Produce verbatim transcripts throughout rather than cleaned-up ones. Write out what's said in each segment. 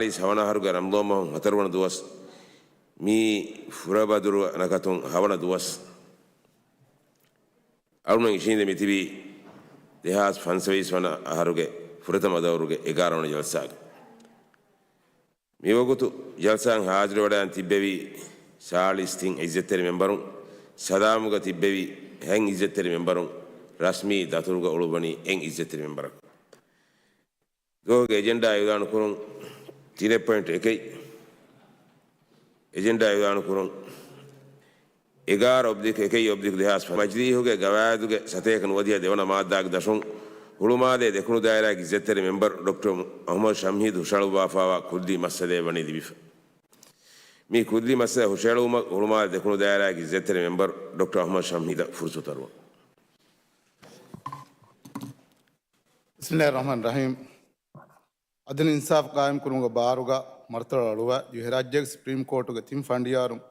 ސާޅީސް ހަވަނަ އަހަރުގެ ރަމަޟާން މަހު ހަތަރުވަނަ ދުވަސް، މީ ފުރަބަދުރު ނަކަތުން ހަވަނަ ދުވަސް. އަޅުގަނޑު އިށީނދެ މިތިބީ ދެހާސް ފަންސަވީސް ވަނަ އަހަރުގެ ފުރަތަމަ ދައުރުގެ އެގާރަ ވަނަ ޖަލްސާގެ. މިވަގުތު ޖަލްސާއަށް ހާޒިރުވެވަޑައިގެން ތިއްބެވި ސާޅީސް ތިން އިއްޒަތްތެރި މެމްބަރުން، ސަލާމުގަ ތިއްބެވި ހަތް އިއްޒަތްތެރި މެމްބަރުން، ރަސްމީ ދަތުރުގަ އުޅުއްވަނީ އެއް އިއްޒަތްތެރި މެމްބަރަކު. ދުވަހުގެ އެޖެންޑާ އިއުލާނު ކުރުން. ތިނެއް ޕޮއިންޓް އެކެއް. އެޖެންޑާ އިއުލާނު ކުރުން. އެގާރަ އޮބްލިކް އެކެއް އޮބްލިކް ދެހާސް މަޖިލީހުގެ ގަވާއިދުގެ ސަތޭކަ ނުވަދިހަ ދެވަނަ މާއްދާގެ ދަށުން ހުޅުމާލޭ ދެކުނު ދާއިރާގެ އިއްޒަތްތެރި މެމްބަރު ޑޮކްޓަރ އަހުމަދު ޝަމްހީދު ހުށަހަޅުއްވާފައިވާ ކުއްލި މައްސަލައެއް ވަނީ ލިބިފަ. މި ކުއްލި މައްސަލަ ހުށަހެޅުމަށް ހުޅުމާލޭ ދެކުނު ދާއިރާގެ އިއްޒަތްތެރި މެމްބަރު ޑޮކްޓަރ އަހުމަދު ޝަމްހީދަށް ފުރުސަތު އަރުވަން. ބިސްމިއްލާހިއްރަހްމާނިއްރަހީމް. އަދުލު އިންސާފު ގާއިމްކުރުމުގެ ބާރުގަ މަރުތަޅަ އަޅުވާ ދިވެހިރާއްޖޭގެ ސުޕްރީމް ކޯޓުގެ ތިން ފަނޑިޔާރުން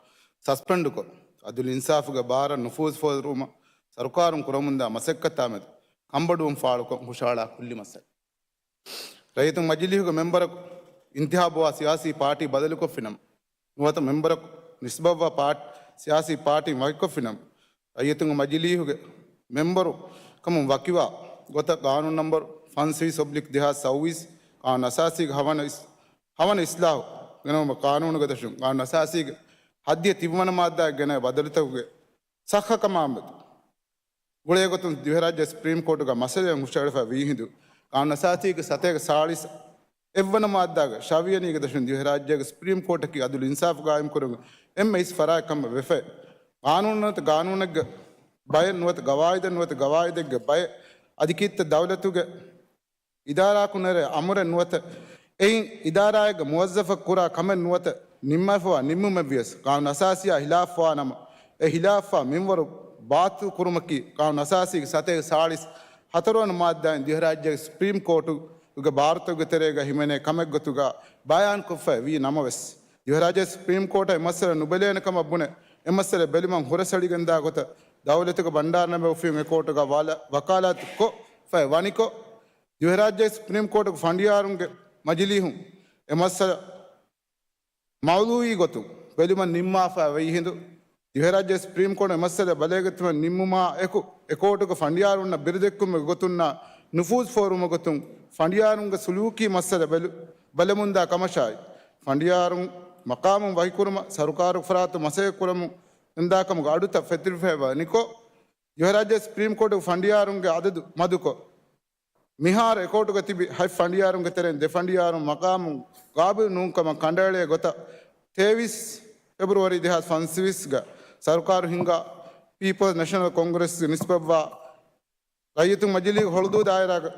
ސަސްޕެންޑްކޮށް، އަދުލު އިންސާފުގެ ބާރަށް ނުފޫޒު ފޯރުވުމަށް ސަރުކާރުން ކުރަމުންދާ މަސައްކަތާމެދު ކަންބޮޑުވުން ފާޅުކޮށް ހުށަހަޅާ ކުއްލި މައްސަލަ. ރައްޔިތުންގެ މަޖިލީހުގެ މެމްބަރަކު އިންތިހާބުވާ ސިޔާސީ ޕާޓީ ބަދަލުކޮށްފިނަމަ، ނުވަތަ މެމްބަރަކު ނިސްބަތްވާ ޕާޓް-، ސިޔާސީ ޕާޓީން ވަކިކޮށްފިނަމަ، ރައްޔިތުންގެ މަޖިލީހުގެ މެމްބަރު ކަމުން ވަކިވާ ގޮތަށް ގާނޫނު ނަންބަރު ފަންސަވީސް އޮބްލިކް ދެހާސް ސައުވީސް، ގާނޫނު އަސާސީގެ ހަވަނަ އިސް-، ހަވަނަ އިސްލާހު ގެނައުމަށް ގާނޫނުގެ ދަށުން ގާނޫނު އަސާސީގެ ހައްދިހަ ތިންވަނަ މާއްދާގެ ގެނައި ބަދަލުތަކުގެ ސައްހަކަމާމެދު ގުޅޭގޮތުން ދިވެހިރާއްޖޭ ސުޕްރީމް ކޯޓުގަ މައްސަލައެއް ހުށަހެޅިފަ ވީހިނދު، ގާނޫނު އަސާސީގެ ސަތޭކަ ސާޅީސް އެއްވަނަ މާއްދާގެ ޝަވިޔަނީގެ ދަށުން ދިވެހިރާއްޖޭގެ ސުޕްރީމް ކޯޓަކީ އަދުލު އިންސާފު ގާއިމްކުރުމުގެ އެންމެ އިސް ފަރާތް ކަމަށް ވެފައި. ގާނޫނު ނުވަތަ ގާނޫނެއްގެ ބައެއް ނުވަތަ ގަވާއިދެއް ނުވަތަ ގަވާއިދެއްގެ ބައެއް އަދި ކީއްތަ ދައުލަތުގެ އިދާރާއަކު ނެރޭ އަމުރެއް ނުވަތަ އެއިން އިދާރާއެއްގެ މުވައްޒަފަކު ކުރާ ކަމެއް ނުވަތަ ނިންމާފައިވާ ނިންމުމެއް ވިޔަސް، ގާނޫނު އަސާސީއާ ހިލާފްވާ ނަމަ، އެ ހިލާފްވާ މިންވަރު ބާތިލް ކުރުމަކީ ގާނޫނު އަސާސީގެ ސަތޭކަ ސާޅީސް ހަތަރުވަނަ މާއްދާއިން ދިވެހިރާއްޖޭގެ ސުޕްރީމް ކޯޓުގެ ބާރުތަކުގެ ތެރޭގަ ހިމެނޭ ކަމެއްގޮތުގަ ބަޔާންކޮށްފައި ވީ ނަމަވެސް، ދިވެހިރާއްޖޭ ސުޕްރީމް ކޯޓަށް އެ މައްސަލަ ނުބެލޭނެ ކަމަށް ބުނެ، އެ މައްސަލަ ބެލުމަށް ހުރަސްއެޅިގެންދާ ގޮތަށް ދައުލަތުގެ ބަންޑާރަ ނަމެއް އުފެއް އެ ކޯޓުގަ ވާލަ-، ވަކާލާތުކޮށްފައި ވަނިކޮށް، ދިވެހިރާއްޖޭގެ ސުޕްރީމް ކޯޓުގެ ފަނޑިޔާރުންގެ މަޖިލީހުން އެ މައްސަލަ މައުޟޫޢީ ގޮތުން ބެލުމަށް ނިންމާފައި ވީހިނދު، ދިވެހިރާއްޖޭގެ ސުޕްރީމް ކޯޓުން އެ މައްސަލަ ބަލައިގަތުމަށް ނިންމުމާ އެކު، އެ ކޯޓުގެ ފަނޑިޔާރުންނަށް ބިރުދެއްކުމުގެ ގޮތުންނާ ނުފޫޒު ފޯރުވުމުގެ ގޮތުން ފަނޑިޔާރުންގެ ސުލޫކީ މައްސަލަ ބެލު-، ބެލެމުންދާ ކަމަށާއި، ފަނޑިޔާރުން މަޤާމުން ވަކިކުރުމަށް ސަރުކާރުގެ ފަރާތުން މަސައްކަތް ކުރަމުން އިންދާކަމުގެ އަޑުތައް ފެތުރިފައިވަނިކޮށް، ދިވެހިރާއްޖޭގެ ސުޕްރީމް ކޯޓުގެ ފަނޑިޔާރުންގެ އަދަދު މަދުކޮށް، މިހާރު އެ ކޯޓުގަ ތިބި ހަތް ފަނޑިޔާރުންގެ ތެރެއިން ދެ ފަނޑިޔާރުން މަޤާމުން ގާބިލު ނޫންކަމަށް ކަނޑައެޅޭ ގޮތަށް، ތޭވީސް ފެބްރުވަރީ ދެހާސް ފަންސަވީސްގަ ސަރުކާރު ހިންގާ ޕީޕަލްސް ނޭޝަނަލް ކޮންގްރެސްގެ ނިސްބަތްވާ ރައްޔިތުން މަޖިލީހުގެ ހޮޅުދޫ ދާއިރާގެ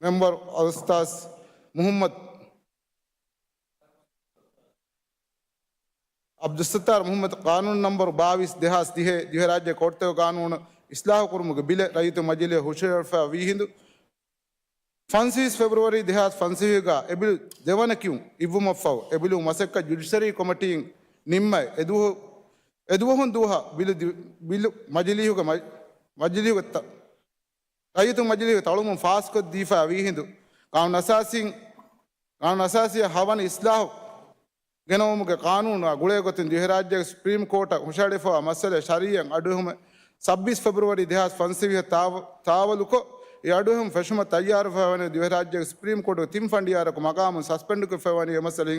މެމްބަރު އަލްއުސްތާޛް މުޙައްމަދު ޢަބްދުއްސައްތާރު މުޙައްމަދު ޤާނޫނު ނަންބަރު ބާވީސް ދެހާސް ދިހައެއް ދިވެހިރާއްޖޭގެ ކޯޓުތަކުގެ ގާނޫނު އިސްލާހު ކުރުމުގެ ބިލެއް ރައްޔިތުން މަޖިލީހަށް ހުށަހެޅިފައި ވީހިނދު، ފަންސަވީސް ފެބްރުވަރީ ދެހާސް ފަންސަވީހުގަ އެ ބިލު ދެވަނަ ކިޔުން އިއްވުމަށްފަހު، އެ ބިލު މަސައްކަތް ޖުޑިޝަރީ ކޮމިޓީއިން ނިންމައި، އެ ދުވަހު، އެ ދުވަހުން ދުވަހަށް ބިލު ދި-، ބިލު މަޖިލީހުގެ މަ-، މަޖިލީހުގެ ތަ-، ރައްޔިތުން މަޖިލީހުގެ ތަޅުމުން ފާސްކޮށްދީފައި ވީހިނދު، ގާނޫނު އަސާސީން، ގާނޫނު އަސާސީއާ ހަވަނަ އިސްލާހު ގެނައުމުގެ ޤާނޫނާ ގުޅޭގޮތުން ދިވެހިރާއްޖޭގެ ސުޕްރީމް ކޯޓަށް ހުށަހެޅިފައިވާ މައްސަލައެއް ޝަރީޢަތް އަޑުއެހުމެއް ސައްބީސް ފެބްރުވަރީ ދެހާސް ފަންސަވީހަށް ތާވަ-، ތާވަލުކޮށް، އެ އަޑުއެހުން ފެށުމަށް ތައްޔާރުވެފައިވަނީ ދިވެހިރާއްޖޭގެ ސުޕްރީމް ކޯޓުގެ ތިން ފަނޑިޔާރަކު މަޤާމުން ސަސްޕެންޑްކޮށްފައިވަނީ އެ މައްސަލަ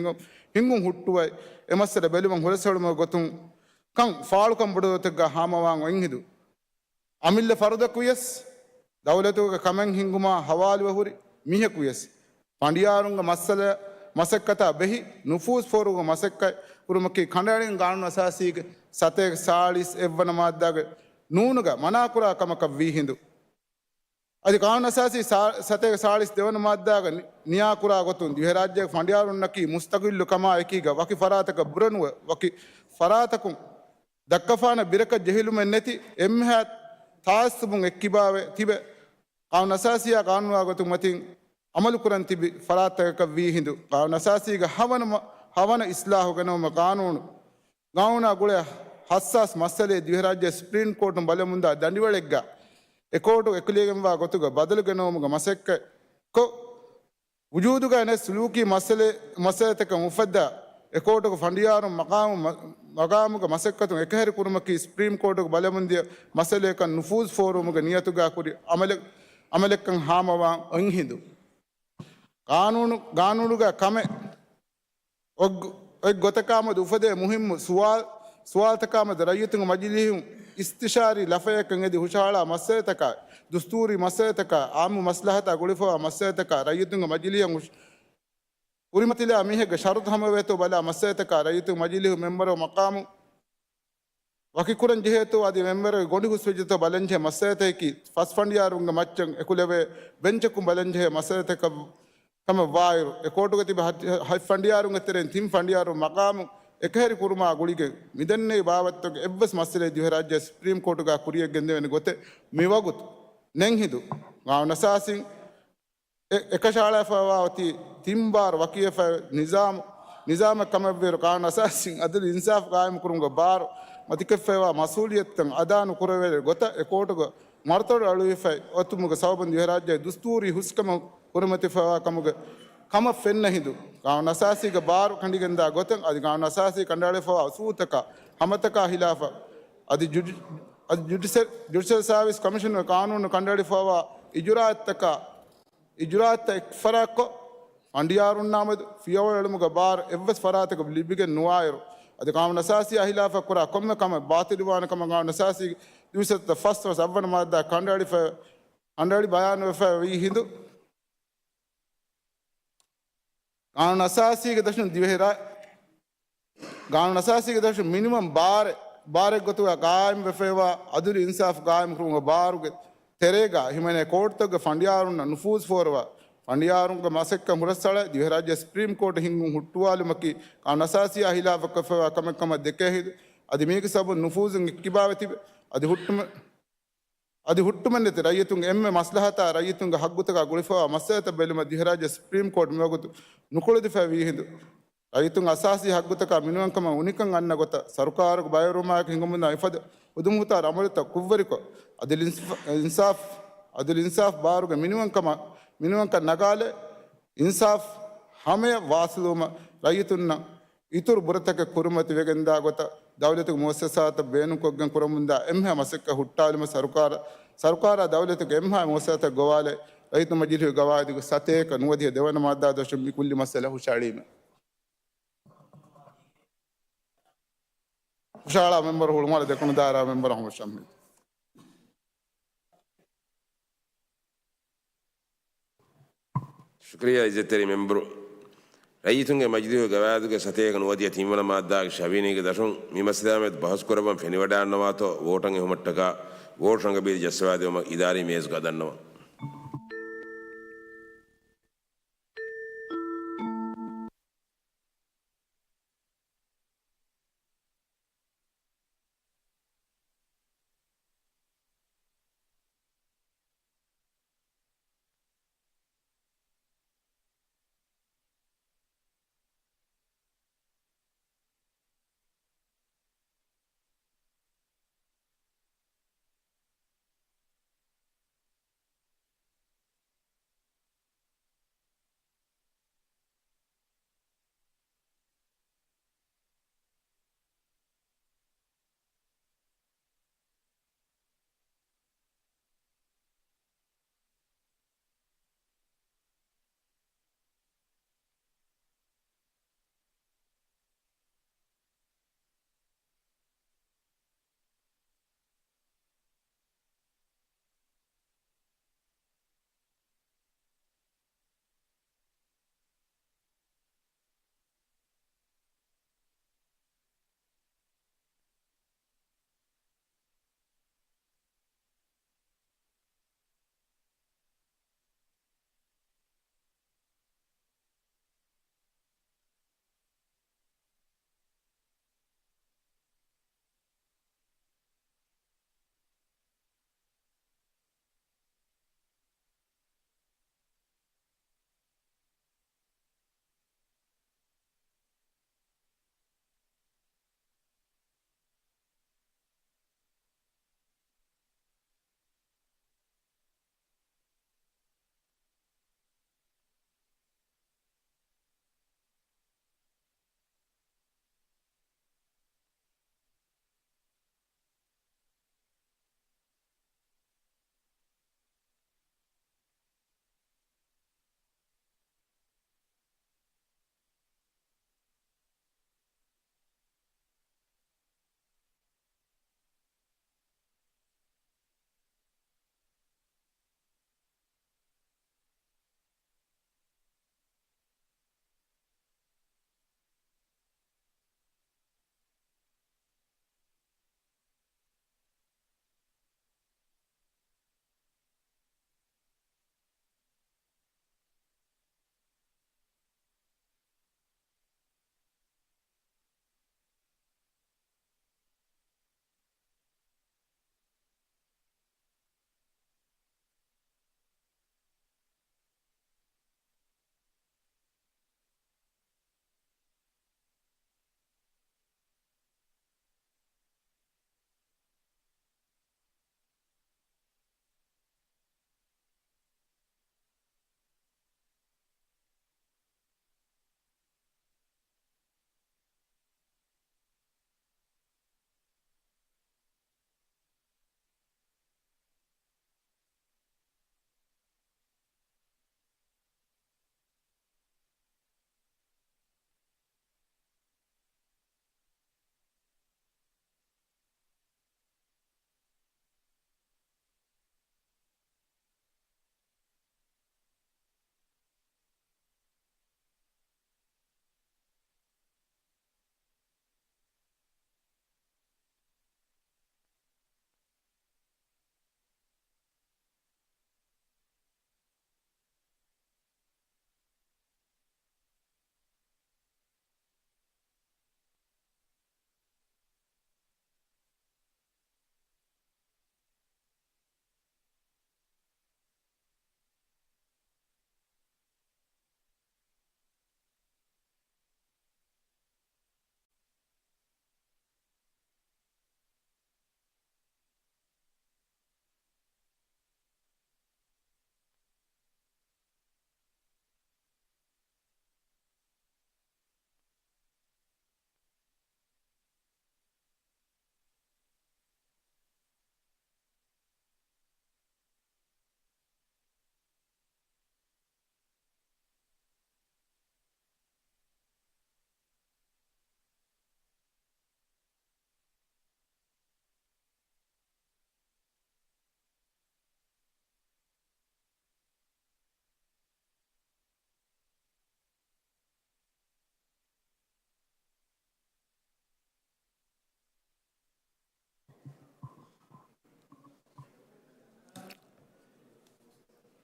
ހިނގުން ހުއްޓުވައި، އެ މައްސަލަ ބެލުމަށް ހުރަސްއެޅުމުގެ ގޮތުން ކަން ފާޅުކަން ބޮޑު ދޮތެއްގަ ހާމަވާން އޮތްހިނދު، އަމިއްލަ ފަރުދަކު ވިޔަސް، ދައުލަތުގެ ކަމެއް ހިންގުމާ ހަވާލުވެ ހުރި މީހަކު ވިޔަސް، ފަނޑިޔާރުންގެ މައްސަލަ މަސައްކަތާ ބެހި ނުފޫޒު ފޯރުވުމުގެ މަސައްކަތް ކުރުމަކީ ކަނޑައެޅިގެން ގާނޫނު އަސާސީގެ ސަތޭކަ ސާޅީސް އެއްވަނަ މާއްދާގެ ނޫނުގަ މަނާކުރާ ކަމަކަށް ވީހިނދު، އަދި ގާނޫނު އަސާސީ ސާ-، ސަތޭކަ ސާޅީސް ދެވަނަ މާއްދާގަ ނި-، ނިޔާކުރާ ގޮތުން ދިވެހިރާއްޖޭގެ ފަނޑިޔާރުންނަކީ މުސްތަޤިއްލު ކަމާ އެކީގަ ވަކި ފަރާތަކަށް ބުރަނުވެ، ވަކި ފަރާތަކުން ދައްކަފާނެ ބިރަކަށް ޖެހިލުމެއް ނެތި އެންމެހާ ތާއްސުބުން އެއްކިބާވެ ތިބެ، ގާނޫނު އަސާސީއާ ގާނޫނާ ގޮތުން މަތިން އަމަލުކުރަން ތިބި ފަރާތްތަކަކަށް ވީހިނދު، ގާނޫނު އަސާސީގެ ހަވަނަ މަ-، ހަވަނަ އިސްލާހު ގެނައުމަށް ގާނޫނު، ގާނޫނާ ގުޅޭ ހައްސާސް މައްސަލައެއް ދިވެހިރާއްޖޭ ސުޕްރީމް ކޯޓުން ބަލަމުންދާ ދަނޑިވަޅެއްގަ އެ ކޯޓު އެކުލެވިގެންވާ ގޮތުގަ ބަދަލު ގެނައުމުގެ މަސައްކަތް ކޮށް، ވުޖޫދުގަ ނެތް ސުލޫކީ މައްސަލަ، މައްސަލަތަކަށް އުފައްދާ އެ ކޯޓުގެ ފަނޑިޔާރުން މަގާމު، މަގާމުގެ މަސައްކަތުން އެކަހެރި ކުރުމަކީ ސުޕްރީމް ކޯޓުގެ ބަލަމުންދިޔަ މައްސަލަޔަކަށް ނުފޫޒު ފޯރުވުމުގެ ނިޔަތުގަ ކުރި އަމަލެއް، އަމަލެއްކަން ހާމަވާ އޮތް ހިނދު. ގާނޫނު، ގާނޫނުގަ ކަމެއް އޮތް، އޮތް ގޮތަކާމެދު އުފެދޭ މުހިއްމު ސުވާލު، ސުވާލުތަކާމެދު ރައްޔިތުންގެ މަޖިލީހުން އިސްތިޝާރީ ލަފަޔަކަށް އެދި ހުށަހަޅާ މައްސަލަތަކާ، ދުސްތޫރީ މައްސަލަތަކާ، އާއްމު މަސްލަހަތާ ގުޅިފަވާ މައްސަލަތަކާ ރައްޔިތުންގެ މަޖިލީހުން ހުށް، ކުރިމަތިލާ މީހެއްގެ ޝަރުތު ހަމަވޭތޯ ބަލާ މައްސަލަތަކާ ރައްޔިތުންގެ މަޖިލީހު މެމްބަރު މަޤާމު ވަކިކުރަން ޖެހޭތޯ އަދި މެމްބަރުގެ ގޮނޑި ހުސްވެއްޖެތޯ ބަލަންޖެހޭ މައްސަލަތަކީ ފަސް ފަނޑިޔާރުންގެ މައްޗަށް އެކުލެވޭ ބެންޗަކުން ބަލަންޖެހޭ މައްސަލަތަކަށް ކަމަށް ވާއިރު، އެ ކޯޓުގަ ތިބި ހަ، ހަތް ފަނޑިޔާރުންގެ ތެރެއިން ތިން ފަނޑިޔާރުން މަޤާމު އެކަހެރި ކުރުމާ ގުޅިގެން މިދެންނެވި ބާވަތުގެ އެއްވެސް މައްސަލައެއް ދިވެހިރާއްޖެ ސުޕްރީމް ކޯޓުގަ ކުރިޔަށް ގެންދެވޭނެ ގޮތެއް މިވަގުތު ނެތް ހިނދު، ގާނޫނު އަސާސީން އެ، އެކަށައަޅާފައިވާ އޮތީ ތިން ބާރު ވަކިވެފައި ނިޒާމު، ނިޒާމެއް ކަމެއްވޭއިރު، ގާނޫނު އަސާސީން އަދުލު އިންސާފު ގާއިމުކުރުމުގެ ބާރު މަތިކޮށްފައިވާ މަސްއޫލިއްޔަތުތައް އަދާ ނުކުރެވޭ ގޮތަށް އެ ކޯޓުގެ މަރުތަޅު އަޅުވިފައި އޮތުމުގެ ސަބަބުން ދިވެހިރާއްޖެ ދުސްތޫރީ ހުސްކަމަށް ކުރިމަތިފައިވާ ކަމުގެ ކަމަށް ފެންނަ ހިނދު، ގާނޫނު އަސާސީގެ ބާރު ކަނޑިގެންދާ ގޮތަށް އަދި ގާނޫނު އަސާސީ ކަނޑައަޅިފައިވާ އުސޫލުތަކާ ހަމަތަކާ ހިލާފަށް އަދި ޖުޑި، އަދި ޖުޑިޝަ، ޖުޑިޝަލް ސާވިސް ކޮމިޝަނުގެ ގާނޫނު ކަނޑައަޅިފައިވާ އިޖުރާއަތްތަކާ އިޖުރާއަތްތައް އެއްފަރާތްކޮށް، ފަނޑިޔާރުންނާމެދު ފިޔަވަޅު އެޅުމުގެ ބާރު އެއްވެސް ފަރާތެއްގަ ލިބިގެން ނުވާއިރު، އަދި ގާނޫނު އަސާސީއާ ހިލާފަށް ކުރާ ކޮންމެ ކަމެއް ބާޠިލުވާނެ ކަމަށް ގާނޫނު އަސާސީ ދުއިސައްތަ ފަސް އަވަނަ މާއްދާ ކަނޑައަޅިފަ، ކަނޑައަޅި ބަޔާންވެފަ ވީ ހިނދު، ގާނޫނު އަސާސީގެ ދަށުން ދިވެހިރާ، ގާނޫނު އަސާސީގެ ދަށުން މިނިމަމް ބާރެއް، ބާރެއް ގޮތުގަ ގާއިމްވެފައިވާ އަދުލު އިންސާފު ގާއިމްކުރުމުގެ ބާރުގެ ތެރޭގަ ހިމެނޭ ކޯޓުތަކުގެ ފަނޑިޔާރުންނަށް ނުފޫޒު ފޯރުވާ، ފަނޑިޔާރުންގެ މަސައްކަތް ހުރަސްއަޅައި، ދިވެހިރާއްޖެ ސުޕްރީމް ކޯޓު ހިންގުން ހުއްޓުވާލުމަކީ ގާނޫނު އަސާސީއާ ހިލާފަށް ކޮށްފައިވާ ކަމެއް ކަމަށް ދެކޭ ހިނދު، އަދި މީގެ ސަބަބުން ނުފޫޒުން އެއްކިބާވެ ތިބެ، އަދި ހުއްޓުމެ، އަދި ހުއްޓުމެއްނެތި ރައްޔިތުންގެ އެންމެ މަސްލަހަތާ ރައްޔިތުންގެ ހައްގުތަކާ ގުޅިފައިވާ މައްސަލަތައް ބެލުމަށް ދިވެހިރާއްޖެ ސުޕްރީމް ކޯޓު މިވަގުތު ނުކުޅެދިފައި ވީ ހިނދު، ރައްޔިތުން އަސާސީ ހައްގުތަކާ މިނިވަންކަމަށް އުނިކަން އަންނަ ގޮތަށް ސަރުކާރުގެ ބައިވެރިވުމާއެކު ހިނގަމުންދާ މިފަދަ ހުދުމަހުތާރު އަމަލުތައް ކުށްވެރިކޮށް، އަދުލު އިންސް، އިންސާފް، އަދުލު އިންސާފް ބާރުގެ މިނިވަންކަމަށް، މިނިވަންކަން ނަގާލެ، އިންސާފް ހަމަޔަށް ވާސިލުވުމަށް ރައްޔިތުންނަށް އިތުރު ބުރަތަކެއް ކުރިމަތިވެގެންދާ ގޮތަށް ދައުލަތުގެ މުއައްސަސާތައް ބޭނުންކޮށްގެން ކުރަމުންދާ އެންމެހާ މަސައްކަތް ހުއްޓާލުމަށް ސަރުކާރަށް، ސަރުކާރާ ދައުލަތުގެ އެންމެހާ މުއައްސަސާތައް ގޮވާލެ، ރައްޔިތު މަޖިލީހުގެ ގަވާއިދުގެ ސަތޭކަ ނުވަދިހަ ދެވަނަ މާއްދާ ދަށުން މި ކުއްލި މައްސަލަ ހުށައެޅީމެވެ. ހުށަހަޅާ މެމްބަރު ހުޅުމާލެ ދެކުނު ދާއިރާ މެމްބަރު އަޙްމަދު ޝަމީމް. ޝުކުރިއްޔާ އިއްޒަތްތެރި މެމްބަރު. ރައްޔިތުންގެ މަޖިލީހުގެ ގަވާއިދުގެ ސަތޭކަ ނުވަދިހަ ތިންވަނަ މާއްދާގެ ޝަވިޔަނީގެ ދަށުން މި މައްސަލާމެދު ބަހުސްކުރައްވަން ފެނިވަޑާންނަވާތޯ ވޯޓަށް އެހުމަށްޓަކާ ވޯޓް ރަނގަބީލި ޖައްސަވާދެވުމަށް އިދާރީ މޭޒުގަ އަދަންނަވަން.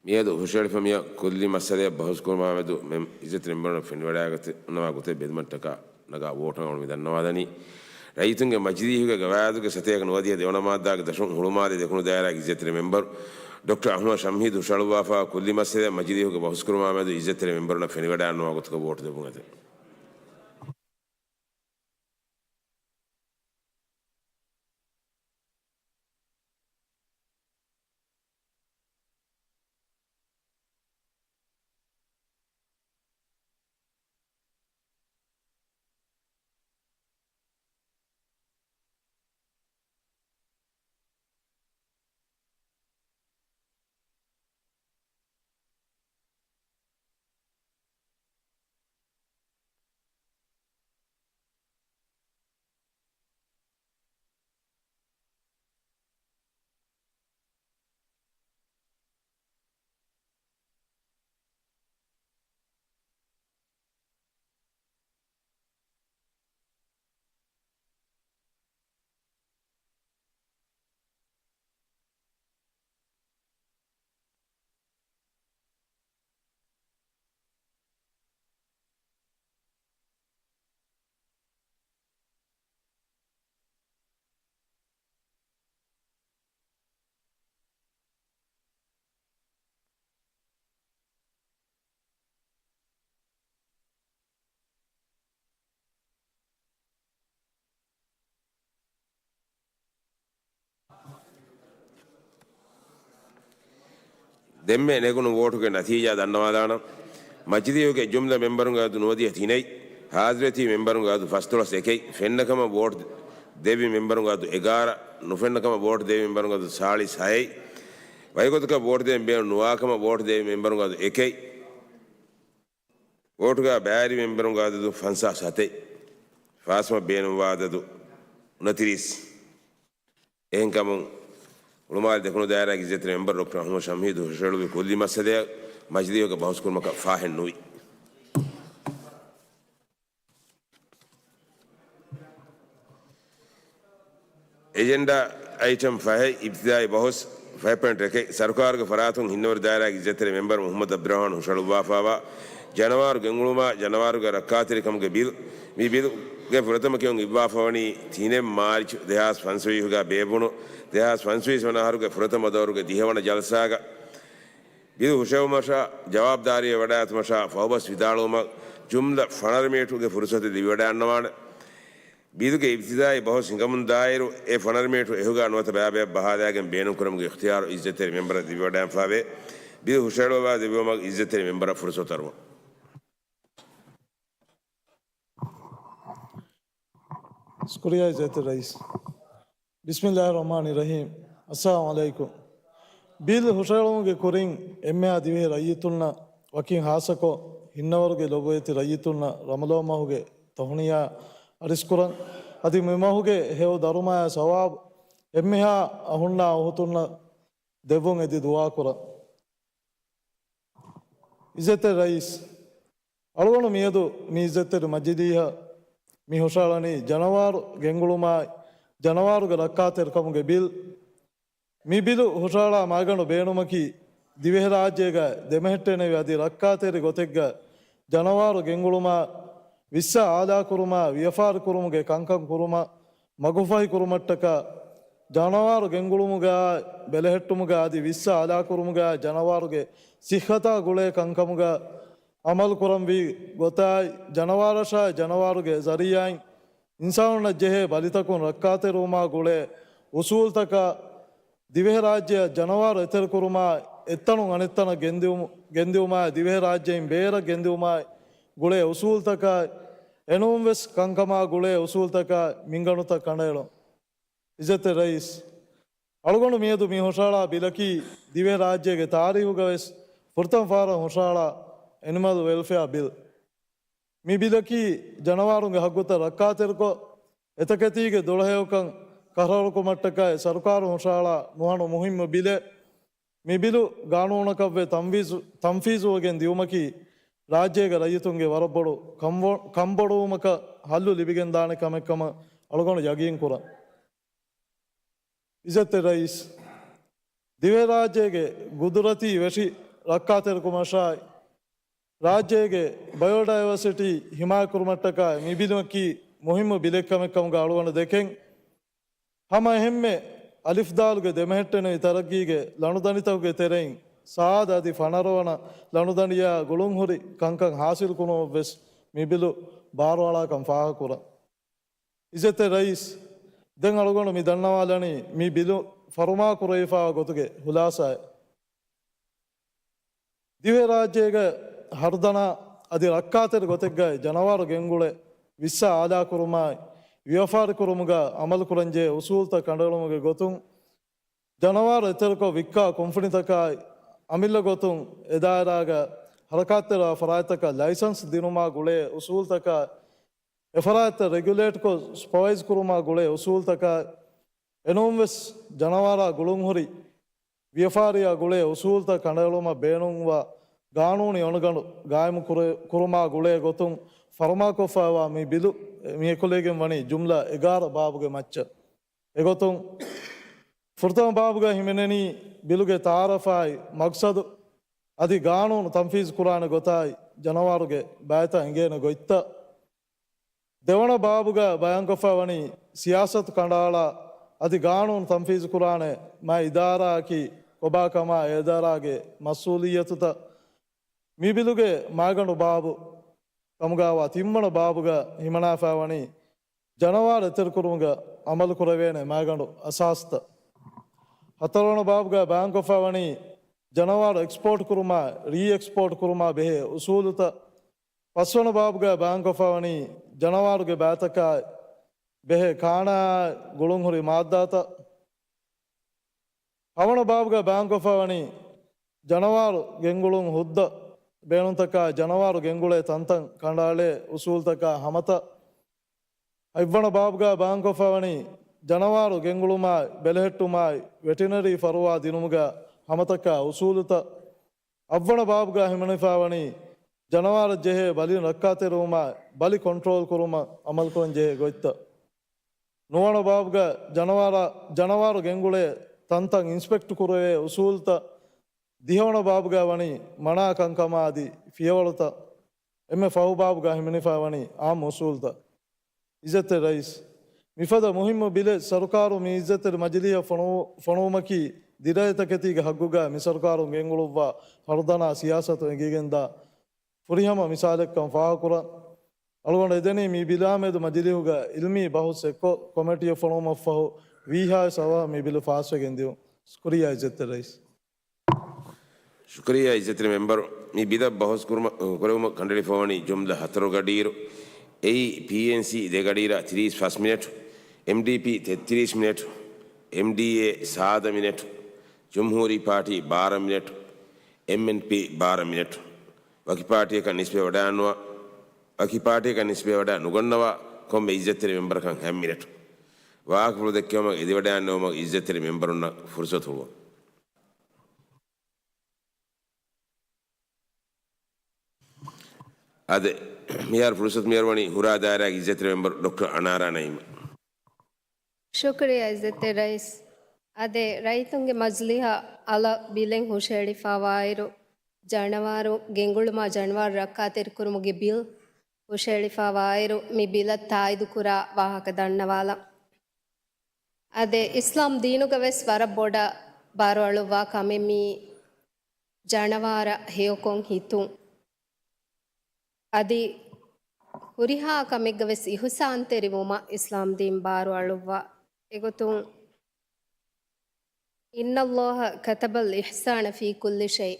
މިއަދު ހުށަހެޅިފަ މިއަށް ކުއްލި މައްސަލައެއް ބަހުސްކުރުމާމެދު މެ-، އިއްޒަތްތެރި މެމްބަރުންނަށް ފެނިވަޑައިގަތުން ގޮތެއް ބެލުމަށްޓަކާ ނަގާ ވޯޓު އަޅުގަނޑު މި ދަންނަވާލަނީ. ރައްޔިތުންގެ މަޖިލީހުގެ ގަވާއިދުގެ ސަތޭކަ ނުވަދިހަ ދެވަނަ މާއްދާގެ ދަށުން ހުޅުމާލެ ދެކުނު ދާއިރާގެ އިއްޒަތްތެރި މެމްބަރު ޑޮކްޓަރ އަޙްމަދު ޝަމްހީދު ހުށަހަޅުއްވާފަ ކުއްލި މައްސަލައެއް މަޖިލީހުގެ ބަހުސްކުރުމާމެދު އިއްޒަތްތެރި މެމްބަރުންނަށް ފެނިވަޑައިގަންނަވާ ގޮތުގަ ވޯޓު ދެއްވުން އެދެން. ދެންމެ ނެގުނު ވޯޓުގެ ނަތީޖާ ދަންނަވާލާނަން. މަޖިލީހުގެ ޖުމްލަ މެމްބަރުންގެ އަދަދު ނުވަދިހަ ތިނެއް، ހާޒިރުވެތި މެމްބަރުންގެ އަދަދު ފަސްދޮޅަސް އެކެއް، ފެންނަކަމަށް ވޯޓް ދެއްވި މެމްބަރުންގެ އަދަދު އެގާރަ، ނުފެންނަކަމަށް ވޯޓް ދެއްވި މެމްބަރުންގެ އަދަދު ސާޅީސް ހައެއް، ވައިގޮތަކަށް ވޯޓް ދޭން ބޭނުން ނުވާކަމަށް ވޯޓް ދެއްވި މެމްބަރުންގެ އަދަދު އެކެއް، ވޯޓުގަ ބައިވެރި މެމްބަރުންގެ އަދަދު ފަންސާސް ހަތެއް، ފާސްވުމަށް ބޭނުންވާ އަދަދު އުނަތިރީސް. އެހެންކަމުން، ހުޅުމާލެ ދެކުނު ދާއިރާގެ އިއްޒަތްތެރި މެމްބަރު ޑޮކްޓަރ އަޙްމަދު ޝަމްހީދު ހުށަހެޅުއްވި ކުއްލި މައްސަލައަށް މަޖިލީހުގަ ބަހުސްކުރުމަކަށް ފާހެއް ނުވި. އެޖެންޑާ އައިޓަމް ފަހެއް އިބްތިދާއީ ބަހުސް ފަހެއް ޕޮއިންޓް އެކެއް، ސަރުކާރުގެ ފަރާތުން ހިންނަވަރު ދާއިރާގެ އިއްޒަތްތެރި މެމްބަރު މުޙައްމަދު އަބްދުއްރަޙްމާން ހުށަހަޅުއްވާފައިވާ ޖަނަވާރު ގެންގުޅުމާ ޖަނަވާރުގެ ރައްކާތެރިކަމުގެ ބިލް، މި ބިލުގެ ފުރަތަމަ ކިޔުން އިއްވާފަވަނީ ތިނެއް މާރްޗް ދެހާސް ފަންސަވީހުގަ ބޭއްވުނު ދެހާސް ފަންސަވީސް ވަނަ އަހަރުގެ ފުރަތަމަ ދައުރުގެ ދިހަވަނަ ޖަލްސާގަ ބިލު ހުށަހެޅުމަށާ ޖަވާބުދާރީވެވަޑައިގަތުމަށާ ފަހުބަސް ވިދާޅުވުމަށް ޖުމްލަ ފަނަރަ މިނިޓުގެ ފުރުސަތެއް ލިބިވަޑައިގަންނަވާނެ. ބިލުގެ އިބްތިދާއީ ބަހުސް ހިނގަމުން ދާއިރު އެ ފަނަރަ މިނިޓު އެހުގަ ނުވަތަ ބައިބަޔަށް ބަހާލައިގެން ބޭނުންކުރުމުގެ އިޚްތިޔާރު އިއްޒަތްތެރި މެމްބަރަށް ލިބިވަޑައިގެންފަވޭ. ބިލު ހުށަހެޅުއްވާ ދެއްވުމަށް އިއްޒަތްތެރި މެމްބަރަށް ފުރުސަތު އަރުވަން. ޝުކުރިއްޔާ އިއްޒަތްތެރި ރައީސް. ބިސްމިއްލާހި ރަޙްމާނި ރަޙީމް. އައްސަލާމު ޢަލައިކުމް. ބިލް ހުށަހެޅުމުގެ ކުރިން އެންމެހާ ދިވެހި ރައްޔިތުންނަށް ވަކިން ހާއްސަކޮށް، ހިންނަވަރުގެ ލޮބުވެތި ރައްޔިތުންނަށް ރަމަޟާން މަހުގެ ތަހުނިޔާ އަރިސްކުރަން. އަދި މި މަހުގެ ހެޔޮ ދަރުމަޔާ ސަވާބު އެންމެހާ އަހުންނާ އުޚުތުންނަށް ދެއްވުން އެދި ދުޢާކުރަން. އިއްޒަތްތެރި ރައީސް، އަޅުގަނޑު މިއަދު މި އިއްޒަތްތެރި މަޖިލީހަށް މި ހުށަހަޅަނީ ޖަނަވާރު ގެންގުޅުމާއި ޖަނަވާރުގެ ރައްކާތެރިކަމުގެ ބިލް. މި ބިލު ހުށަހަޅާ މައިގަނޑު ބޭނުމަކީ، ދިވެހިރާއްޖޭގަ ދެމެހެއްޓޭނެވި އަދި ރައްކާތެރި ގޮތެއްގަ ޖަނަވާރު ގެންގުޅުމާ، ވިއްސާ އާލާކުރުމާ، ވިޔަފާރިކުރުމުގެ ކަންކަން ކުރުމަށް މަގުފަހިކުރުމަށްޓަކާ، ޖަނަވާރު ގެންގުޅުމުގައި ބެލެހެއްޓުމުގައި އަދި ވިއްސާ އާލާކުރުމުގައި ޖަނަވާރުގެ ޞިއްޙަތާ ގުޅޭ ކަންކަމުގަ އަމަލު ކުރަންވީ ގޮތާއި، ޖަނަވާރަށާއި ޖަނަވާރުގެ ޒަރީޢާއިން އިންސާނުންނަށް ޖެހޭ ބަލިތަކުން ރައްކާތެރިވުމާ ގުޅޭ އުސޫލްތަކާ، ދިވެހިރާއްޖެއަށް ޖަނަވާރު އެތެރެކުރުމާ، އެއްތަނުން އަނެއްތަނަށް ގެންދިއުމު-، ގެންދިއުމާ، ދިވެހިރާއްޖެއިން ބޭރަށް ގެންދިއުމާ ގުޅޭ އުސޫލްތަކާއި، އެނޫންވެސް ކަންކަމާ ގުޅޭ އުސޫލްތަކާއި މިންގަނޑުތައް ކަނޑައެޅުން. އިއްޒަތްތެރި ރައީސް، އަޅުގަނޑު މިއަދު މި ހުށަހަޅާ ބިލަކީ ދިވެހިރާއްޖޭގެ ތާރީހުގަވެސް ފުރަތަމަ ފަހަރަށް ހުށަހަޅާ އެނިމަލް ވެލްފެއާ ބިލް. މި ބިލަކީ ޖަނަވާރުންގެ ހައްގުތައް ރައްކާތެރިކޮށް، އެތަކެތީގެ ދުޅަހެޔޮކަން ކަށަވަރުކުމަށްޓަކައި ސަރުކާރުން ހުށަހަޅާ ނުހަނު މުހިއްމު ބިލެއް. މި ބިލު ގާނޫނަކަށްވެ ތަންފީޒު-، ތަންފީޒުވެގެން ދިއުމަކީ ރާއްޖޭގެ ރައްޔިތުންގެ ވަރަށް ބޮޑު ކަންބޮ-، ކަންބޮޑުވުމަކަށް ހައްލު ލިބިގެންދާނެ ކަމެއްކަމަށް އަޅުގަނޑު ޔަގީންކުރަން. އިއްޒަތްތެރި ރައީސް، ދިވެހިރާއްޖޭގެ ގުދުރަތީ ވެށި ރައްކާތެރިކުރުމަށާއި، ރާއްޖޭގެ ބަޔޯޑައިވަރސިޓީ ހިމާޔަތްކުރުމަށްޓަކާއި މި ބިލަކީ މުހިއްމު ބިލެއްކަމެއްކަމުގަ އަޅުގަނޑު ދެކެން، ހަމަ އެހެންމެ އަލިފްދާލުގެ ދެމެހެއްޓެނިވި ތަރައްގީގެ ލަނޑުދަނޑިތަކުގެ ތެރެއިން ސާދަ އަދި ފަނަރަވަނަ ލަނޑުދަނޑިއާ ގުޅުންހުރި ކަންކަން ހާސިލްކުރުމަށްވެސް މި ބިލު ބާރުއަޅާކަން ފާހަގަކުރަން. އިއްޒަތްތެރި ރައީސް، ދެން އަޅުގަނޑު މި ދަންނަވާލަނީ މި ބިލު ފަރުމާކުރެވިފާވާ ގޮތުގެ ހުލާސާއެއް. ދިވެހިރާއްޖޭގައި ހަރުދަނާ އަދި ރައްކާތެރި ގޮތެއްގައި ޖަނަވާރު ގެންގުޅޭ ވިއްސާ އާލާކުރުމާއި، ވިޔަފާރިކުރުމުގަ އަމަލުކުރަންޖެހޭ އުސޫލުތައް ކަނޑައެޅުމުގެ ގޮތުން، ޖަނަވާރު އެތެރެކޮށް ވިއްކާ ކުންފުނިތަކާއި، އަމިއްލަ ގޮތުން އެ ދާއިރާގަ ހަރަކާތްތެރިވާ ފަރާތްތަކަށް ލައިސަންސް ދިނުމާ ގުޅޭ އުސޫލުތަކާއި، އެ ފަރާތްތައް ރެގިއުލޭޓްކޮށް ސުޕަވައިޒް ކުރުމާ ގުޅޭ އުސޫލުތަކާއި، އެނޫންވެސް ޖަނަވާރާ ގުޅުންހުރި ވިޔަފާރިއާ ގުޅޭ އުސޫލުތައް ކަނޑައެޅުމަށް ބޭނުންވާ ގާނޫނީ އޮނިގަނޑު ގާއިމު ކުރެ-، ކުރުމާ ގުޅޭ ގޮތުން ފަރުމާކޮށްފައިވާ މި ބިލު މި އެކުލެވިގެން ވަނީ ޖުމްލަ އެގާރަ ބާބުގެ މައްޗަށް. އެގޮތުން، ފުރަތަމަ ބާބުގަ ހިމެނެނީ ބިލުގެ ތައާރަފާއި، މަގްސަދު އަދި ގާނޫނު ތަންފީޒު ކުރާނެ ގޮތާއި، ޖަނަވާރުގެ ބައިތައް އެނގޭނެ ގޮތްތައް. ދެވަނަ ބާބުގަ ބަޔާންކޮށްފަ ވަނީ ސިޔާސަތު ކަނޑައަޅާ އަދި ގާނޫނު ތަންފީޒު ކުރާނެ މައި އިދާރާއަކީ ކޮބާކަމާ އެ އިދާރާގެ މަސްއޫލިއްޔަތުތައް. މި ބިލުގެ މައިގަނޑު ބާބު ކަމުގައިވާ ތިންވަނަ ބާބުގަ ހިމަނާފަ ވަނީ ޖަނަވާރު އެތެރެކުރުމުގަ އަމަލު ކުރެވޭނެ މައިގަނޑު އަސާސްތައް. ހަތަރުވަނަ ބާބުގައި ބަޔާންކޮށްފަ ވަނީ ޖަނަވާރު އެކްސްޕޯޓް ކުރުމާ، ރީ އެކްސްޕޯޓް ކުރުމާ ބެހޭ އުސޫލުތައް. ފަސްވަނަ ބާބުގައި ބަޔާންކޮށްފަ ވަނީ ޖަނަވާރުގެ ބައިތަކާއި ބެހޭ ކާނާއާއި ގުޅުންހުރި މާއްދާތައް. ހަވަނަ ބާބުގައި ބަޔާންކޮށްފަ ވަނީ ޖަނަވާރު ގެންގުޅުން ހުއްދަ ބޭނުންތަކާއި ޖަނަވާރު ގެންގުޅޭ ތަންތަން ކަނޑައަޅޭ އުސޫލުތަކާ ހަމަތައް. ހަތްވަނަ ބާބުގައި ބަޔާންކޮށްފަ ވަނީ ޖަނަވާރު ގެންގުޅުމާއި، ބެލެހެއްޓުމާއި، ވެޓިނަރީ ފަރުވާ ދިނުމުގަ ހަމަތަކާ އުސޫލުތައް. އަށްވަނަ ބާބުގައި ހިމެނިފަ ވަނީ ޖަނަވާރަށް ޖެހޭ ބަލިން ރައްކާތެރިވުމާއި، ބަލި ކޮންޓްރޯލް ކުރުމަށް އަމަލުކުރަން ޖެހޭ ގޮތްތައް. ނުވަނަ ބާބުގައި ޖަނަވާރަށް، ޖަނަވާރު ގެންގުޅޭ ތަންތަން އިންސްޕެކްޓް ކުރެވޭ އުސޫލުތައް. ދިހަވަނަ ބާބުގައި ވަނީ މަނާ ކަންކަމާ އަދި ފިޔަވަޅުތައް. އެންމެ ފަހު ބާބުގައި ހިމެނިފަ ވަނީ އާއްމު އުސޫލުތައް. އިއްޒަތްތެރި ރައީސް، މިފަދަ މުހިއްމު ބިލެއް ސަރުކާރު މި އިއްޒަތްތެރި މަޖިލީހަށް ފޮނުވު-، ފޮނުވުމަކީ ދިރައެތަކެތީގެ ހައްގުގައި މި ސަރުކާރުން ގެންގުޅުއްވާ ފަރުދަނާ ސިޔާސަތު އެނގިގެންދާ ފުރިހަމަ މިސާލެއްކަން ފާހަގަކުރަން. އަޅުގަނޑު އެދެނީ މި ބިލާމެދު މަޖިލީހުގައި އިލްމީ ބަހުސް އެއްކޮށް ކޮމެޓީއެއް ފޮނުވުމަށްފަހު ވީހާވެސް އަވަހަށް މި ބިލު ފާސްވެގެން ދިއުން. ޝުކުރިއްޔާ އިއްޒަތްތެރި ރައީސް. ޝުކުރިއްޔާ އިއްޒަތްތެރި މެމްބަރު. މި ބިލަށް ބަހުސް ކުރުމަށް، ކުރެވުމަށް ކަނޑައެޅިފަ ވަނީ ޖުމްލަ ހަތަރު ގަޑިއިރު، އެއީ ޕީއެންސީ ދެ ގަޑިއިރާ ތިރީސް ފަސް މިނެޓު، އެމްޑީޕީ ތެއްތިރީސް މިނެޓު، އެމްޑީއޭ ސާދަ މިނެޓު، ޖުމްހޫރީ ޕާޓީ ބާރަ މިނެޓު، އެމްއެންޕީ ބާރަ މިނެޓު. ވަކި ޕާޓީއަކަށް ނިސްބަތް ވަޑައިގަންނަވާ، ވަކި ޕާޓީއަކަށް ނިސްބަތް ވަޑައި ނުގަންނަވާ ކޮންމެ އިއްޒަތްތެރި މެމްބަރަކަށް ހަތް މިނެޓު. ވާހަކަފުޅު ދެއްކެވުމަށް އެދިވަޑައިގަންނެވުމަށް އިއްޒަތްތެރި މެމްބަރުންނަށް ފުރުސަތު ހުޅުވަން. އާދެ، މިހާރު ފުރުސަތު މިހާރު ވަނީ ހުރާ ދާއިރާގެ އިއްޒަތްތެރި މެމްބަރު ޑޮކްޓަރ އަނާރާ ނައީމަށް. ޝުކުރިއްޔާ އިއްޒަތްތެރި ރައީސް. އާދެ، ރައްޔިތުންގެ މަޖިލީހަށް އަލަށް ބިލެއް ހުށައެޅިފައިވާއިރު، ޖަނަވާރު ގެންގުޅުމާ ޖަނަވާރު ރައްކާތެރިކުރުމުގެ ބިލް ހުށައެޅިފައިވާއިރު، މި ބިލަށް ތާއީދުކުރާ ވާހަކަ ދަންނަވާލަން. އާދެ، އިސްލާމް ދީނުގަވެސް ވަރަށް ބޮޑަށް ބާރުއަޅުއްވާ ކަމެއް މީ ޖަނަވާރަށް ހެޔޮކޮށް ހިތުން. އަދި ހުރިހާ ކަމެއްގަވެސް އިހުސާންތެރިވުމަށް އިސްލާމް ދީން ބާރުއަޅުއްވާ. އެގޮތުން، إن الله كتب الإحسان في كل شيء.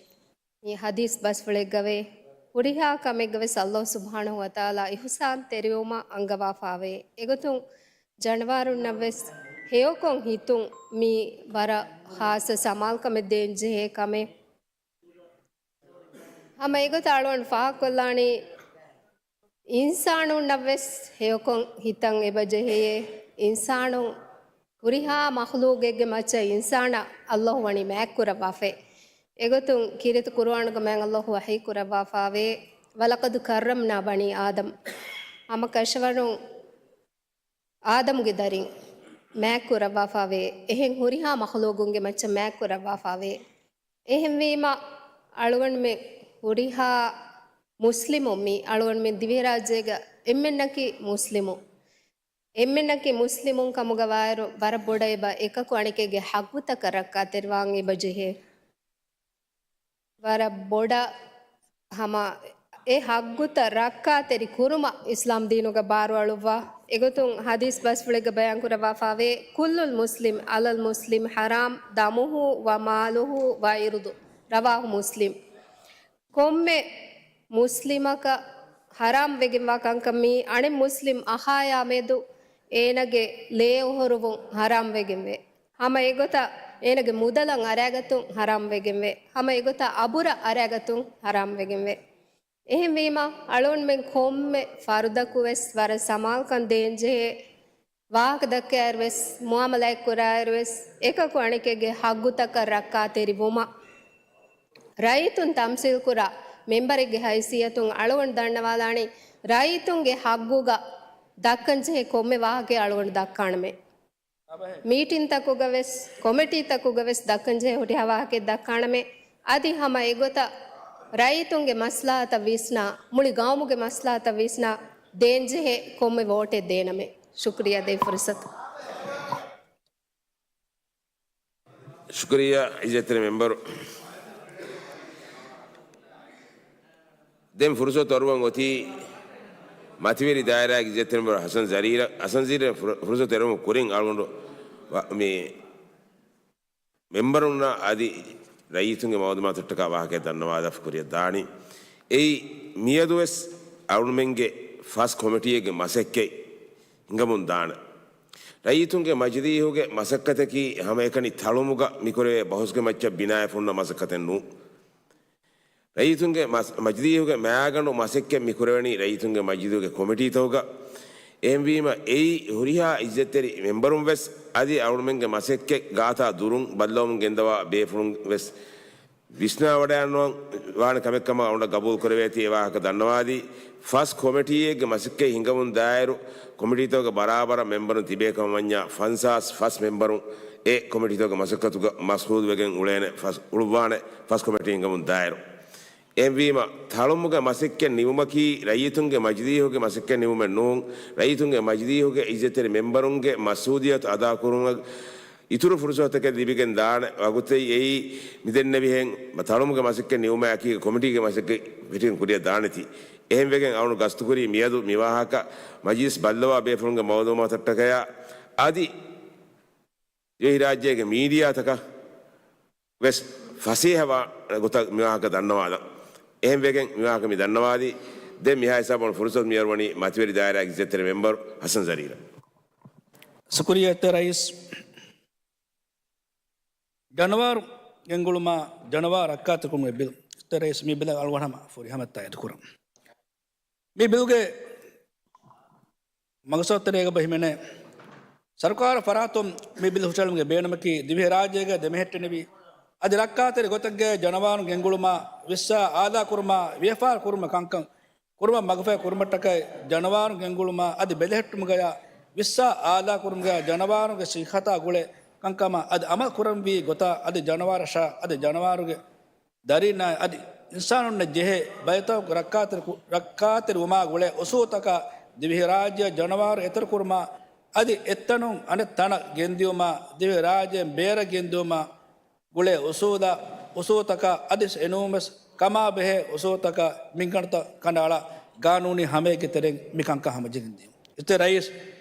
މި ޙަދީޘް ބަސްފުޅެއްގަވޭ، ހުރިހާ ކަމެއްގަވެސް ﷲ ސުބްޙާނަހޫ ވަތަޢާލާ އިޙުސާންތެރިވުމަށް އަންގަވާފައިވޭ. އެގޮތުން ޖަނަވާރުންނަށްވެސް ހެޔޮކޮށް ހިތުން މީ ވަރަށް ޚާއްޞަ ސަމާލުކަމެއް ދޭންޖެހޭ ކަމެއް. ހަމަ އެގޮތަށް އަޅުގަނޑު ފާހަގަކޮށްލާނީ، އިންސާނުންނަށްވެސް ހެޔޮކޮށް ހިތަން އެބަޖެހެޔޭ. އިންސާނުން ހުރިހާ މަޚްލޫގެއްގެ މައްޗަށް އިންސާނަށް ﷲ ވަނީ މާތްކުރައްވާފައި. އެގޮތުން ކީރިތި ޤުރުއާނުގަ މާތް ﷲ ވަޙީކުރައްވާފައިވޭ، وَلَقَدْ كَرَّمْنَا بَنِي آدَمَ. ހަމަކަށަވަރުން އާދަމްގެ ދަރިން މާތްކުރައްވާފައިވޭ، އެހެން ހުރިހާ މަޚްލޫގުންގެ މައްޗަށް މާތްކުރައްވާފައިވޭ. އެހެންވީމަ، އަޅުގަނޑުމެން ހުރިހާ މުސްލިމުން، މި އަޅުގަނޑުމެން ދިވެހިރާއްޖޭގަ އެންމެންނަކީ މުސްލިމުން. އެންމެންނަކީ މުސްލިމުން ކަމުގަ ވާއިރު، ވަރަށް ބޮޑަށް އެބަ އެކަކު އަނެކެއްގެ ހައްގުތަކަށް ރައްކާތެރިވާން އެބަ ޖެހޭ. ވަރަށް ބޮޑަށް ހަމަ އެ ހައްގުތައް ރައްކާތެރި ކުރުމަށް އިސްލާމް ދީނުގަ ބާރުއަޅުއްވާ. އެގޮތުން ހަދީސް ބަސްފުޅެއްގަ ބަޔާންކުރައްވާފައިވޭ، "كل المسلم على المسلم حرام دمه وماله وعرضه." رواه مسلم. ކޮންމެ މުސްލިމަކަށް ޙަރާމް ވެގެންވާ ކަންކަން މީ އަނެއް މުސްލިމް އަޚާޔާ މެދު އޭނަގެ ލޭ އޮހޮރުވުން ޙަރާމް ވެގެންވޭ. ހަމަ އެގޮތަށް އޭނަގެ މުދަލަށް އަރައިގަތުން ޙަރާމް ވެގެންވޭ. ހަމަ އެގޮތަށް އަބުރަށް އަރައިގަތުން ޙަރާމް ވެގެންވޭ. އެހެންވީމަ، އަޅުގަނޑުމެން ކޮންމެ ފަރުދަކު ވެސް ވަރަށް ސަމާލުކަން ދޭންޖެހޭ. ވާހަކަ ދައްކައިރު ވެސް، މުއާމަލާތް ކުރާއިރު ވެސް، އެކަކު އަނެކެއްގެ ހައްގުތަކަށް ރައްކާތެރި ވުމަށް، ރައްޔިތުން ތަމްސީލް ކުރާ މެންބަރެއްގެ ހައިސިއްޔަތުން އަޅުގަނޑު ދަންނަވާލާނީ، ރައްޔިތުންގެ ހައްގުގަ ދައްކަންޖެހޭ ކޮންމެ ވާހަކައެއް އަޅުގަނޑު ދައްކާނަމޭ. މީޓިންތަކުގަ ވެސް، ކޮމިޓީތަކުގަ ވެސް ދައްކަންޖެހޭ ހުރިހާ ވާހަކައެއް ދައްކާނަމޭ. އަދި ހަމަ އެގޮތަށް ރައްޔިތުންގެ މަސްލަހަތަށް ވިސްނާ، މުޅި ގައުމުގެ މަސްލަހަތަށް ވިސްނާ ދޭންޖެހޭ ކޮންމެ ވޯޓެއް ދޭނަމޭ. ޝުކުރިއްޔާ ދޭ ފުރުސަތު. ޝުކުރިއްޔާ އިއްޒަތްތެރި މެންބަރު. ދެން ފުރުސަތު އަރުވަން އޮތީ މަތިވެރި ދާއިރާގެ އިއްޒަތްތެރި މެންބަރު ޙަސަން ޒަރީރަށް. ޙަސަން ޒަރީރަށް ފުރ-، ފުރުސަތު އެރުމުގެ ކުރިން އަޅުގަނޑު ވަ-، މި މެންބަރުންނަށް އަދި ރައްޔިތުންގެ މައުލޫމާތުތަކާ ވާހަކައެއް ދަންނަވާލާފަ ކުރިއަށް ދާނީ. އެއީ، މިއަދުވެސް އަޅުމެންގެ ފަސް ކޮމިޓީއެއްގެ މަސައްކަތް ހިނގަމުން ދާނެ. ރައްޔިތުންގެ މަޖިލީހުގެ މަސައްކަތަކީ ހަމައެކަނި ތަޅުމުގަ މިކުރެވޭ ބަހުސްގެ މައްޗަށް ބިނާވެފަ ހުންނަ މަސައްކަތެއް ނޫން. ރައްޔިތުންގެ މަސް-، މަޖިލީހުގެ މައިގަނޑު މަސައްކަތް މިކުރެވެނީ ރައްޔިތުންގެ މަޖިލީހުގެ ކޮމިޓީތަކުގަ. އެހެންވީމަ، އެއީ ހުރިހާ އިއްޒަތްތެރި މެންބަރުން ވެސް އަދި އަޅުމެންގެ މަސައްކަތް ގާތާ ދުރުން ބައްލަވަމުން ގެންދަވާ ބޭފުޅުން ވެސް ވިސްނާވަޑައިގަންނަވަން ވާނެ ކަމެއްކަމަށް އަޅުގަނޑަށް ގަބޫލު ކުރެވޭތީ އެ ވާހަކަ ދަންނަވާލީ. ފަސް ކޮމިޓީއެއްގެ މަސައްކަތް ހިނގަމުން ދާއިރު، ކޮމިޓީތަކުގެ ބަރާބަރަށް މެންބަރުން ތިބޭ ކަމަށް ވަންޏާ ފަންސާސް ފަސް މެންބަރުން އެ ކޮމިޓީތަކުގެ މަސައްކަތުގަ މަޝްޣޫލުވެގެން އުޅޭނެ ފަސް އުޅުއްވާނެ ފަސް ކޮމިޓީ ހިނގަމުން ދާއިރު. އެހެންވީމަ، ތަޅުމުގެ މަސައްކަތް ނިމުމަކީ ރައްޔިތުންގެ މަޖިލީހުގެ މަސައްކަތް ނިމުމެއް ނޫން. ރައްޔިތުންގެ މަޖިލީހުގެ އިއްޒަތްތެރި މެންބަރުންގެ މަސްއޫލިއްޔަތު އަދާކުރުމަށް އިތުރު ފުރުސަތުތަކެއް ލިބިގެން ދާނެ ވަގުތެއް އެއީ. މިދެންނެވިހެން، ތަޅުމުގެ މަސައްކަތް ނިމުމާއެކީގަ ކޮމިޓީގެ މަސައްކަތް ފިޓިން ކުރިއަށް ދާނެތީ. އެހެންވެގެން އަޅުން ގަސްތުކުރީ މިއަދު މިވާހަކަ މަޖިލިސް ބައްލަވާ ބޭފުޅުންގެ މައުލޫމާތަށްޓަކައި އަދި ދިވެހިރާއްޖޭގެ މީޑިއާތަކަށް ވެސް ފަސޭހަވާ ގޮތަށް މިވާހަކަ ދަންނަވާލަން. އެހެންވެގެން މިވާހަކަ މި ދަންނަވާލީ. ދެން މިހާ ހިސާބުން ފުރުސަތު މިއަރުވަނީ މަތިވެރި ދާއިރާގެ އިއްޒަތްތެރި މެންބަރު ހަސަން ޒަރީރަށް. ޝުކުރިއްޔާ އިއްޒަތްތެރި ރައީސް. ޖަނަވާރު ގެންގުޅުމާ ޖަނަވާރު ރައްކާތެރިކުރުމުގެ ބިލް. އިއްޒަތްތެރި ރައީސް، މި ބިލަށް އަޅުގަނޑު ހަމަ ފުރިހަމައަށް ތާއީދުކުރަން. މި ބިލްގެ މަގުސައްތެރޭގަ ބަ ހިމެނޭ. ސަރުކާރު ފަރާތުން މި ބިލް ހުށަހެޅުމުގެ ބޭނުމަކީ ދިވެހިރާއްޖޭގަ ދެމެހެއްޓެނިވި އަދި ރައްކާތެރި ގޮތެއްގައި ޖަނަވާރުން ގެންގުޅުމާ، ވިއްސާ އާލާކުރުމާ، ވިޔަފާރި ކުރުމަށް ކަންކަން ކުރުމަށް މަގުފަހި ކުރުމަށްޓަކައި ޖަނަވާރުން ގެންގުޅުމާ އަދި ބެލެހެއްޓުމުގަޔާ ވިއްސާ އާލާކުރުމުގަޔާ ޖަނަވާރުންގެ ސިއްހަތާ ގުޅޭ ކަންކަމަށް އަދި އަމަލު ކުރަންވީ ގޮތާ އަދި ޖަނަވާރަށާ އަދި ޖަނަވާރުގެ ދަރީންނާއި އަދި އިންސާނުންނަށް ޖެހޭ ބައިތަކުގެ ރައްކާތެރި ކު-، ރައްކާތެރިވުމާ ގުޅޭ އުސޫލުތަކާ ދިވެހިރާއްޖެއަށް ޖަނަވާރު އެތެރެކުރުމާ އަދި އެއްތަނުން އަނެއް ތަނަށް ގެންދިޔުމާ ދިވެހިރާއްޖެއިން ބޭރަށް ގެންދިޔުމާ ގުޅޭ އުސޫލަށް، އުސޫލުތަކަށް އަދި އެނޫންވެސް ކަމާބެހޭ އުސޫލުތަކަށް މިންގަނޑުތައް ކަނޑައަޅާ ގާނޫނީ ހަމައެއްގެ ތެރެއިން މިކަންކަން ހަމަޖެހިގެން ދިޔުން. އިއްޒަތްތެރި ރައީސް،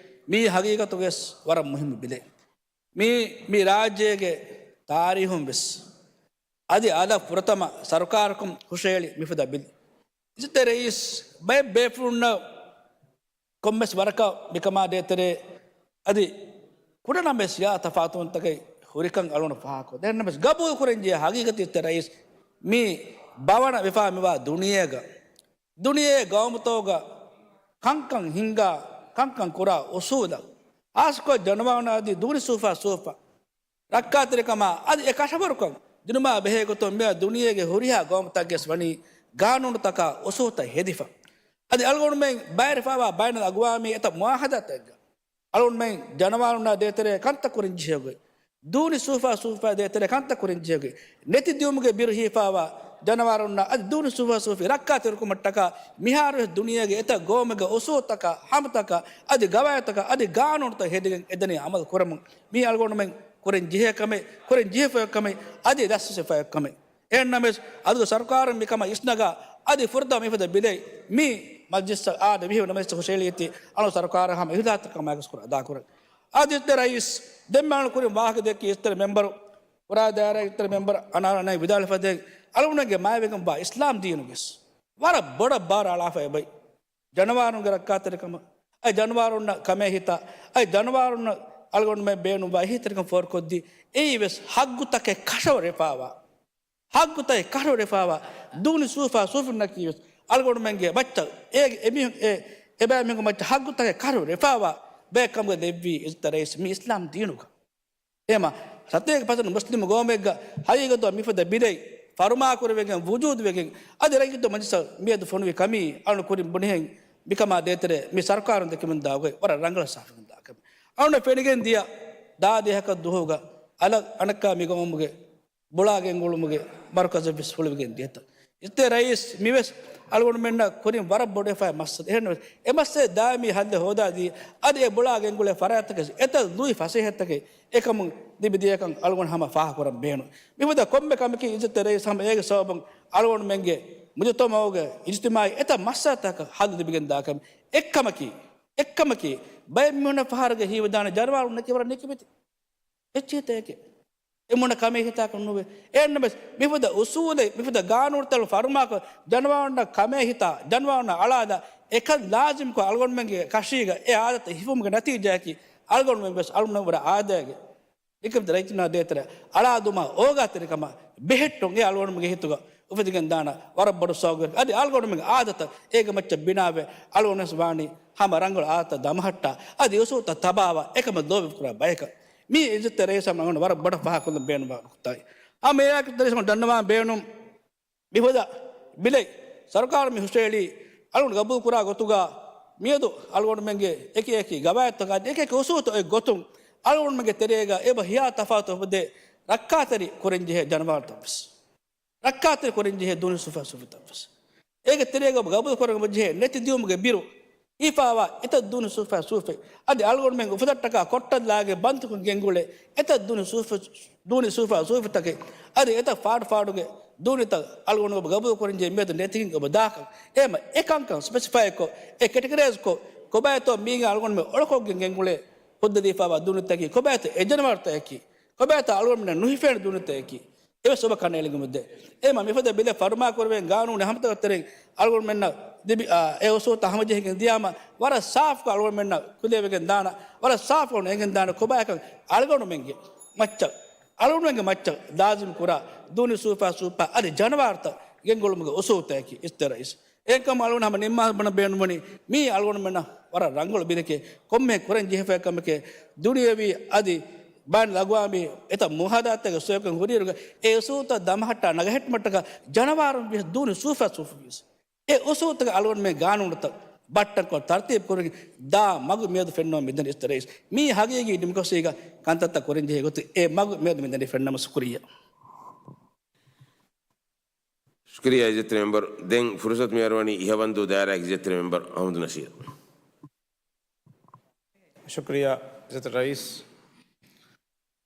މީ ހަގީގަތުގަވެސް ވަރަށް މުހިއްމު ބިލެއް. މީ، މި ރާއްޖޭގެ ތާރީހުން ވެސް އަދި އަލަށް ފުރަތަމަ ސަރުކާރަކުން ހުށަހެޅި މިފަދަ ބިލް. އިއްޒަތްތެރި ރައީސް، ބައެއް ބޭފުޅުންނަށް ކޮންމެސް ވަރަކަށް މިކަމާ ދޭތެރޭ އަދި ކުޑަނަމެސް ޔާ ތަފާތުވުންތަކެއް ހުރިކަން އަޅުގަނޑު ފާހަގަކޮށް ދެންނަމެސް ގަބޫލު ކުރަންޖެހޭ ހަގީގަތީ އިއްޒަތްތެރި ރައީސް، މީ ބަވަނަ ވެފާ މިވާ ދުނިޔޭގަ، ދުނިޔޭ ގައުމުތަކުގަ ކަންކަން ހިންގާ، ކަންކަން ކުރާ އުސޫލަށް ހާއްސަކޮށް ޖަނަވާރުންނަށް އަދި ދޫނި ސޫފާ ސޫފަ ރައްކާތެރިކަމާ އަދި އެ ކަށަވަރުކަން ދިނުމާ ބެހޭ ގޮތުން މިއަދު ދުނިޔޭގެ ހުރިހާ ގައުމުތަކަށްވެސް ވަނީ ގާނޫނުތަކާ އުސޫލުތައް ހެދިފަ. އަދި އަޅުގަނޑުމެން ބައިވެރިވެފައިވާ ބައިނަލްއަގްވާމީ އެތައް މުއާހަދާތަކެއްގަ އަޅުގަނޑުމެން ޖަނަވާރުންނާ ދޭތެރޭ ކަންތައް ކުރަންޖެހޭ ގޮތް، ދޫނި ސޫފާ ސޫފާ ދޭތެރޭ ކަންތައް ކުރަންޖެހޭ ގޮތް، ނެތި ދިޔުމުގެ ބިރު ހިފާވާ ޖަނަވާރުންނަށް އަދި ދޫނި ސުފާ ސޫފި ރައްކާތެރިކުމަށްޓަކާ މިހާރުވެސް ދުނިޔޭގެ އެތައް ގައުމެއްގެ އުސޫލުތަކާ، ހަމަތަކާ، އަދި ގަވާއިދުތަކާ، އަދި ގާނޫނުތައް ހެދިގެން އެދެނީ އަމަލު ކުރަމުން. މީ އަޅުގަނޑުމެން ކުރަން ޖެހޭ ކަމެއް، ކުރަން ޖެހިފައި ކަމެއް، އަދި ދަސްވެފައި ކަމެއް. އެހެންނަމަވެސް، އަދި ސަރުކާރުން މިކަމަށް އިސްނަގާ، އަދި ފުރަތަމަ މިފަދަ ބިލެއް މި މަޖްލިސްއަށް އާދެ މިހިރަ ނަމަވެސް ހުށައެޅީތީ އަޅު ސަރުކާރަށް ހަމަ އިހުލާތަކަމާ ގޮސް ކުރަ އަދާކުރަން. އާދެ، އިއްޒަތްތެރި ރައީސް، ދެންމެ އަޅު ކުރިން ވާހަކަ ދެއްކި އިއްޒަތްތެރި މެމްބަރު، ކުރާ ދާއިރާ އިއްޒަތްތެރި މެމްބަރު އަނާރަ ނައި ވިދާޅުފަދައިން އަޅުގަނޑުގެ މާތްވެގެންވާ އިސްލާމް ދީނުގެސް ވަރަށް ބޮޑަށް ބާރު އަޅާފަ އެބައި. ޖަނަވާރުންގެ ރައްކާތެރިކަމަށް، އައި ޖަނަވާރުންނަށް ކަމޭ ހިތާ، އައި ޖަނަވާރުންނަށް އަޅުގަނޑުމެން ބޭނުންވާ އެހީތެރިކަން ފޯރުކޮށްދީ، އެއީވެސް ހައްގުތަކެއް ކަށަވަރުވެފާވާ، ހައްގުތައް ކަށަވަރުވެފާވާ ދޫނި ސޫފާ ސޫފިންނަކީވެސް އަޅުގަނޑުމެންގެ މައްޗަށް އޭގެ އެމީހުން އެ، އެބައިމީހުންގެ މައްޗަށް ހައްގުތަކެއް ކަށަވަރުވެފާވާ ބައެއް ކަމުގަ ލެއްވީ އިއްޒަތްތެރި ރައީސް މި އިސްލާމް ދީނުގަ. އެހެމަ ސަތޭކަ ޕަސެންޓް މުސްލިމް ގައުމެއްގަ ހަގީގަތުގަ މިފަދަ ބިލެއް ފަރުމާކުރެވިގެން ވުޖޫދުވެގެން އަދި ރައްޔިތު މަޖިލިސަށް މިއަދު ފޮނުވި ކަމީ އަޅު ކުރިން ބުނިހެން މިކަމާ ދޭތެރޭ މި ސަރުކާރުން ދެކެމުންދާ ގޮތް ވަރަށް ރަނގަޅަށް ސާފުކުރަންދާ ކަމެއް. އަޅުން ފެނިގެން ދިޔަ ދާ ދިހަކަށް ދުހުގަ އަލަށް އަނެއްކާ މި ގައުމުގެ ބުޅާ ގެންގުޅުމުގެ މަރުކަޒަށްވެސް ހުޅުވިގެން ދިޔަތަ. އިއްޒަތްތެރި ރައީސް މިވެސް އަޅުގަނޑުމެންނަށް ކުރިން ވަރަށް ބޮޑުވެފައި މައްސަލަ. އެހެންވެސް އެ މައްސަލަ ދާއިމީ ހައްލެއް ހޯދާދީ އަދި އެ ބުޅާ ގެންގުޅޭ ފަރާތްތަކެސް އެތައް ލުއި ފަސޭހަތަކެއް އެކަމުން ލިބިދިޔަކަން އަޅުގަނޑު ހަމަ ފާހަގަކުރަން ބޭނުން. މިފަދަ ކޮންމެ ކަމަކީ އިއްޒަތްތެރި ރައީސް ހަމަ އޭގެ ސަބަބުން އަޅުގަނޑުމެންގެ މުޖުތަމައުގެ އިޖްތިމާއީ އެތައް މައްސަލަތަކަށް ހައްލު ލިބިގެންދާ ކަމެއް. އެއްކަމަކީ، އެއްކަމަކީ ބައެއް މީހުންނަށް ފަހަރުގެ ހީވެދާނެ ޖަނަވާރުންނަކީ ވަރަށް ނިކިމެތި. އެއްޗެހިތަކެއް އެމީހުންނަށް ކަމޭ ހިތާކަށް ނުވޭ. އެހެންނަމަވެސް މިފަދަ އުސޫލެއް، މިފަދަ ގާނޫނުތައް ފަރުމާކޮށް، ޖަނަވާރުންނަށް ކަމޭ ހިތާ، ޖަނަވާރުންނަށް އަޅާލާ، އެކަން ލާޒިމްކޮށް އަޅުގަނޑުމެންގެ ކަށީގަ އެ އާދަތަށް ހިފުމުގެ ނަތީޖާއަކީ، އަޅުގަނޑުމެން ވެސް އަޅުގަނޑުމެން ވަރަށް އާދައިގެ އެކަމަކު ރައްޔިތުންނާ ދޭތެރެ އަޅާދުމާ އޯގާތެރިކަމަށް ބެހެއްޓުން އެ އަޅުގަނޑުމެންގެ ހިތުގަ އުފެދިގެން ދާނަ ވަރަށް ބޮޑު ސަބަބެއް. އަދި އަޅުގަނޑުމެންގެ އާދަތަށް އޭގެ މައްޗަށް ބިނާވެ، އަޅުގަނޑު ވެސް ވާނީ ހަމަ ރަނގަޅު އާދަތައް ދަމަހައްޓާ، އަދި އުސޫލުތައް ތަބާވާ އެކަމަށް ލޯބި ކުރާ ބަޔަކަށް. މީ އިއްޒަތްތެރި ރައީސް ހަމަ ވަރަށް ބޮޑަށް ފާހަގަކޮށްލަން ބޭނުންވާ ނުކުތާއެއް. ހަމަ އެއާއެކު ދަރިސް ދަންނަވާން ބޭނުން މިފަދަ ބިލެއް ސަރުކާރުން މި ހުށައެޅީ އަޅުގަނޑު ގަބޫލު ކުރާ ގޮތުގަ މިއަދު އަޅުގަނޑުމެންގެ އެކި އެކި ގަވާއިދުތަކާ އެކި އެކި އުސޫލުތައް އޮތް ގޮތުން އަޅުގަނޑުމެންގެ ތެރޭގަ އެބަ ހިޔާ ތަފާތު އުފެދޭ ރައްކާތެރި ކުރަންޖެހޭ ޖަނަވާރުތައްވެސް. ރައްކާތެރި ކުރަންޖެހޭ ދޫނި ސޫފާ ސޫފިތައްވެސް. އޭގެ ތެރޭގަ ގަބޫލު ކުރަން ޖެހޭ ނެތި ދިޔުމުގެ ބިރު ހިފާވާ އެތައް ދޫނި ސޫފާ ސޫފި. އަދި އަޅުގަނޑުމެން އުފަލަށްޓަކާ ކޮއްޓަށްލާގެ ބަންދުކޮށް ގެންގުޅޭ އެތައް ދޫނި ސޫފި، ދޫނި ސޫފާ ސޫފިތަކެއް. އަދި އެތައް ފާޑު ފާޑުގެ ދޫނިތައް އަޅުގަނޑު އޮބަ ގަބޫލު ކުރަންޖެހޭ މިއަދު ނެތިގެން އޮބަ ދާކަން. އެހެމަ އެކަންކަން ސްޕެސިފައިކޮށް، އެ ކެޓަގަރައިޒްކޮށް، ކޮބާތޯ މީގެ އަޅުގަނޑުމެން އޮޅުކޮށްގެން ގެންގުޅޭ ހުއްދަ ދީފާވާ ދޫނިތަކީ، ކޮބާތޯ އެ ޖަނަވާރުތަކަކީ، ކޮބާތޯ އަޅުގަނޑުމެންނަށް ނުހިފޭނެ ދޫނިތަކަކީ. އެވެސް އޮބަ ކަންނޭނގެ މުއްދަ. އެހެމަ މިފަދަ ބިލެއް ފަރުމާކުރެވޭން ގާނޫނެއް ހަމަތަކަށް ތެރެއިން އަޅުގަނޑުމެންނަށް ލިބި، އާ، އެ އުސޫލުތައް ހަމަޖެހިގެން ދިޔާމަ ވަރަށް ސާފުކޮށް އަޅުގަނޑުމެންނަށް ކުލޭވެގެން ދާނަ، ވަރަށް ސާފުކޮށް އެނގެން ދާނަ ކޮބާކަން އަޅުގަނޑުމެންގެ މައްޗަށް، އަޅުގަނޑުމެންގެ މައްޗަށް ލާޒިމް ކުރާ ދޫނި ސޫފާ ސޫފާ އަދި ޖަނަވާރުތައް ގެންގުޅުމުގެ އުސޫލުތަކަކީ އިއްޒަތްތެރި ރައީސް. އެހެންކަމުން އަޅުގަނޑު ހަމަ ނިންމާލަން ބޭނުންވަނީ މީ އަޅުގަނޑުމެންނަށް ވަރަށް ރަނގަޅު ބިލެކޭ، ކޮންމެހެން ކުރަން ޖެހިފައި ކަމެކޭ، ދުނިޔެވީ އަދި ބައިނަލްއަގްވާމީ އެތައް މުއާހަދާތަކެއް ސޮއިކަން ހުރިއިރުގަ އެ އުސޫލުތައް ދަމަހައްޓާ ނަގަހެއްޓުމަށްޓަކާ ޖަނަވާރުން ވިޔަސް ދޫނި ސޫފާ ސޫފި ވިޔަސް އެ އުސޫލުތަކަށް އަޅުގަނޑުމެން ގާނޫނުތައް ބައްޓަންކޮށް ތަރުތީބު ކުރަން ދާ މަގު މިއަދު ފެންނަވަން މިދަނީ އިއްޒަތްތެރި ރައީސް. މީ ހަގީގީ ޑިމޮކްރަސީގަ ކަންތައްތައް ކުރަން ޖެހޭ ގޮތެއް. އެ މަގު މިއަދު މިދަނީ ފެންނަމަ ޝުކުރިއްޔާ. ޝުކުރިއްޔާ އިއްޒަތްތެރި މެމްބަރު. ދެން ފުރުސަތު މިއަރުވަނީ އިހަވަންދޫ ދާއިރާގެ އިއްޒަތްތެރި މެމްބަރު އަޙްމަދު ނަޝީދު. ޝުކުރިއްޔާ އިއްޒަތްތެރި ރައީސް.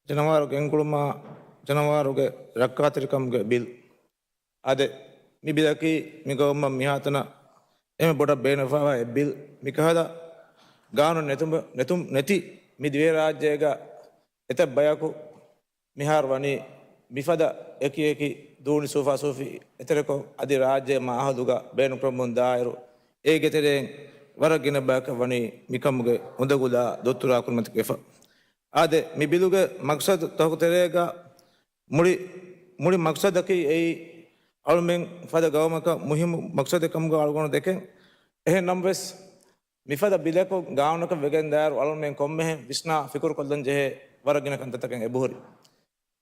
ޖަނަވާރު ގެންގުޅުމާ، ޖަނަވާރުގެ ރައްކާތެރިކަމުގެ ބިލް. އާދެ، މި ބިލަކީ މި ގައުމަށް މިހާތަނަށް އެންމެ ބޮޑަށް ބޭނުންވެފައިވާ އެއް ބިލް. މިކަހަލަ ގާނޫނު ނެތުމަ-، ނެތު-، ނެތި މި ދިވެހިރާއްޖޭގަ އެތައް ބަޔަކު މިހާރު ވަނީ މިފަދަ އެކި އެކި ދޫނި ސޫފާ ސޫފި އެތެރެކޮށް، އަދި ރާއްޖޭ މާހައުލުގަ ބޭނުންކުރަމުން ދާއިރު، އޭގެ ތެރެއިން ވަރަށް ގިނަ ބަޔަކަށް ވަނީ މިކަމުގެ އުނދަގުލާ ދޮއްތުރާ ކުރިމަތިވެފަ. އާދެ، މި ބިލުގެ މަގްސަދުތަކުގެ ތެރޭގަ މުޅި، މުޅި މަގްސަދަކީ އެއީ އަޅުމެން ފަދަ ގައުމަކަށް މުހިއްމު މަގްސަދެއް ކަމުގަ އަޅުގަނޑު ދެކެން. އެހެން ނަމަވެސް، މިފަދަ ބިލަކު ގާނޫނަކަށް ވެގެން ދާއިރު އަޅުމެން ކޮންމެހެން ވިސްނާ ފިކުރުކޮށްލަން ޖެހޭ ވަރަށް ގިނަ ކަންތައްތަކެއް އެބަހުރި.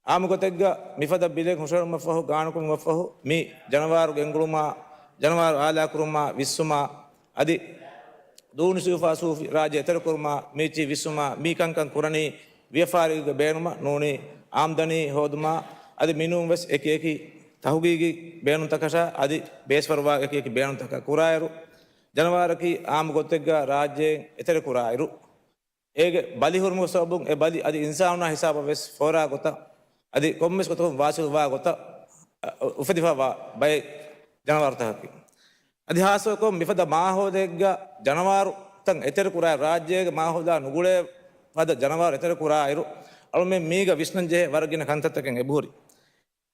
އާއްމު ގޮތެއްގަ މިފަދަ ބިލެއް ހުށަހެޅުމަށްފަހު، ގާނޫނުކުރުމަށްފަހު، މި ޖަނަވާރު ގެންގުޅުމާ، ޖަނަވާރު އާލާކުރުމާ، ވިއްސުމާ، އަދި ދޫނި ސޫފާ ސޫފި ރާއްޖެ އެތެރެކުރުމާ، މީޗި ވިއްސުމާ، މި ކަންކަން ކުރަނީ ވިޔަފާރީގެ ބޭނުމަށް ނޫނީ، އާމްދަނީ ހޯދުމާ، އަދި މިނޫންވެސް އެކި އެކި ތަހުގީގީ ބޭނުންތަކަށާ އަދި ބޭސްފަރުވާ އެކި އެކި ބޭނުންތަކަށް ކުރާއިރު، ޖަނަވާރަކީ އާއްމު ގޮތެއްގަ ރާއްޖޭން އެތެރެ ކުރާއިރު، އޭގެ ބަލި ހުރުމުގެ ސަބަބުން އެ ބަލި އަދި އިންސާނުންނާ ހިސާބަށް ވެސް ފޯރާ ގޮތަށް އަދި ކޮންމެސް ގޮތަކުން ވާސިލްވާ ގޮތަށް އުފެދިފަވާ ބައެއް ޖަނަވާރުތަކަކީ. އަދި ހާއްސަކޮށް މިފަދަ މާހައުލެއްގަ ޖަނަވާރުތައް އެތެރެ ކުރާ، ރާއްޖޭގެ މާހައުލާ ނުގުޅޭ ފަދަ ޖަނަވާރު އެތެރެ ކުރާއިރު، އަޅުމެން މީގަ ވިސްނަން ޖެހޭ ވަރަށް ގިނަ ކަންތައްތަކެއް އެބަހުރި.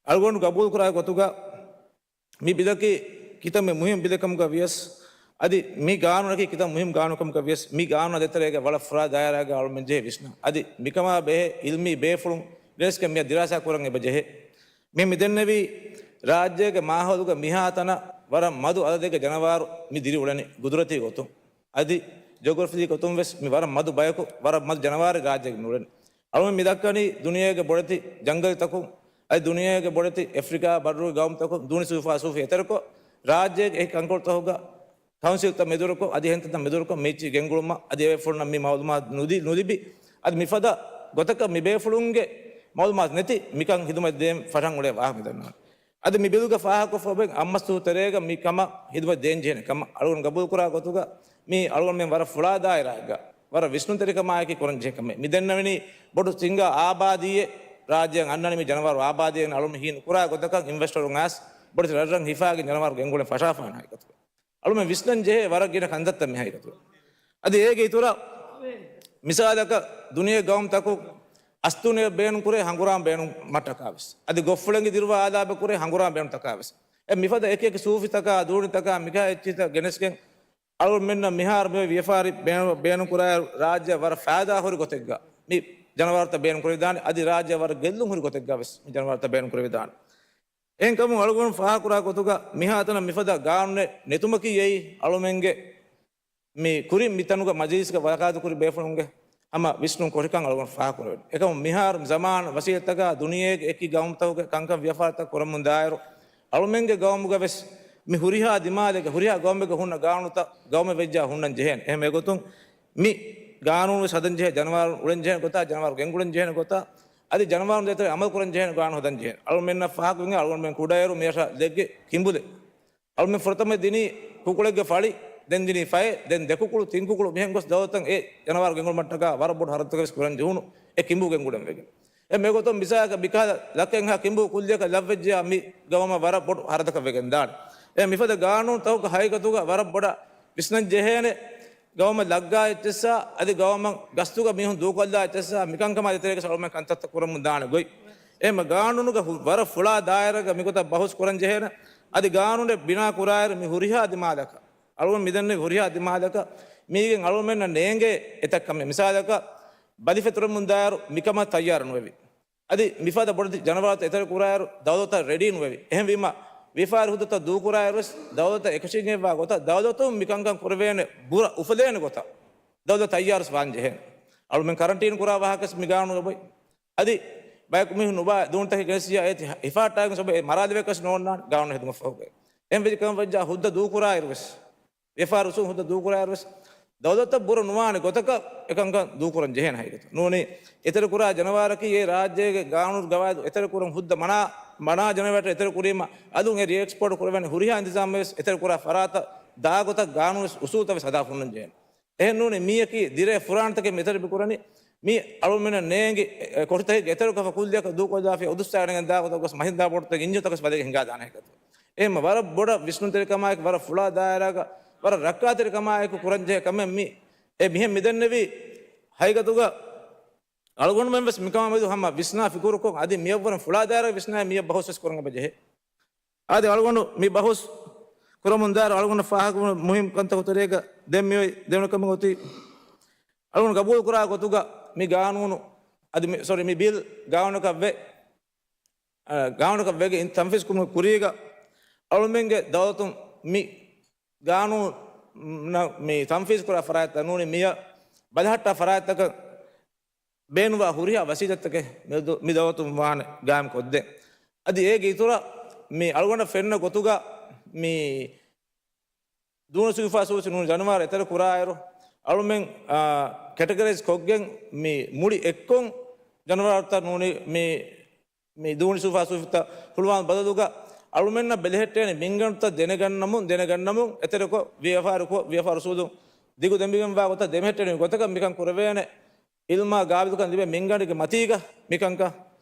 އަޅުގަނޑު ގަބޫލުކުރާ ގޮތުގަ މި ބިލަކީ ކިތަންމެ މުހިންމު ބިލެއް ކަމުގަ ވިޔަސް، އަދި މި ގާނޫނަކީ ކިތަން މުހިންމު ގާނޫނު ކަމުގަ ވިޔަސް، މި ގާނޫނާ ދޭތެރޭގަ ވަރަށް ފުރާ ދާއިރާގަ އަޅުމެން ޖެހޭ ވިސްނަން. އަދި މިކަމާ ބެހޭ އިލްމީ ބޭފުޅުން ގެނެސްގެން މިއަށް ދިރާސާ ކުރަން އެބަ ޖެހޭ. މި މިދެންނެވީ ރާއްޖޭގެ މާހައުލުގަ މިހާތަނަށް ވަރަށް މަދު އަދަދެއްގެ ޖަނަވާރު މި ދިރިއުޅެނީ ގުދުރަތީ ގޮތުން. އަދި ޖިއޮގްރަފީ ގޮތުން ވެސް މި ވަރަށް މަދު ބަޔަކު، ވަރަށް މަދު ޖަނަވާރެއް ރާއްޖޭގަ މި އުޅެނީ. އަޅުގަނޑު މި ދައްކަނީ ދުނިޔޭގެ ބޮޑެތި ޖަންގަލްތަކުން، އަދި ދުނިޔޭގެ ބޮޑެތި އެފްރިކާ ބައްރުގެ ގައުމުތަކުން ދޫނި ސުވިފާ ސޫފި އެތެރެކޮށް، ރާއްޖޭގެ އެކި ކަންކޮޅުތަކުގަ ކައުންސިލްތައް މެދުވެރިކޮށް، އަދި އެހެންތަންތަން މެދުވެރިކޮށް މިއެއްޗިހި ގެންގުޅުމަށް އަދި އެބޭފުޅުންނަށް މި މައުލޫމާތު ނުދި-، ނުލިބި، އަދި މިފަދަ ގޮތަކަށް މި ބޭފުޅުންގެ މައުލޫމާތު ނެތި މިކަން ހިދުމަތް ދޭން ފަށަން އުޅޭ ވާހަކަ މި ދަންނަވަނީ. އަދި މި ބިލުގަ ފާހަގަކޮށްފަ އޮތް އަށް މަސް ދުވަހު ތެރޭގަ މި ކަމަށް ހިދުމަތް ދޭން ޖެހޭނެ ކަމަށް އަޅުގަނޑު ގަބޫލުކުރާ ގޮތުގަ މީ އަޅުގަނޑުމެން ވަރަށް ފުޅާ ދާއިރާއެއްގަ ވަރަށް ވިސްނުންތެރިކަމާއެކީ ކުރަން ޖެހޭ ކަމެއް. މި ދެންނެވެނީ ބޮޑު ސިންގާ އާބާދީއެއް ރާއްޖެއަށް އަންނަނީ މި ޖަނަވާރު އާބާދީއެއް އަޅުގަނޑު ހީ ނުކުރާ ގޮތަކަށް އިންވެސްޓަރުން އައިސް ބޮޑެތި ރަށްރަށް ހިފާގެން ޖަނަވާރު ގެންގުޅެން ފަށާފާނެ ހަގީގަތުގަ. އަޅުމެން ވިސްނަން ޖެހޭ ވަރަށް ގިނަ ކަންތައްތައް މި ހަގީގަތުގަ. އަދި އޭގެ އިތުރަށް މިސާލަކަށް ދުނިޔޭ ގައުމުތަކުން އަސްތޫނިއެއް ބޭނުންކުރޭ ހަނގުރާމަ ބޭނުމަށްޓަކާ ވެސް. އަދި ގޮށްފުޅެންގެ ދިރުވާ އާދާބެއް ކުރޭ ހަނގުރާމަ ބޭނުމަށްޓަކާ ވެސް. އެ މިފަދަ އެކި އެކި ސޫފިތަކާ ދޫނިތަކާ މިކާ އެއްޗިތައް ގެނެސްގެން އަޅުގަނޑުމެންނަށް މިހާރު މި ވިޔަފާރި ބޭނު-، ބޭނުންކުރާއިރު ރާއްޖެ ވަރަށް ފައިދާ ހުރި ގޮތެއްގަ މި ޖަނަވާރުތައް ބޭނުންކުރެވިދާނެ. އަދި ރާއްޖެ ވަރަށް ގެއްލުން ހުރި ގޮތެއްގަ ވެސް މި ޖަނަވާރުތައް ބޭނުންކުރެވިދާނެ. އެހެންކަމުން އަޅުގަނޑު ފާހަގަކުރާ ގޮތުގަ މިހާތަނަށް މިފަދަ ގާނޫނެއް ނެތުމަކީ އެއީ އަޅުމެންގެ މި ކުރިން މިތަނުގަ މަޖިލީސްގަ ވަކާލަތުކުރި ބޭފުޅުންގެ ހަމަ ވިސްނުން ކޮށިކަން އަޅުގަނޑު ފާހަގަކުރެވެން. އެކަމު މިހާރު ޒަމާން ވަސީލަތްތަކާ ދުނިޔޭގެ އެކި ގައުމުތަކުގެ ކަންކަން ވިޔަފާރިތައް ކުރަމުން ދާއިރު، އަޅުމެންގެ ގައުމުގަ ވެސް މި ހުރިހާ ދިމާލެއްގެ ހުރިހާ ގައުމެއްގަ ހުންނަ ގާނޫނުތައް ގައުމެއް ވެއްޖާ ހުންނަން ޖެހޭނެ. އެހެން އެގޮތުން މި ގާނޫނު ވެސް ހަދަން ޖެހޭ، ޖަނަވާރު އުޅެން ޖެހޭ ގޮތާ، ޖަނަވާރު ގެންގުޅެން ޖެހޭ ގޮތާ، އަދި ޖަނަވާރު ދޭތެރޭ އަމަލު ކުރަން ޖެހޭ ގާނޫނު ހަދަން ޖެހޭ. އަޅުމެންނަށް ފާހަގަވެގެން އަޅުގަނޑުމެން ކުޑައިރު މިއަށާ ލެއްގެ ކިނބުލެއް. އަޅުމެން ފުރަތަމަ ދިނީ ކުކުޅެއްގެ ފަޅި، ދެން ދިނީ ފައެއް، ދެން ދެ ކުކުޅު، ތިން ކުކުޅު، މިހެން ގޮސް ދައުލަތަށް އެ ޖަނަވާރު ގެންގުޅުމަށްޓަކާ ވަރަށް ބޮޑު ހަރަދުތަކެއް ވެސް ކުރަން ޖެހުނު އެ ކިނބު ގެންގުޅެން ވެގެން. އެ މެގޮތުން މިސާލަކަށް މިކަހަލަ ލައްކައެއްހާ ކިނބު ކުއްލިއަކަށް ލައްވެއްޖެޔާ މި ގައުމަށް ވަރަށް ބޮޑު ހަރަދަކަށް ވެގެން ދާނެ. އެ މިފަދަ ގާނޫނުތަކުގެ ހަގީގަތުގަ ވަރަށް ބޮޑަށް ވިސްނަން ޖެހޭނެ. ގައުމަށް ލައްގާ އެއްޗެއްސާ، އަދި ގައުމަށް ގަސްތުގަ މީހުން ދޫކޮށްލާ އެއްޗެއްސާ، މިކަންކަމާ ދޭތެރޭގަ އަޅުމެން ކަންތައްތައް ކުރަމުން ދާނެ ގޮތް. އެހެންމަ ގާނޫނުގަ ހު-، ވަރަށް ފުޅާ ދާއިރާގަ މިގޮތަށް ބަހުސް ކުރަން ޖެހޭނެ. އަދި ގާނޫނެއް ބިނާ ކުރާއިރު މި ހުރިހާ ދިމާލަކަށް، އަޅުގަނޑު މިދެންނެވި ހުރިހާ ދިމާލަކަށް މީގެން އަޅުގަނޑުމެންނަށް ނޭނގޭ އެތައް ކަމެއް. މިސާލަކަށް، ބަލި ފެތުރެމުން ދާއިރު މިކަމަށް ތައްޔާރު ނުވެވި. އަދި މިފަދަ ބޮޑެތި ޖަނަވާރުތައް އެތެރެ ކުރާއިރު ދައުލަތަށް ރެޑީ ނުވެވި. އެހެންވީމަ، ވިޔަފާރި ހުއްދަތައް ދޫކުރާއިރުވެސް ދައުލަތަށް އެކަށީގެންވާ ގޮތަށް ދައުލަތުން މިކަންކަން ކުރެވޭނެ ބުރަ އުފަލޭނެ ގޮތަށް ދައުލަތު ތައްޔާރުވެސް ވާން ޖެހޭނެ. އަޅުމެން ކަރަންޓީން ކުރާ ވާހަކަވެސް މި ގާނޫނުގަ އޮތް. އަދި ބަޔަކު މީހުން ނުބާ ދޫންތަކެއް ގެނެސް ޖިޔާ އޭތި ހިފާއްޓާގެން ސޮބެ އެ މަރާލެވޭކަށް ނޯންނާނެ ގާނޫނު ހެދުމަށްފަހުގައި. އެހެން ވެއްޖެ ކަމަށް ވެއްޖާ ހުއްދަ ދޫކުރާއިރުވެސް، ވިޔަފާރި އުސޫލު ހުއްދަ ދޫކުރާއިރުވެސް، ދައުލަތަށް ބުރަ ނުވާނެ ގޮތަކަށް އެކަންކަން ދޫކުރަން ޖެހޭނެ ހަގީގަތަށް. ނޫނީ އެތެރެކުރާ ޖަނަވާރަކީ އެ ރާއްޖޭގެ ގާނޫނު ގަވާއިދު އެތެރެކުރަން ހުއްދަ މަނާ، މަނާ ޖަނަވާރަ އެތެރެކުރީމަ އަލުން އެ ރީއެކްސްޕޯޓް ކުރެވޭނެ ހުރިހާ އިންތިޒާމެއް ވެސް އެތެރެކުރާ ފަރާތަށް ދާ ގޮތަށް ގާނޫނު ވެސް އުސޫލުތައް ވެސް ހަދާފަ ހުންނަން ޖެހޭނެ. އެހެން ނޫނީ މީއަކީ ދިރޭ ފުރާނަތަކެއް މިތެރެ ބިކުރަނީ. މީ އަޅުމެންނަށް ނޭނގި އެ ކޮށިތަކެއްގެ އެތެރެކޮށްފަ ކުއްލިއަކަށް ދޫކޮށްލާފި އުދުއްސާގެން ދާ ގޮތަށް ގޮސް މަހިންދާ ބޯޓުތަކެއް އިންޖިނުތަކަށް ވަދެގެން ހިނގާދާނެ ހަގީގަތަށް. އެހެންމަ ވަރަށް ބޮޑަށް ވިސްނުންތެރިކަމާއެކު، ވަރަށް ފުޅާ ދާއިރާގަ ވަރަށް ރައްކާތެރިކަމާއެކު ކުރަންޖެހޭ ކަމެއް މީ. އެ މިހެން މިދެންނެވީ ހަގީގަތުގަ އަޅުގަނޑުމެން ވެސް މިކަމާ މެދު ހަމަ ވިސްނާ ފިކުރުކޮށް، އަދި މިއަށްވުރެން ފުޅާ ދާއިރާ ވިސްނާ މިއަށް ބަހުސް ވެސް ކުރަން އެބަ ޖެހޭ. އާދެ، އަޅުގަނޑު މި ބަހުސް ކުރަމުން ދާއިރު އަޅުގަނޑަށް ފާހަގަވުނު މުހިންމު ކަންތަކު ތެރޭގަ ދެން މިއޮތް ދެވަނަ ކަމެއް އޮތީ، އަޅުގަނޑު ގަބޫލު ކުރާ ގޮތުގަ މި ގާނޫނު އަދި މި، ސޮރީ، މި ބިލް ގާނޫނަކަށް ވެ، އަ، ގާނޫނަކަށް ވެގެން ތަންފީޒް ކުރުމުގެ ކުރީގަ އަޅުމެންގެ ދައުލަތުން މި ގާނޫނަށް މި ތަންފީޒް ކުރާ ފަރާތްތައް ނޫނީ މިއަށް ބަލަހައްޓާ ފަރާތްތަކަށް ބޭނުންވާ ހުރިހާ ވަސީލަތްތަކެއް މި ދަ-، މި ދައުލަތުން ވާނެ ގާއިމް ކޮށްދޭން. އަދި އޭގެ އިތުރަށް މި އަޅުގަނޑަށް ފެންނަ ގޮތުގަ މި ދޫނި ސުވިފާ ސޫފި ނޫނީ ޖަނަވާރު އެތެރެ ކުރާއިރު، އަޅުމެން، އާ، ކެޓަގަރައިޒް ކޮށްގެން މި މުޅި އެއްކޮށް ޖަނަވާރުތައް ނޫނީ މި، މި ދޫނި ސުވިފާ ސޫފިތައް ހުޅުވާން ބަދަލުގަ އަޅުމެންނަށް ބެލެހެއްޓޭނެ މިންގަނޑުތައް ދެނެގަންނަމުން، ދެނެގަންނަމުން އެތެރެކޮށް ވިޔަފާރިކޮށް، ވިޔަފާރި އުސޫލު ދިގު ދެމިގެންވާ ގޮތަށް ދެމެހެއްޓެނި ގޮތަކަށް މިކަން ކުރެވޭނެ. އިލްމާ ގާބިލުކަން ލިބޭ މިންގަނޑެއްގެ މަތީގަ މިކަންކަން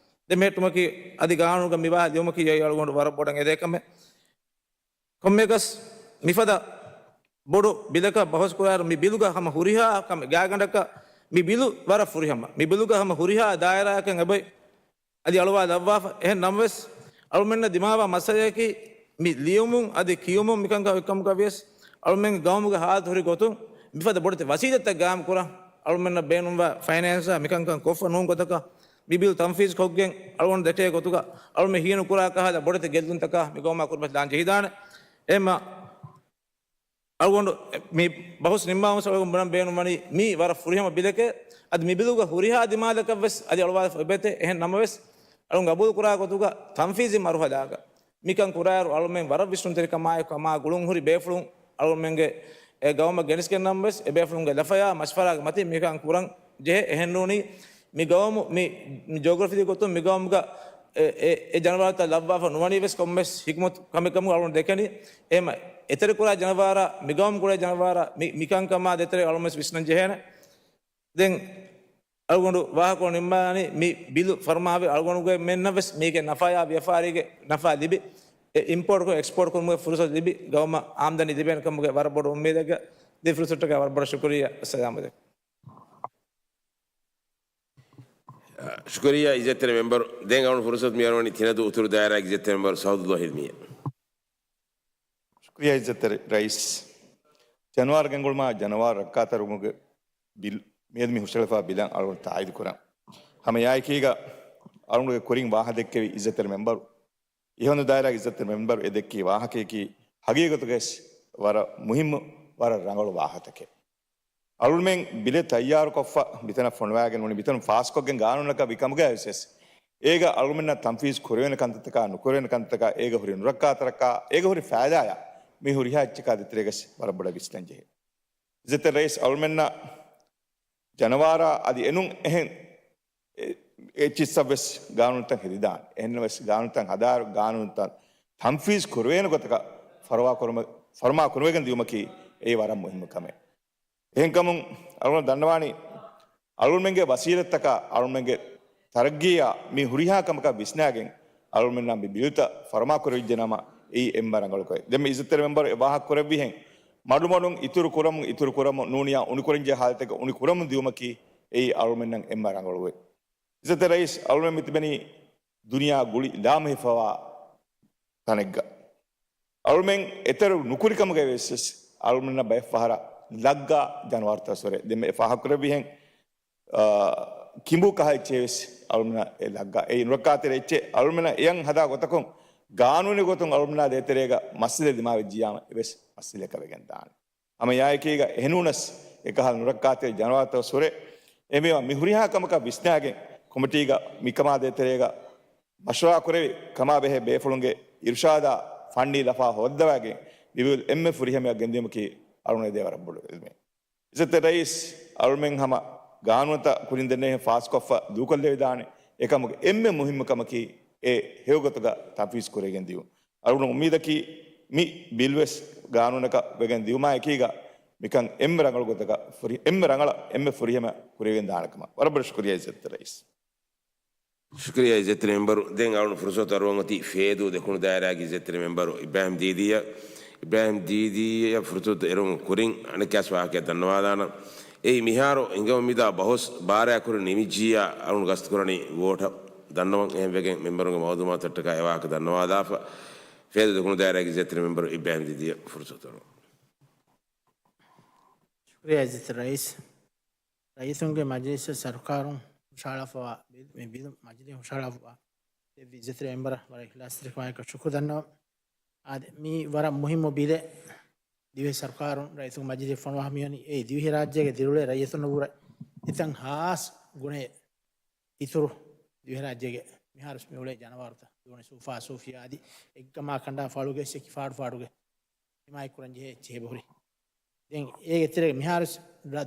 ދެމެހެއްޓުމަކީ އަދި ގާނޫނުގަ މިވާހަކަ ލިޔުމަކީ އަޅުގަނޑު ވަރަށް ބޮޑަށް އެދޭ ކަމެއް. ކޮންމެއަކަސް މިފަދަ ބޮޑު ބިލަކަށް ބަހުސް ކުރާއިރު މި ބިލުގަ ހަމަ ހުރިހާ ކަމެއް ގާތްގަނޑަކަށް މި ބިލު ވަރަށް ފުރިހަމަ، މި ބިލުގަ ހަމަ ހުރިހާ ދާއިރާއަކަށް އެބައި އަދި އަޅުވާ ލައްވާފަ. އެހެން ނަމަވެސް، އަޅުމެންނަށް ދިމާވާ މައްސަލަޔަކީ، މި ލިޔުމުން އަދި ކިޔުމުން މިކަންކަން އޮތްކަމުގަ ވިޔަސް، އަޅުމެންގެ ގައުމުގެ ހާލަތު ހުރި ގޮތުން، މިފަދަ ބޮޑެތި ވަސީލަތްތައް ގާއިމް ކުރަން، އަޅުމެންނަށް ބޭނުންވާ ފައިނޭންސާ މިކަންކަން ކޮށްފަ ނޫން ގޮތަކަށް، މި ބިލް ތަންފީޒް ކޮށްގެން، އަޅުގަނޑު ދެކޭ ގޮތުގަ، އަޅުމެން ހީނު ކުރާ ކަހަލަ ބޮޑެތި ގެއްލުންތަކާ މި ގައުމާ ކުރިމަތިލާން ޖެހިދާނެ. އެހެންމަ އަޅުގަނޑު މި ބަހުސް ނިންމާވުމަށް އަޅުގަނޑު ބުނަން ބޭނުންވަނީ މީ ވަރަށް ފުރިހަމަ ބިލެކޭ. އަދި މި ބިލުގަ ހުރިހާ ދިމާލަކަށްވެސް އަދި އަޅުވާލަފަ އެބައެތޭ. އެހެން ނަމަވެސް، އަޅުން ގަބޫލު ކުރާ ގޮތުގަ ތަންފީޒީ މަރުހަލާގަ މިކަން ކުރާއިރު އަޅުމެން ވަރަށް ވިސްނުންތެރިކަމާއެކު ހަމާ ގުޅުން ހުރި ބޭފުޅުން އަޅުމެންގެ އެ ގައުމަށް ގެނެސްގެންނަމަވެސް، އެ ބޭފުޅުންގެ ލަފަޔާ މަޝްވަރާގެ މަތިން މިކަން ކުރަން ޖެހޭ. އެހެންނޫނީ މި ގައުމު މި، މި ޖޯގްރަފީ ގޮތުން މި ގައުމުގަ އެ، އެ، އެ ޖަނަވާރުތައް ލައްވާފަ ނުވަނީ ވެސް ކޮންމެސް ހިކުމަތު ކަމެއް ކަމުގަ އަޅުން ދެކެނީ. އެހެމަ އެތެރެކުރާ ޖަނަވާރާ، މި ގައުމު ކުރޭ ޖަނަވާރާ މި، މިކަންކަމާ ދޭތެރޭ އަޅުން ވެސް ވިސްނަން ޖެހޭނެ. ދެން އަޅުގަނޑު ވާހަކަ ނިންމާނީ މި ބިލު ފަރުމާވެ އަޅުގަނޑުގެ މެންނަށް ވެސް މީގެ ނަފާޔާ ވިޔަފާރީގެ ނަފާ ލިބި، އެ އިމްޕޯޓް ކޮށް އެކްސްޕޯޓް ކުރުމުގެ ފުރުސަތު ލިބި، ގައުމަށް އާމްދަނީ ލިބޭނެ ކަމުގެ ވަރަށް ބޮޑު އުއްމީދެއްގަ ދި ފުރުސަތަކަށް ވަރަށް ބޮޑަށް ޝުކުރިއްޔާ. އައްސަލާމު ޢަލައިކުމް. ޝުކުރިއްޔާ އިއްޒަތްތެރި މެމްބަރު. ދެން އަޅުން ފުރުސަތު މިއަރުވަނީ ތިނަދޫ އުތުރު ދާއިރާގެ އިއްޒަތްތެރި މެމްބަރު ސައުދުﷲ ހިލްމީއަށް. ޝުކުރިއްޔާ އިއްޒަތްތެރި ރައީސް. ޖަނަވާރު ގެންގުޅުމާ ޖަނަވާރު ރައްކާތެރިވުމުގެ ބިލް މިއަދު މި ހުށަހެޅިފައިވާ ބިލަށް އަޅުގަނޑު ތާއީދު ކުރަން. ހަމަ އެއާއެކީގަ އަޅުގަނޑުގެ ކުރިން ވާހަކަ ދެއްކެވި އިއްޒަތްތެރި މެމްބަރު، އިހަންދޫ ދާއިރާގެ އިއްޒަތްތެރި މެމްބަރު އެ ދެއްކި ވާހަކަޔަކީ ހަގީގަތުގައި ވެސް ވަރަށް މުހިއްމު، ވަރަށް ރަނގަޅު ވާހަކަތަކެއް. އަޅުމެން ބިލެއް ތައްޔާރުކޮށްފަ މިތަނަށް ފޮނުވާގެން ނޫނީ މިތަނުން ފާސްކޮށްގެން ގާނޫނަކަށް ވި ކަމުގައި ވެސް ވެސް، އޭގަ އަޅުމެންނަށް ތަންފީޒް ކުރެވޭނެ ކަންތައްތަކާ ނުކުރެވޭނެ ކަންތައްތަކާ، އޭގަ ހުރި ނުރައްކާތެރިކާ، އޭގަ ހުރި ފައިދާއާ މި ހުރިހާ އެއްޗަކާ ދޭތެރޭގަސް ވަރަށް ބޮޑަށް ވިސްނަން ޖެހޭ. އިއްޒަތްތެރި ރައީސް އަޅުމެންނަށް ޖަނަވާރާ އަދި އެނޫން އެހެން އެ-، އެއްޗިއްސަށް ވެސް ގާނޫނުތައް ހެދިދާނެ. އެހެންނަމަވެސް ގާނޫނުތައް ހަދާއިރު ގާނޫނުތައް ތަންފީޒް ކުރެވޭނެ ގޮތަކަށް ފަރުވާ ކުރުމަށް، ފަރުމާ ކުރެވިގެން ދިއުމަކީ އެއީ ވަރަށް މުހިއްމު ކަމެއް. އެހެންކަމުން އަޅުގަނޑު ދަންނަވާނީ، އަޅުގަނޑުމެންގެ ވަސީލަތްތަކާ، އަޅުގަނޑުމެންގެ ތަރައްގީއާ މި ހުރިހާ ކަމަކަށް ވިސްނާގެން، އަޅުގަނޑުމެންނާ މި ބިލުތައް ފަރުމާ ކުރެވިއްޖެ ނަމަ، އެއީ އެންމެ ރަނގަޅު ކަމެއް. ދެންމެ އިއްޒަތްތެރި މެމްބަރު އެ ވާހަކަ ކުރެއްވިހެން، މަޑުމަޑުން އިތުރު ކުރަމުން، އިތުރު ކުރަމުން ނޫނިޔާ އުނިކުރަންޖެހޭ ހާލަތެއްގަ އުނިކުރަމުން ދިއުމަކީ، އެއީ އަޅުގަނޑުމެންނަށް އެންމެ ރަނގަޅު އެއް. އިއްޒަތްތެރި ރައީސް، އަޅުގަނޑުމެން މި ތިބެނީ ދުނިޔާ ގުޅި ލާމެހިފަވާ ތަނެއްގަ. އަޅުމެން އެތެރެ ނުކުރިކަމުގައި ވެސް އަޅުމެންނަށް ބައެއް ފަހަރަށް ލައްގާ ޖަނަވާރުތައް ވެސް ހުރޭ. ދެންމެ ފާހަގަކުރެއްވިހެން، އާ، ކިނބޫ ކަހަލަ އެއްޗެއް ވެސް އަޅުމެންނަށް އެ ލައްގާ. އެއީ ނުރައްކާތެރި އެއްޗެއް. އަޅުމެންނަށް އެޔަށް ހަދާ ގޮތަކުން ގާނޫނީ ގޮތުން އަޅުމެންނާ ދޭތެރޭގަ މައްސަލަ ދިމާވެއްޖިޔާމަ އެވެސް މައްސަލައަކަށް ވެގެން ދާނެ. ހަމަ އެއާއެކީގަ އެހެނޫނަސް އެކަހަލަ ނުރައްކާތެރި ޖަނަވާރުތައް ވެސް ހުރޭ. އެހެންވީމަ މި ހުރިހާ ކަމަކަށް ވިސްނާގެން ކޮމިޓީގަ މިކަމާ ދޭތެރޭގަ މަޝްވަރާ ކުރެވި ކަމާ ބެހޭ ބޭފުޅުންގެ އިރުޝާދާ ފަންނީ ލަފާ ހޯއްދަވާގެން މި ބިލް އެންމެ ފުރިހަމަޔަށް ގެންދިއުމަކީ އަޅުގަނޑު އެދޭ ވަރަށް ބޮޑު އިލްމެއް. އިއްޒަތްތެރި ރައީސް، އަޅުމެން ހަމަ ގާނޫނުތައް ކުރިން ދެންނެވިހެން ފާސްކޮށްފަ ދޫކޮށްލެވިދާނެ. އެކަމުގެ އެންމެ މުހިއްމު ކަމަކީ އެ ހެޔޮގޮތުގަ ތަންފީޒް ކުރެވިގެން ދިއުން. އަޅުގަނޑު އުއްމީދަކީ މި ބިލް ވެސް ގާނޫނަކަށް ވެގެން ދިއުމާ އެކީގަ މިކަން އެންމެ ރަނގަޅު ގޮތަކަށް ފުރި-، އެންމެ ރަނގަޅަށް އެންމެ ފުރިހަމަ ކުރެވިގެން ދާނެ ކަމަށް. ވަރަށް ބޮޑަށް ޝުކުރިއްޔާ އިއްޒަތްތެރި ރައީސް. ޝުކުރިއްޔާ އިއްޒަތްތެރި މެމްބަރު. ދެން އަޅުން ފުރުސަތު އަރުވަން އޮތީ ފޭދޫ ދެކުނު ދާއިރާގެ އިއްޒަތްތެރި މެމްބަރު އިބްރާހިމް ދީދީއަށް. އިބްރާހިމް ދީދީއަށް ފުރުސަތު އެރުމުގެ ކުރިން އަނެއްކާސް ވާހަކައެއް ދަންނަވާލާނަން. އެއީ މިހާރު ހިނގަމުން މިދާ ބަހުސް ބާރައާ ކުރިން ނިމިއްޖިއްޔާ އަޅުން ގަސްތުކުރަނީ ވޯޓަށް ދަންނަވަން. އެހެންވެގެން މެމްބަރުންގެ މައުލޫމާތުތައްޓަކާ އެ ވާހަކަ ދަންނަވާލާފަ. ފޭދޫ ދެކުނު ދާއިރާގެ އިއްޒަތްތެރި މެމްބަރު އިބްރާހިމް ދީދީއަށް ފުރުސަތު އަރުވަން. ޝުކުރިއްޔާ އިއްޒަތްތެރި ރައީސް. ރައީސުންގެ މަޖިލީހަށް ސަރުކާރުން ހުށަހަޅާފައިވާ ބިލް، މި ބިލު މަޖިލީހަށް ހުށަހަޅާފައިވާ އެއްވި އިއްޒަތްތެރި މެމްބަރަށް ވަރަށް އިޚްލާޞްތެރިކަމާއެކު ޝުކުރު ދަންނަވަން. އާދެ، މީ ވަރަށް މުހިއްމު ބިލެއް. ދިވެހި ސަރުކާރުން ރައީސުންގެ މަޖިލީހަށް ފޮނުވާ މިވަނީ އެ ދިވެހިރާއްޖޭގެ ދިރިއުޅޭ ރައްޔިތުންނަށްވުރެ އެތަން ހާސް ގުނައެއް އިތުރު ދިވެހިރާއްޖޭގެ މިހާރުސް މިއުޅޭ ޖަނަވާރުތައް ދޫނި ސޫފާ ސޫފިޔާ އަދި އެއްގަމާ ކަނޑާ ފާޅުގެ ސެކި ފާޑު ފާޑުގެ ހިމާޔަތްކުރަން ޖެހޭ އެއްޗެއް އެބަހުރި. ދެން އޭގެ ތެރޭ މިހާރުސް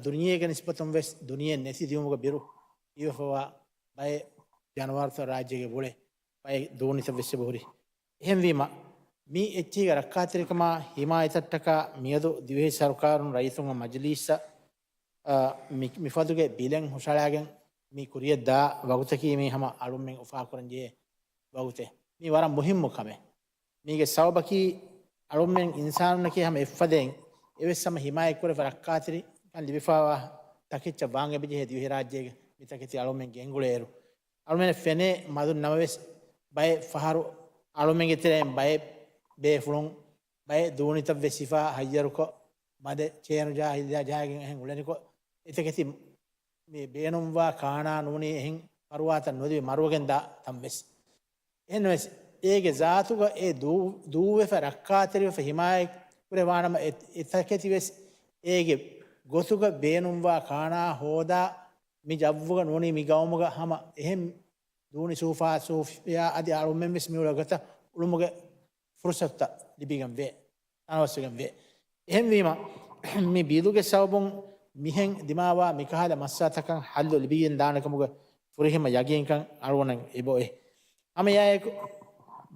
ދުނިޔޭގެ ނިސްބަތުން ވެސް ދުނިޔެ ނެތި ދިއުމުގެ ބިރު ހީވެފަވާ ބައެއް ޖަނަވާރުތައް ރާއްޖޭގެ އުޅޭ ބައެއް ދޫނިތައް ވެސް އެބަހުރި. އެހެންވީމަ، މި އެއްޗެހިގެ ރައްކާތެރިކަމާ ހިމާޔަތަށްޓަކާ މިއަދު ދިވެހި ސަރުކާރުން ރައްޔިތުންގެ މަޖިލީސްއަށް، އާ، މި، މިފަދުގެ ބިލެއް ހުށަހަޅާގެން މި ކުރިޔަށްދާ ވަގުތަކީ މީ ހަމަ އަޅުމެން އުފާކުރަންޖެހޭ ވަގުތެއް. މީ ވަރަށް މުހިއްމު ކަމެއް. މީގެ ސަބަބަކީ އަޅުމެން އިންސާނުންނަކީ ހަމަ އެއްފަދައިން އެވެސް ހަމަ ހިމާޔަތްކުރެވޭ ރައްކާތެރިކަން ލިބިފައިވާ ތަކެއްޗަށް ވާން އެބަޖެހޭ ދިވެހިރާއްޖޭގެ މި ތަކެތި އަޅުމެން ގެންގުޅޭއިރު. އަޅުމެން ފެނޭ މަދުން ނަމަވެސް ބައެއް ފަހަރު އަޅުމެންގެ ތެރެއިން ބައެއް ބޭފުޅުން ބައެއް ދޫނިތައްވެސް ހިފާ ހައްޔަރުކޮށް، މަދެ ޗޭނު ޖަހާ ހިލާ ޖަހާގެން އެހެން އުޅެނިކޮށް، އެތަކެތި މި ބޭނުންވާ ކާނާ ނޫނީ އެހެން ފަރުވާތައް ނުލިބި މަރުވެގެން ދާ ތަންވެސް. އެހެންވެސް، އޭގެ ޒާތުގަ އެ ދޫ-، ދޫވެފަ ރައްކާތެރިވެފަ ހިމާޔަތް ކުރެވާނަމަ އެ، އެ ތަކެތިވެސް އޭގެ ގޮތުގަ ބޭނުންވާ ކާނާ ހޯދާ މި ޖައްވުގަ ނޫނީ މި ގައުމުގަ ހަމަ އެހެން ދޫނި ސޫފާ ސޫފިޔާ އަދި އަޅުމެންވެސް މިއުޅޭ ގޮތަށް އުޅުމުގެ ފުރުސަތުތައް ލިބިގެން ވޭ، ތަނަވަސްވެގެން ވޭ. އެހެންވީމަ، މި ބިލުގެ ސަބަބުން މިހެން ދިމާވާ މިކަހަލަ މައްސަލަތަކަށް ހައްލު ލިބިގެން ދާނެ ކަމުގެ ފުރިހަމަ ޔަގީންކަން އަޅުގަނޑަށް އެބައޮތް. ހަމައެއާއެކު،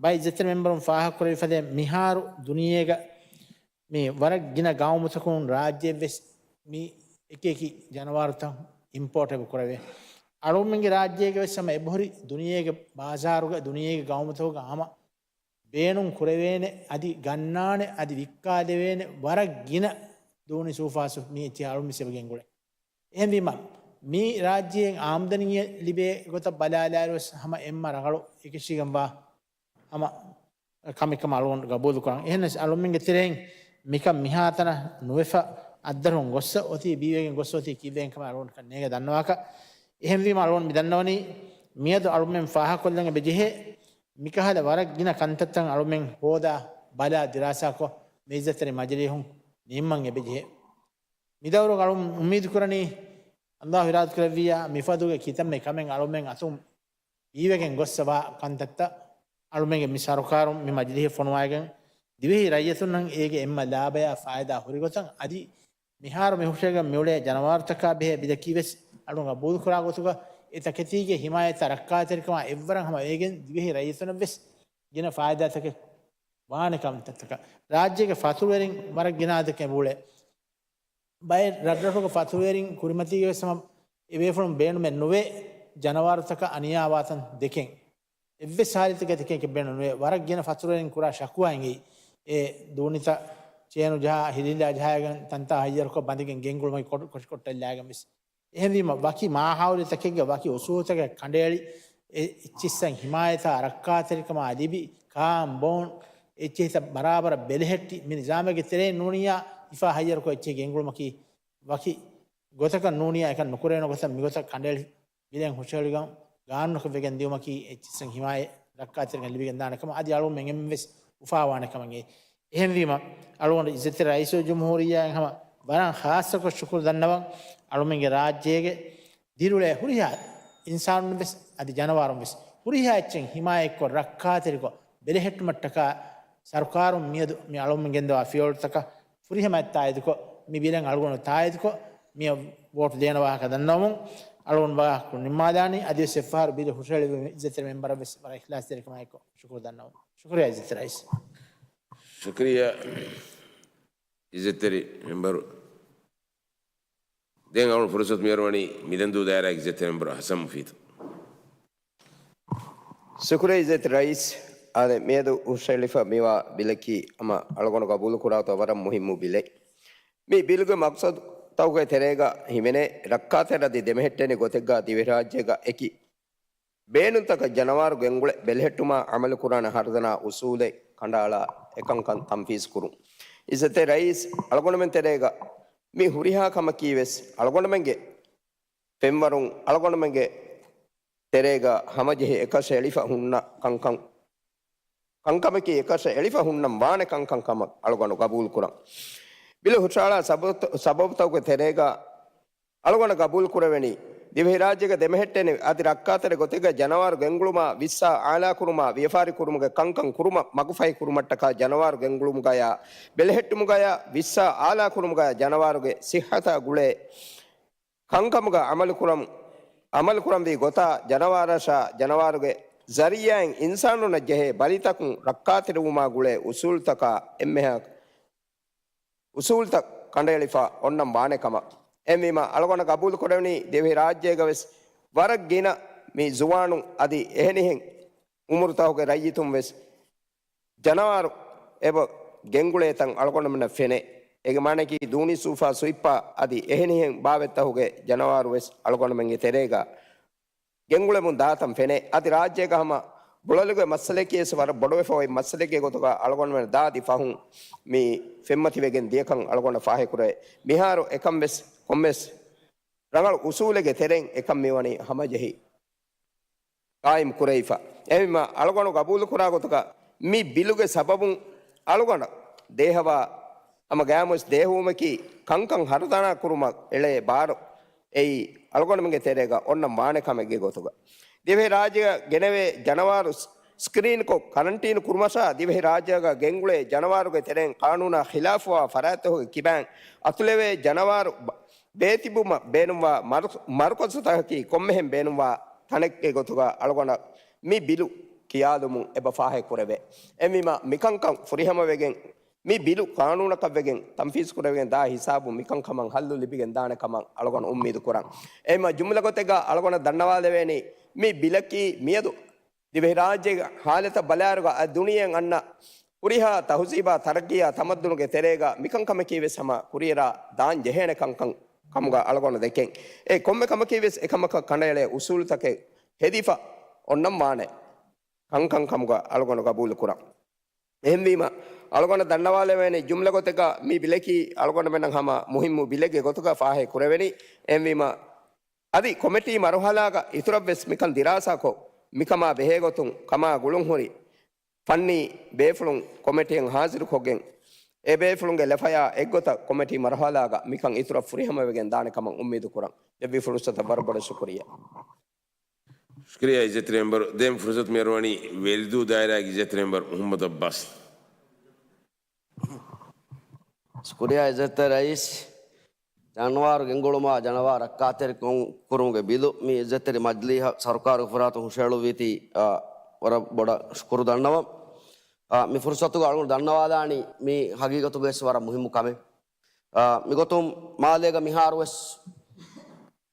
ބައި އިއްޒަތްތެރި މެމްބަރުން ފާހަގަކުރެވިފަދަ މިހާރު ދުނިޔޭގަ މި ވަރަށް ގިނަ ގައުމުތަކުން ރާއްޖެއެއްވެސް މި އެކިއެކި ޖަނަވާރުތައް އިމްޕޯޓެބް ކުރެވޭ. އަޅުގަނޑުމެންގެ ރާއްޖޭގެ ވެސް ހަމަ އެބަހުރި ދުނިޔޭގެ ބާޒާރުގަ ދުނިޔޭގެ ގައުމުތަކުގަ ހަމަ ބޭނުން ކުރެވޭނެ، އަދި ގަންނާނެ، އަދި ވިއްކާލެވޭނެ ވަރަށް ގިނަ ދޫނި ސޫފާސޫފް މި އެއްޗެހި އަޅުން މިސް އެބަ ގެންގުޅޭ. އެހެންވީމަ، މި ރާއްޖޭން އާމްދަނީއެއް ލިބޭ ގޮތަށް ބަލާލާއިރު ވެސް ހަމަ އެންމެ ރަނގަޅު އެކަށީގެންވާ ހަމަ ކަމެއް ކަމަށް އަޅުގަނޑު ގަބޫލު ކުރަން. އެހެނަސް އަޅުމެންގެ ތެރެއިން މިކަން މިހާތަނަށް ނުވެފަ އައްދަރުން ގޮއްސަ އޮތީ ބީވެގެން ގޮއްސަ އޮތީ ކީއްވެގެން ކަމަށް އަޅުގަނޑު ނޭނގެ ދަންނަވާކަށް. އެހެންވީމަ އަޅުގަނޑު މި ދަންނަވަނީ މިއަދު އަޅުމެން ފާހަގަކޮށްލަން އެބަ ޖެހޭ މިކަހަލަ ވަރަށް ގިނަ ކަންތައްތައް އަޅުމެން ހޯދާ ބަލާ ދިރާސާކޮށް މި އިއްޒަތްތެރި މަޖިލީހުން ނިންމަން އެބަ ޖެހޭ. މިދައުރުގަ އަޅުން އުއްމީދު ކުރަނީ އައްލާހު އިރާދަ ކުރެއްވިއްޔާ މިފަދުގެ ކިތަންމެ ކަމެއް އަޅުމެން އަތުން ބީވެގެން ގޮއްސަވާ ކަންތައްތައް އަޅުމެންގެ މި ސަރުކާރުން މި މަޖިލީހަށް ފޮނުވާގެން ދިވެހި ރައްޔިތުންނަށް އޭގެ އެންމެ ލާބަޔާ ފާއިދާ ހުރިގޮތަށް އަދި މިހާރު މި ހުށަހެޅިގެން މިއުޅޭ ޖަނަވާރުތަކާ ބެހޭ ބިލަކީ ވެސް އަޅުން ގަބޫލުކުރާ ގޮތުގަ އެ ތަކެތީގެ ހިމާޔަތާ ރައްކާތެރިކަމާ އެއްވަރަށް ހަމަވެގެން ދިވެހި ރައްޔިތުންނަށް ވެސް ގިނަ ފާއިދާތަކެއް ވާނެ ކަންތައްތަކަށް. ރާއްޖޭގެ ފަތުރުވެރިން ވަރަށް ގިނަ އަދަދެއް އެބައުޅޭ. ބައެއް ރަށްރަށުގެ ފަތުރުވެރިން ކުރިމަތީގެ ވެސް ހަމަ އެބޭފުޅުން ބޭނުމެއް ނުވޭ ޖަނަވާރުތަކަށް އަނިޔާވާތަން ދެކެން. އެއްވެސް ހާލަތެއްގަ ދެކެން ބޭނުން ނުވޭ. ވަރަށް ގިނަ ފަތުރުވެރިން ކުރާ ޝަކުވާ އިނގޭ. އެ ދޫނިތައް ޗޭނު ޖަހާ، ހިލިހިލާ ޖަހާގެން ތަންތާ ހައްޔަރުކޮށް ބަނދެގެން ގެންގުޅުމަކީ ކޮޓަރި ކޮޓަރިކޮށްޓަށްލާގެން ވެސް. އެހެންވީމަ، ވަކި މާހައުލުތަކެއްގަ ވަކި އުސޫލުތަކެއް ކަނޑައެޅި، އެ އެއްޗިއްސަށް ހިމާޔަތާ ރައްކާތެރިކަމާ ލިބި، ކާން ބޯން އެއްޗެހިތައް ބަރާބަރަށް ބެލެހެއްޓި، މި ނިޒާމެއްގެ ތެރެއިން ނޫނިއްޔާ ހިފާ ހައްޔަރުކޮށް އެއްޗެހި ގެންގުޅުމަކީ ވަކި ގޮތަކަށް ނޫނިއްޔާ އެކަން ނުކުރެވޭނެ ގޮތަށް މިގޮތަށް ކަނޑައެޅި ބިލެއް ހުށަހެޅިގެން ގާނޫނަކަށް ވެގެން ދިއުމަކީ އެއްޗިއްސަށް ހިމާޔަތް ރައްކާތެރިކަން ލިބިގެން ދާނެ ކަމަށް އަދި އަޅުގަނޑުމެން އެންމެން ވެސް އުފާވާނެ ކަމަށް. އެހެންވީމަ، އަޅުގަނޑު އިއްޒަތްތެރި ރައީސުލްޖުމްހޫރިއްޔާއަށް ހަމަ ވަރަށް ޚާއްޞަކޮށް ޝުކުރު ދަންނަވަން. އަޅުމެންގެ ރާއްޖޭގެ ދިރިއުޅޭ ހުރިހާ އިންސާނުން ވެސް އަދި ޖަނަވާރުން ވެސް ހުރިހާ އެއްޗެއް ހިމާޔަތްކޮށް، ރައްކާތެރިކޮށް، ބެލެހެއްޓުމަށްޓަކާ ސަރުކާރުން މިއަދު މި އަޅުމެން ގެންދަވާ ފިޔަވަޅުތަކަށް ފުރިހަމައަށް ތާއީދުކޮށް، މި ބިލަށް އަޅުގަނޑު ތާއީދުކޮށް، މިއަށް ވޯޓް ދޭނެ ވާހަކަ ދަންނަވަމުން އަޅުގަނޑު ވާހަކަ ނިންމާލާނީ. އަދިވެސް އެއްފަހަރު ބިލެއް ހުށަހެޅި އިއްޒަތްތެރި މެމްބަރަށް ވެސް ވަރަށް އިޚްލާޞްތެރިކަމާއެކު ޝުކުރު ދަންނަވަމުން. ޝުކުރިއްޔާ އިއްޒަތްތެރި ރައީސް. ޝުކުރިއްޔާ އިއްޒަތްތެރި މެމްބަރު. ދެން އަޅުގަނޑު ފުރުސަތު މިއަރުވަނީ މިލަންދޫ ދާއިރާގެ އިއްޒަތްތެރި މެމްބަރު ހަސަން މުފީދު. ޝުކުރިއްޔާ އިއްޒަތްތެރި ރައީސް. އާދެ، މިއަދު ހުށަހެޅިފަ މިވާ ބިލަކީ ހަމަ އަޅުގަނޑު ގަބޫލުކުރާ ގޮތަށް ވަރަށް މުހިއްމު ބިލެއް. މި ބިލުގެ މަޤްޞަދުތަކުގެ ތެރޭގަ ހިމެނޭ ރައްކާތެރި އަދި ދެމެހެއްޓޭނެ ގޮތެއްގަ ދިވެހިރާއްޖޭގަ އެކި ބޭނުންތަކަށް ޖަނަވާރު ގެންގުޅެ ބެލެހެއްޓުމަށް އަމަލުކުރާނެ ހަރުދަނާ އުސޫލެއް ކަނޑައަޅާ އެކަންކަން ތަންފީޒު ކުރުން. އިއްޒަތްތެރި ރައީސް، އަޅުގަނޑުމެން ތެރޭގަ މި ހުރިހާ ކަމަކީ ވެސް އަޅުގަނޑުމެންގެ ފެންވަރުން އަޅުގަނޑުމެންގެ ތެރޭގަ ހަމަޖެހި އެކަށައެޅިފަ ހުންނަ ކަންކަން، ކަންކަމަކީ އެކަށަށް އެޅިފަ ހުންނަން ވާނެ ކަންކަން ކަމަށް އަޅުގަނޑު ގަބޫލުކުރަން. ބިލު ހުށައަޅާ ސަބަބުތަ-، ސަބަބުތަކުގެ ތެރޭގަ އަޅުގަނޑަށް ގަބޫލު ކުރެވެނީ، ދިވެހިރާއްޖޭގަ ދެމެހެއްޓޭނެ އަދި ރައްކާތެރި ގޮތެއްގަ ޖަނަވާރު ގެންގުޅުމާ، ވިއްސާ އާލާކުރުމާ، ވިޔަފާރި ކުރުމުގެ ކަންކަން ކުރުމަށް މަގުފަހި ކުރުމަށްޓަކާ ޖަނަވާރު ގެންގުޅުމުގަޔާ، ބެލެހެއްޓުމުގަޔާ، ވިއްސާ އާލާކުރުމުގަޔާ ޖަނަވާރުގެ ސިއްހަތާ ގުޅޭ ކަންކަމުގަ އަމަލުކުރަން، އަމަލުކުރަންވީ ގޮތާ ޖަނަވާރަށާ ޖަނަވާރުގެ ޒަރީއާއިން އިންސާނުންނަށް ޖެހޭ ބަލިތަކުން ރައްކާތެރިވުމާ ގުޅޭ އުސޫލުތަކާ އެންމެހާ އުސޫލުތައް ކަނޑައެޅިފަ އޮންނަން ވާނެ ކަމަށް. އެހެންވީމަ، އަޅުގަނޑަށް ގަބޫލުކުރެވެނީ ދިވެހިރާއްޖޭގަ ވެސް ވަރަށް ގިނަ މި ޒުވާނުން އަދި އެހެނިހެން އުމުރުތަކުގެ ރައްޔިތުން ވެސް ޖަނަވާރު އެބަ ގެންގުޅޭތަން އަޅުގަނޑުމެންނަށް ފެނޭ. އޭގެ މާނައަކީ ދޫނި ސޫފާ ސުއިއްޕާ އަދި އެހެނިހެން ބާވަތްތަކުގެ ޖަނަވާރު ވެސް އަޅުގަނޑުމެންގެ ތެރޭގަ ގެންގުޅެމުން ދާތަން ފެނޭ. އަދި ރާއްޖޭގަ ހަމަ ބުޅަލުގެ މައްސަލައަކީ ވެސް ވަރަށް ބޮޑުވެފަ އޮތް މައްސަލައެއްގެ ގޮތުގަ އަޅުގަނޑުމެން ދާދި ފަހުން މި ފެންމަތިވެގެން ދިޔަކަން އަޅުގަނޑަށް ފާހެކުރޭ. މިހާރު އެކަން ވެސް ކޮންމެސް ރަނގަޅު އުސޫލެއްގެ ތެރެއިން އެކަން މިވަނީ ހަމަޖެހި ގާއިމް ކުރެވިފަ. އެހެންވީމަ، އަޅުގަނޑު ގަބޫލުކުރާ ގޮތުގަ މި ބިލުގެ ސަބަބުން އަޅުގަނޑަށް ދޭހަވާ ހަމަ ގައިމުވެސް ދޭހުވުމަކީ ކަންކަން ހަރުދަނާ ކުރުމަށް އެޅޭ ބާރު އެއީ އަޅުގަނޑުމެންގެ ތެރޭގަ އޮންނަން ވާނެ ކަމެއްގެ ގޮތުގަ. ދިވެހިރާއްޖެގަ ގެނެވޭ ޖަނަވާރު ސް-، ސްކްރީންކޮށް ކަރަންޓީނު ކުރުމަށާ ދިވެހިރާއްޖޭގަ ގެންގުޅޭ ޖަނަވާރުގެ ތެރެއިން ޤާނޫނާ ޚިލާފުވާ ފަރާތްތަކުގެ ކިބައިން އަތުލެވޭ ޖަނަވާރު ބަ-، ބޭތިބުމަށް ބޭނުންވާ މަރު-، މަރުކަޒުތަކަކީ ކޮންމެހެން ބޭނުންވާ ތަނެއްގެ ގޮތުގަ އަޅުގަނޑަށް މި ބިލު ކިޔާލުމުން އެބަ ފާހެކުރެވޭ. އެހެންވީމަ، މިކަންކަން ފުރިހަމަވެގެން މި ބިލު ޤާނޫނަކަށްވެގެން ތަންފީޒުކުރެވިގެން ދާ ހިސާބުން މިކަންކަމަށް ހައްލު ލިބިގެން ދާނެ ކަމަށް އަޅުގަނޑު އުއްމީދު ކުރަން. އެހެންވީމަ، ޖުމްލަ ގޮތެއްގަ އަޅުގަނޑަށް ދަންނަވާލެވޭނީ، މި ބިލަކީ މިއަދު ދިވެހިރާއްޖޭގެ ހާލަތަށް ބަލާއިރުގަ އަދި ދުނިޔެއަށް އަންނަ ހުރިހާ ތަހުޒީބާ، ތަރައްގީއާ، ތަމައްދުނުގެ ތެރޭގަ މިކަންކަމަކީ ވެސް ހަމަ ކުރިއެރާ ދާން ޖެހޭނެ ކަންކަން ކަމުގަ އަޅުގަނޑު ދެކެން. އެ ކޮންމެ ކަމަކީ ވެސް އެކަމަކަށް ކަނޑައެޅޭ އުސޫލުތަކެއް ހެދިފަ އޮންނަން ވާނެ ކަންކަން ކަމުގަ އަޅުގަނޑު ގަބޫލު ކުރަން. އެހެންވީމަ، އަޅުގަނޑަށް ދަންނަވާލެވޭނެ ޖުމްލަ ގޮތެއްގަ މި ބިލަކީ އަޅުގަނޑުމެންނަށް ހަމަ މުހިއްމު ބިލެއްގެ ގޮތުގަ ފާހެ ކުރެވެނީ. އެހެންވީމަ، އަދި ކޮމިޓީ މަރުހަލާގަ އިތުރަށްވެސް މިކަން ދިރާސާކޮށް، މިކަމާ ބެހޭގޮތުން ކަމާ ގުޅުންހުރި ފަންނީ ބޭފުޅުން ކޮމިޓީއަށް ހާޒިރުކޮށްގެން، އެ ބޭފުޅުންގެ ލަފަޔާ އެއްގޮތަށް ކޮމިޓީ މަރުހަލާގަ މިކަން އިތުރަށް ފުރިހަމަވެގެން ދާނެ ކަމަށް އުއްމީދު ކުރަން. ދެއްވި ފުރުސަތަށް ވަރަށް ބޮޑަށް ޝުކުރިއްޔާ. ޝުކުރިއްޔާ އިއްޒަތްތެރި މެމްބަރު. ދެން ފުރުސަތު މިއަރުވަނީ ވެލިދޫ ދާއިރާގެ އިއްޒަތްތެރި މެމްބަރު މުޙައްމަދު ޢައްބާސް. ޝުކުރިއްޔާ އިއްޒަތްތެރި ރައީސް. ޖަނަވާރު ގެންގުޅުމާ ޖަނަވާރު ރައްކާތެރި ކުރުމުގެ ބިލު މި އިއްޒަތްތެރި މަޖިލީހަށް ސަރުކާރުގެ ފަރާތުން ހުށައެޅުއްވީތީ، އާ، ވަރަށް ބޮޑަށް ޝުކުރު ދަންނަވަން. އާ، މި ފުރުސަތުގަ އަޅުގަނޑު ދަންނަވާލާނީ މި ހަގީގަތުގައި ވެސް ވަރަށް މުހިއްމު ކަމެއް. އާ، މިގޮތުން މާލޭގަ މިހާރުވެސް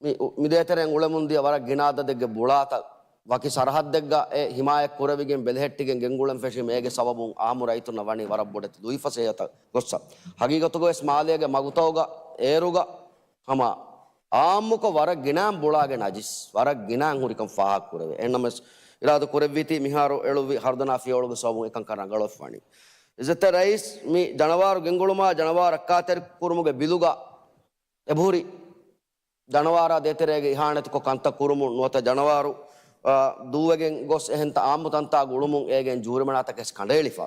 މި، މި ދޭތެރެއިން އުޅެމުންދިޔަ ވަރަށް ގިނަ އަދަދެއްގެ ބުޅާތައް ވަކި ސަރަހައްދެއްގަ އެ ހިމާޔަތް ކުރެވިގެން ބެލެހެއްޓިގެން ގެންގުޅެން ފެށީމަ އޭގެ ސަބަބުން އާއްމު ރައްޔިތުންނަށް ވަނީ ވަރަށް ބޮޑެތި ލުއިފަސޭހަތައް ގޮއްސަ. ހަގީގަތުގަވެސް މާލޭގެ މަގުތަކުގަ އޭރުގަ ހަމަ އާއްމުކޮށް ވަރަށް ގިނައިން ބުޅާގެ ނަޖިސް، ވަރަށް ގިނައިން ހުރިކަން ފާހަގަކުރެވޭ. އެހެންނަމަވެސް އިރާދަ ކުރެއްވީތީ މިހާރު އެޅުއްވި ހަރުދަނާ ފިޔަވަޅުގެ ސަބަބުން އެކަންކަން ރަނގަޅުވެފަ ވަނީ. އިއްޒަތްތެރި ރައީސް، މި ޖަނަވާރު ގެންގުޅުމާ ޖަނަވާރު ރައްކާތެރި ކުރުމުގެ ބިލުގަ އެބަހުރި ޖަނަވާރާ ދޭތެރޭގަ އިހާނެތިކޮށް ކަންތައް ކުރުމުން ނުވަތަ ޖަނަވާރު، އާ، ދޫވެގެން ގޮސް އެހެން އާއްމު ތަންތާ ގުޅުމުން އޭގެން ޖޫރިމަނާތަކެސް ކަނޑައެޅިފަ.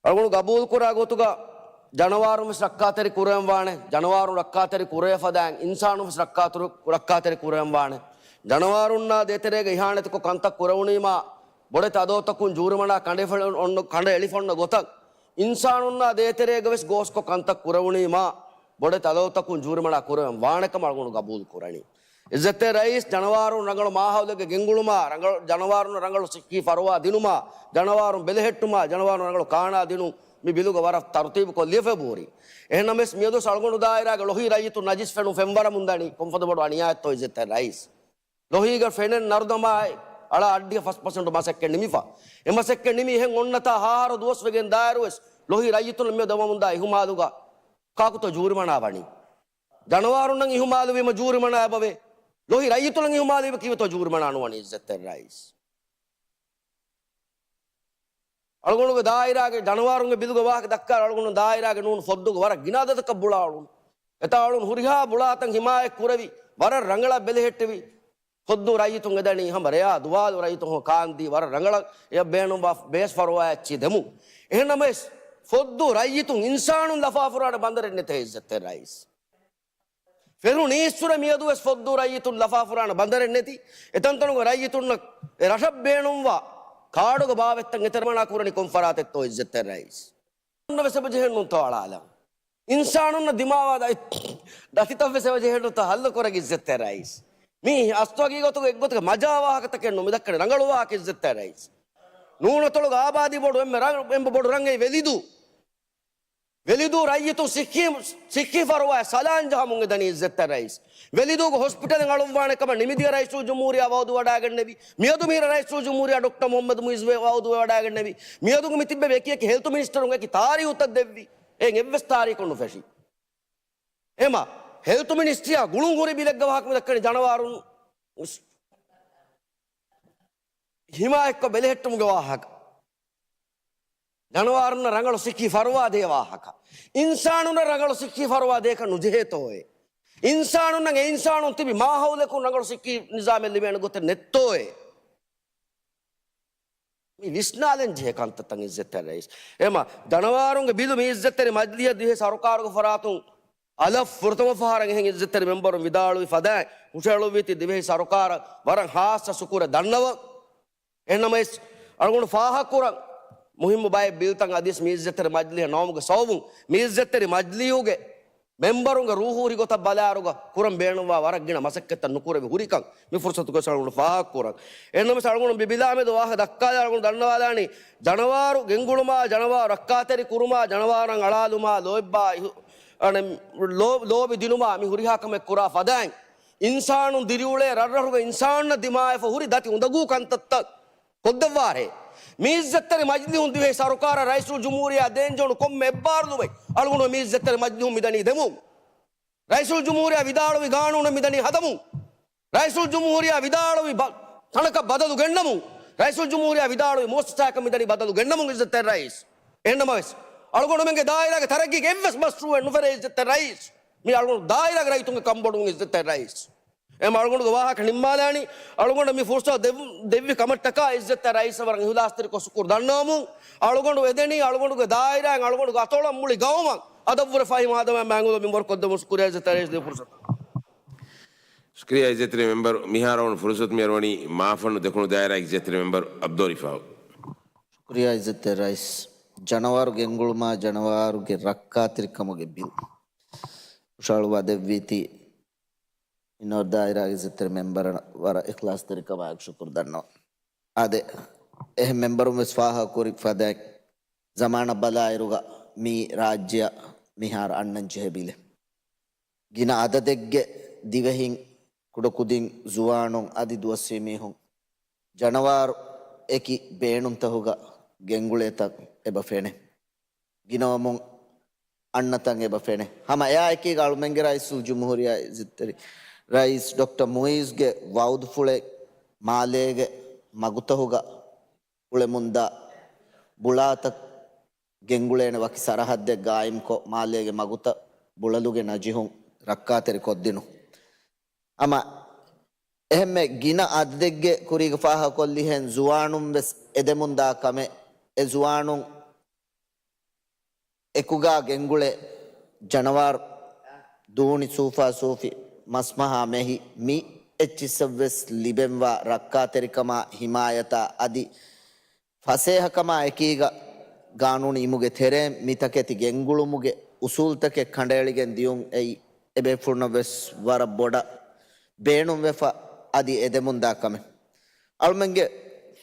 އަޅުގަނޑު ގަބޫލުކުރާ ގޮތުގަ ޖަނަވާރުން ވެސް ރައްކާތެރި ކުރެވެން ވާނެ، ޖަނަވާރުން ރައްކާތެރި ކުރެވޭ ފަދައިން އިންސާނުން ވެސް ރައްކާތުރު-، ރައްކާތެރި ކުރެވެން ވާނެ. ޖަނަވާރުންނާ ދޭތެރޭގަ އިހާނެތިކޮށް ކަންތައް ކުރެވުނީމާ، ބޮޑެތި އަދަދުތަކުން ޖޫރިމަނާ ކަނޑައެޅިފަ-، އޮންނަ-، ކަނޑައެޅިފަ އޮންނަ ގޮތަށް، އިންސާނުންނާ ދޭތެރޭގަ ވެސް ގޯސްކޮށް ކަންތައް ކުރެވުނީމާ، ބޮޑެތި އަދަދުތަކުން ޖޫރިމަނާ ކުރެވެން ވާނެކަމަށް އަޅުގަނޑު ގަބޫލު ކުރަނީ. އިއްޒަތްތެރި ރައީސް، ޖަނަވާރުން ރަނގަޅު މާހައުލެއްގެ ގެންގުޅުމާ، ރަނގަޅު ޖަނަވާރުން ރަނގަޅު ސިއްހީ ފަރުވާ ދިނުމާ، ޖަނަވާރުން ބެލެހެއްޓުމާ، ޖަނަވާރުން ރަނގަޅު ކާނާ ދިނުން މި ބިލުގަ ވަރަށް ތަރުތީބުކޮށް ލިޔެފަ ބޯރި. އެހެންނަމަވެސް މިއަދު އަޅުގަނޑު ދާއިރާގެ ލޮހީ ރައްޔިތުން ނަޖިސް ފެނުން ފެންވަރަމުން ދަނީ ކޮންފަދަ ބޮޑު އަނިޔާއެއްތޯ އިއްޒަތްތެރި ރައީސް. ލޮހީގަ ފެނެއް ނަރުދަމާއި އަޅާ އައްޑިހަ ފަސް ޕަސެންޓު މަސައްކަތް ނިމިފަ. އެ މަސައްކަތް ނިމި އެހެން އޮންނަތާ ހާހަރު ދުވަސް ވެގެން ދާއިރުވެސް ލޮހީ ރައްޔިތުން މިއަދު ދަމަމުންދާ އިހުމާލުގަ ކާކުތޯ ޖޫރިމަނާ ވަނީ؟ ޖަނަވާރުންނަށް އިހުމާލުވީމަ ޖޫރިމަނާ އެބަވޭ. ލޮހީ ރައްޔިތުންނަށް އިހުމާލުވީމަ ކީއްވެތޯ ޖޫރިމަނާ ނުވަނީ އިއްޒަތްތެރި ރައީސް؟ އަޅުގަނޑުގެ ދާއިރާގެ ޖަނަވާރުންގެ ބިލުގެ ވާހަކަ ދައްކާ އަޅުގަނޑު ދާއިރާގެ ނޫން ފޮއްދުގެ ވަރަށް ގިނަ އަދަދަކަށް ބުޅާ އަޅުން. އެތާ އަޅުން ހުރިހާ ބުޅާތައް ހިމާޔަތް ކުރެވި، ވަރަށް ރަނގަޅަށް ބެލެހެއްޓެވި. ފޮއްދު ރައްޔިތުން އެދަނީ ހަމަ ރެޔާ ދުވާލު ރައްޔިތުން ކާންދީ ވަރަށް ރަނގަޅަށް އެ ބޭނުންވާ ބޭސް ފަރުވާއެއްޗި ދެމުން. އެހެންނަމަވެސް، ފޮއްދު ރައްޔިތުން އިންސާނުން ލަފާފުރާނެ ބަނދަރެއް ނެތޭ އިއްޒަތްތެރި ރައީސް. ފެރުނީއްސުރެ މިއަދުވެސް ފޮއްދޫ ރައްޔިތުން ލަފާފުރާނެ ބަނދަރެއް ނެތި، އެތަންތަނުގެ ރައްޔިތުންނަށް އެ ރަށަށް ބޭނުންވާ ކާޑުގެ ބާވަތްތައް އެތެރެވަނާ ކުރަނީ ކޮން ފަރާތެއްތޯ އިއްޒަތްތެރި ރައީސް؟ އަންނަ ވެސް އެބަޖެހެންނުންތޯ އަޅާލަން؟ އިންސާނުންނަށް ދިމާވާ ދަތި-، ދަތިތައް ވެސް އެބަޖެހެންނުންތޯ ހައްލު ކުރަން އިއްޒަތްތެރި ރައީސް؟ މީ އަސްލު ހަގީގަތުގަ އެއްގޮތަކަށް މަޖާ ވާހަކަތަކެއް ނޫން. މި ދައްކަނީ ރަނގަޅު ވާހަކަ އިއްޒަތްތެރި ރައީސް. ނޫނަތޮޅުގަ އާބާދީ ބޮޑު އެންމެ ރަނގަޅު، އެންމެ ބޮޑު ރަނގަޅު ވެލިދޫ. ވެލިދޫ ރައްޔިތުން ސިއްހީ، ސިއްހީ ފަރުވާއަށް ސަލާން ޖަހަމުން އެދަނީ އިއްޒަތްތެރި ރައީސް. ވެލިދޫގެ ހޮސްޕިޓަލެއް އަޅުއްވާނެ ކަމަށް ނިމިދިޔަ ރައީސުލްޖުމްހޫރިއްޔާ ވައުދު ވަޑައިގެންނެވި. މިއަދު މިހިރަ ރައީސުލްޖުމްހޫރިއްޔާ ޑޮކްޓަރ މުހައްމަދު މުއިއްޒު ވެ ވައުދު ވެ ވަޑައިގެންނެވި. މިއަދުގެ މި ތިއްބެވި އެކި އެކި ހެލްތު މިނިސްޓަރުން އެކި ތާރީހުތައް ދެއްވި. އެއިން އެއްވެސް ތާރީޚެއް ނުފެށި. އެމަ ހެލްތު މިނިސްޓްރީއާ ގުޅުން ހުރި ބިލެއްގެ ވާހަކަ މި ދައްކަނީ ޖަނަވާރުން ހިމާޔަތްކޮށް ބެލެހެއްޓުމުގެ ވާހަކަ. ޖަނަވާރުންނަށް ރަނގަޅު ސިއްހީ ފަރުވާ ދޭ ވާހަކަ. އިންސާނުންނަށް ރަނގަޅު ސިއްހީ ފަރުވާ ދޭކަށް ނުޖެހޭތޯއޭ؟ އިންސާނުންނަށް އެ އިންސާނުން ތިބި މާހައުލަކުން ރަނގަޅު ސިއްހީ ނިޒާމެއް ލިބޭނެ ގޮތެއް ނެތްތޯއޭ؟ މި ވިސްނާލަން ޖެހޭ ކަންތައްތައް އިއްޒަތްތެރި ރައީސް. އެމަ ޖަނަވާރުންގެ ބިލު މި އިއްޒަތްތެރި މަޖިލީހަށް ދިވެހި ސަރުކާރުގެ ފަރާތުން އަލަށް ފުރަތަމަ ފަހަރަށް އެހެން އިއްޒަތްތެރި މެމްބަރުން ވިދާޅުވި ފަދައިން ހުށަހެޅުއްވީތީ ދިވެހި ސަރުކާރަށް ވަރަށް ހާއްސަ ޝުކުރެއް ދަންނަވަން. އެހެންނަމަވެސް، އަޅުގަނޑު ފާހަގަކުރަން މުހިއްމު ބައެއް ބިލްތައް އަދިވެސް މި އިއްޒަތްތެރި މަޖިލީހަށް ނަވަމުގެ ސަބަބުން މި އިއްޒަތްތެރި މަޖިލީހުގެ މެމްބަރުންގެ ރޫހު ހުރި ގޮތަށް ބަލާއިރުގަ ކުރަން ބޭނުންވާ ވަރަށް ގިނަ މަސައްކަތްތައް ނުކުރެވި ހުރިކަން މި ފުރުސަތުގައި އަޅުގަނޑު ފާހަގަކުރަން. އެހެންނަމަވެސް، އަޅުގަނޑު މި ބިލާ މެދު ވާހަކަ ދައްކާލާ އަޅުގަނޑު ދަންނަވާލާނީ، ޖަނަވާރު ގެންގުޅުމާ، ޖަނަވާރު ރައްކާތެރި ކުރުމާ، ޖަނަވާރަށް އަޅާލުމާ، ލޯތްބާ އިހު-، އަނެ، ލޯ-، ލޯބި ދިނުމާ މި ހުރިހާ ކަމެއް ކުރާ ފަދައިން، އިންސާނުން ދިރިއުޅޭ ރަށްރަށުގެ އިންސާނުންނަށް ދިމާވެފަ ހުރި ދަތި އުނދަގޫ ކަންތައްތައް ކޮށްދެއްވާށޭ. މި އިއްޒަތްތެރި މަޖިލީހުން ދިވެހި ސަރުކާރަށް ރައީސުލްޖުމްހޫރިއްޔާ ދޭންޖެހުނު ކޮންމެ އެއްބާރުލުމެއް އަޅުގަނޑު މި އިއްޒަތްތެރި މަޖިލީހުން މިދަނީ ދެމުން. ރައީސުލްޖުމްހޫރިއްޔާ ވިދާޅުވި ގާނޫނެއް މިދަނީ ހަދަމުން. ރައީސުލްޖުމްހޫރިއްޔާ ވިދާޅުވި ބަ-، ތަނަކަށް ބަދަލު ގެންނަމުން. ރައީސުލްޖުމްހޫރިއްޔާ ވިދާޅުވި މުއައްސަސާއަކަށް މިދަނީ ބަދަލު ގެންނަމުން އިއްޒަތްތެރި ރައީސް. އެހެންނަމަވެސް، އަޅުގަނޑުމެންގެ ދާއިރާގެ ތަރައްގީގެ އެއްވެސް މަޝްރޫއެއް ނުފެރޭ އިއްޒަތްތެރި ރައީސް. މީ އަޅުގަނޑު ދާއިރާގެ ރައްޔިތުންގެ ކަންބޮޑުވުން އިއްޒަތްތެރި ރައީސް. އެމަ އަޅުގަނޑުގެ ވާހަކަ ނިންމާލާނީ، އަޅުގަނޑަށް މި ފުރުސަތު ދެއްވި، ދެއްވި ކަމަށްޓަކާ އިއްޒަތްތެރި ރައީސަށް ވަރަށް އިހުލާސްތެރިކޮށް ޝުކުރު ދަންނަވަމުން، އަޅުގަނޑު އެދެނީ އަޅުގަނޑުގެ ދާއިރާއިން އަޅުގަނޑުގެ އަތޮޅަށް މުޅި ގައުމަށް އަދަބުވެރި ފަހި މާދަމާ މާތް އުޅުމުން ވަރު ކޮށްދެމުން ޝުކުރިއްޔާ އިއްޒަތްތެރި ރައީސް ދެ ފުރުސަތު. ޝުކުރިއްޔާ އިއްޒަތްތެރި މެމްބަރު. މިހާރު އަޅުގަނޑު ފުރުސަތު މި އަރުވަނީ މާފަންނު ދެކުނު ދާއިރާގެ އިއްޒަތްތެރި މެމްބަރު އަބްދުލް ރިފާއު. ޝުކުރިއްޔާ އިއްޒަތްތެރި ރައީސް. ޖަނަވާރު ގެންގުޅުމާ ޖަނަވާރުގެ ރައްކާތެރިކަމުގެ ބިލް ހުށަހަޅުއްވާ ދެއްވީތީ އިންނަވަރު ދާއިރާގެ އިއްޒަތްތެރި މެމްބަރަށް ވަރަށް އިޚްލާޞްތެރިކަމާއެކު ޝުކުރު ދަންނަވަން. އާދެ، އެހެން މެމްބަރުން ވެސް ފާހަގަކުރި ފަދައިން، ޒަމާނަށް ބަލާއިރުގަ މީ ރާއްޖެއަށް މިހާރު އަންނަން ޖެހޭ ބިލެއް. ގިނަ އަދަދެއްގެ ދިވެހިން، ކުޑަކުދިން، ޒުވާނުން އަދި ދުވަސްވީ މީހުން ޖަނަވާރު އެކި ބޭނުންތަހުގަ ގެންގުޅޭތަން އެބަ ފެނޭ. ގިނަވަމުން އަންނަތަން އެބަ ފެނޭ. ހަމަ އެއާ އެކީގަ އަޅުމެންގެ ރައީސުލްޖުމްހޫރިއްޔާ އިއްޒަތްތެރި ރައީސް ޑޮކްޓަރ މުއިއްޒުގެ ވައުދުފުޅެއް މާލޭގެ މަގުތަހުގަ އުޅެމުންދާ ބުޅާތައް ގެންގުޅޭނެ ވަކި ސަރަހައްދެއް ގާއިމްކޮށް، މާލޭގެ މަގުތައް ބުޅަލުގެ ނަޖިހުން ރައްކާތެރި ކޮށްދިނުން. ހަމަ އެހެންމެ ގިނަ އަދަދެއްގެ ކުރީގަ ފާހަގަކޮށްލިހެން ޒުވާނުން ވެސް އެދެމުންދާ ކަމެއް. އެ ޒުވާނުން އެކުގާ ގެންގުޅޭ ޖަނަވާރު، ދޫނި ސޫފާ ސޫފި، މަސްމަހާ މެހި، މި އެއްޗިއްސަށް ވެސް ލިބެންވާ ރައްކާތެރިކަމާ ހިމާޔަތާ އަދި ފަސޭހަކަމާ އެކީގަ ގާނޫނު އިމުގެ ތެރޭން މި ތަކެތި ގެންގުޅުމުގެ އުސޫލްތަކެއް ކަނޑައެޅިގެން ދިޔުން އެއީ އެބޭފުޅުންނަށް ވެސް ވަރަށް ބޮޑަށް ބޭނުންވެފަ އަދި އެދެމުންދާ ކަމެއް. އަޅުމެންގެ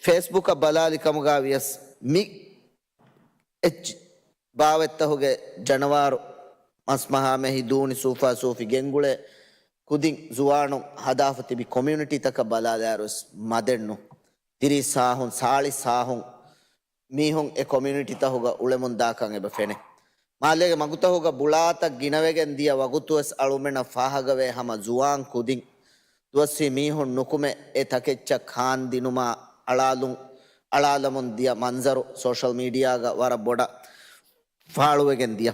ފޭސްބުކަށް ބަލާލި ކަމުގަ ވިޔަސް މި އެއްޗި ބާވަތްތަހުގެ ޖަނަވާރު، މަސްމަހާ މެހި، ދޫނި ސޫފާ ސޫފި ގެންގުޅޭ ކުދިން ޒުވާނުން ހަދާފަ ތިބި ކޮމިއުނިޓީތަކަށް ބަލާލާއިރުވެސް މަދެއްނު. ތިރީސް ސާހުން، ސާޅީސް ސާހުން މީހުން އެ ކޮމިއުނިޓީތަހުގަ އުޅެމުންދާކަން އެބަ ފެނޭ. މާލޭގެ މަގުތަހުގަ ބުޅާތައް ގިނަވެގެން ދިޔަ ވަގުތުވެސް އަޅުމެންނަށް ފާހަގަވޭ ހަމަ ޒުވާން ކުދިން ދުވަސްވީ މީހުން ނުކުމެ އެ ތަކެއްޗަށް ކާން ދިނުމާ އަޅާލުން، އަޅާލަމުން ދިޔަ މަންޒަރު ސޯޝަލް މީޑިއާގަ ވަރަށް ބޮޑަށް ފާޅުވެގެން ދިޔަ.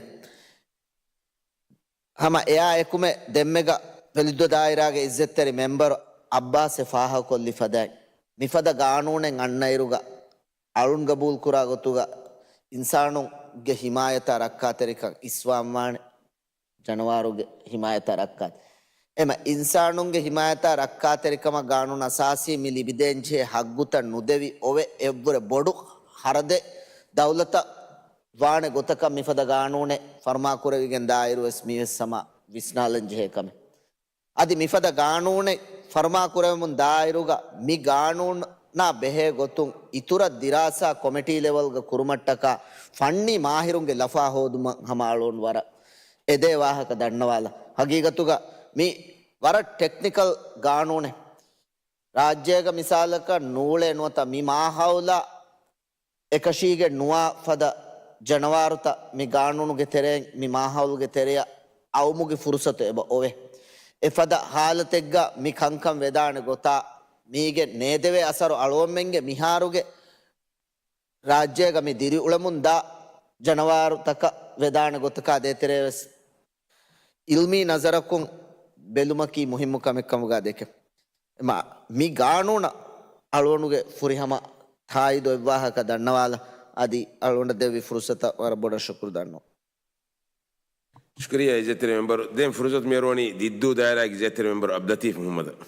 ހަމަ އެއާ އެކުމެ ދެންމެގަ ވެލިދު ދާއިރާގެ އިއްޒަތްތެރި މެމްބަރު އައްބާސް އެ ފާހަގަކޮށްލި ފަދައިން، މިފަދަ ގާނޫނެއް އަންނައިރުގަ އަޅުން ގަބޫލުކުރާ ގޮތުގަ އިންސާނުންގެ ހިމާޔަތާ ރައްކާތެރިކަން އިސްވާންވާނެ. ޖަނަވާރުގެ ހިމާޔަތާ ރައްކާތެރި. އެމަ އިންސާނުންގެ ހިމާޔަތާ ރައްކާތެރިކަމަށް ގާނޫނު އަސާސީ މި ލިބިދޭންޖެހޭ ހައްގުތައް ނުދެވި އޮވެ އެއްވުރެ ބޮޑު ހަރަދެއް ދައުލަތަށް ވާނެ ގޮތަކަށް މިފަދަ ގާނޫނެއް ފަރުމާކުރެވިގެން ދާއިރުވެސް މީވެސް ހަމަ ވިސްނާލަން ޖެހޭ ކަމެއް. އަދި މިފަދަ ގާނޫނެއް ފަރުމާކުރެވެމުން ދާއިރުގަ މި ގާނޫނާ ބެހޭ ގޮތުން އިތުރަށް ދިރާސާ ކޮމިޓީ ލެވަލްގަ ކުރުމަށްޓަކާ ފަންނީ މާހިރުންގެ ލަފާ ހޯދުމަށް ހަމަ އަޅުގަނޑު ވަރަށް އެދޭ ވާހަކަ ދަންނަވާލަ. ހަގީގަތުގަ މި ވަރަށް ޓެކްނިކަލް ގާނޫނެއް. ރާއްޖޭގަ މިސާލަކަށް ނޫޅޭ ނުވަތަ މި މާހައުލާ އެކަށީގެން ނުވާ ފަދަ ޖަނަވާރުތައް މި ގާނޫނުގެ ތެރެއިން މި މާހައުލުގެ ތެރެއަށް އައުމުގެ ފުރުސަތު އެބަ އޮވޭ. އެފަދަ ހާލަތެއްގަ މި ކަންކަން ވެދާނެ ގޮތާ މީގެ ނޭދެވޭ އަސަރު އަޅުގަނޑުމެންގެ މިހާރުގެ ރާއްޖޭގަ މި ދިރިއުޅެމުން ދާ ޖަނަވާރުތަކަށް ވެދާނެ ގޮތަކާ ދޭތެރޭ ވެސް އިލްމީ ނަޒަރަކުން ބެލުމަކީ މުހިއްމު ކަމެއް ކަމުގަ ދެކެ. އެމާ، މި ގާނޫނަށް އަޅުގަނޑުގެ ފުރިހަމަ ތާއީދު އެއްވާހަކަ ދަންނަވާލަ، އަދި އަޅުގަނޑަށް ދެއްވި ފުރުސަތަށް ވަރަށް ބޮޑަށް ޝުކުރު ދަންނަވަން. ޝުކުރިއްޔާ އިއްޒަތްތެރި މެމްބަރު. ދެން ފުރުސަތު މިއަރުވަނީ ދިއްދޫ ދާއިރާގެ އިއްޒަތްތެރި މެމްބަރު އަބްލަތީފް މުހައްމަދަށް.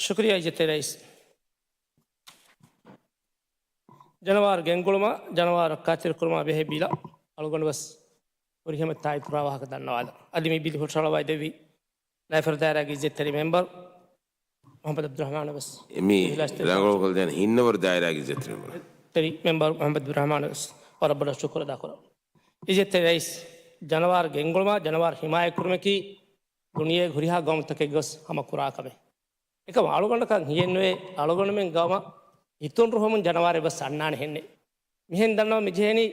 ޝުކުރިއްޔާ އިއްޒަތްތެރި ރައީސް. ޖަނަވާރު ގެންގުޅުމާ، ޖަނަވާރު ރައްކާތެރިކުރުމާ ބެހޭ ބިލަށް އަޅުގަނޑު ވެސް ފުރިހަމަ ތާއީދު ކުރާ ވާހަކަ ދަންނަވާލަން. އަދި މި ބިލް ހުށަހަޅަވައިދެއްވީ ލައިފަރު ދާއިރާގެ އިއްޒަތްތެރި މެމްބަރު މުޙައްމަދު އަބްދުއްރަޙްމާނަށް ވެސް މި ރަނގަޅުކޮށްދޭން ހިންނަވަރު ދާއިރާގެ އިއްޒަތްތެރި މެމްބަރު. ތެރި މެމްބަރު މުޙައްމަދު އަބްދުއްރަޙްމާނަށް ވެސް ވަރަށް ބޮޑަށް ޝުކުރު އަދާކުރަން. އިއްޒަތްތެރި ރައީސް، ޖަނަވާރު ގެންގުޅުމާ، ޖަނަވާރު ހިމާޔަތްކުރުމަކީ ދުނިޔޭގެ ހުރިހާ ގައުމުތަކެއްގަސް ހަމަ ކުރާ ކަމެއް. އެކަމަ އަޅުގަނޑަކަށް ހިޔެއްނުވޭ، އަޅުގަނޑުމެން ގައުމަށް ހިތުން ރުހުމުން ޖަނަވާރެއް ވެސް އަންނާނެ ހެންނެއް. މިހެން ދަންނަވަން މި ޖެހެނީ،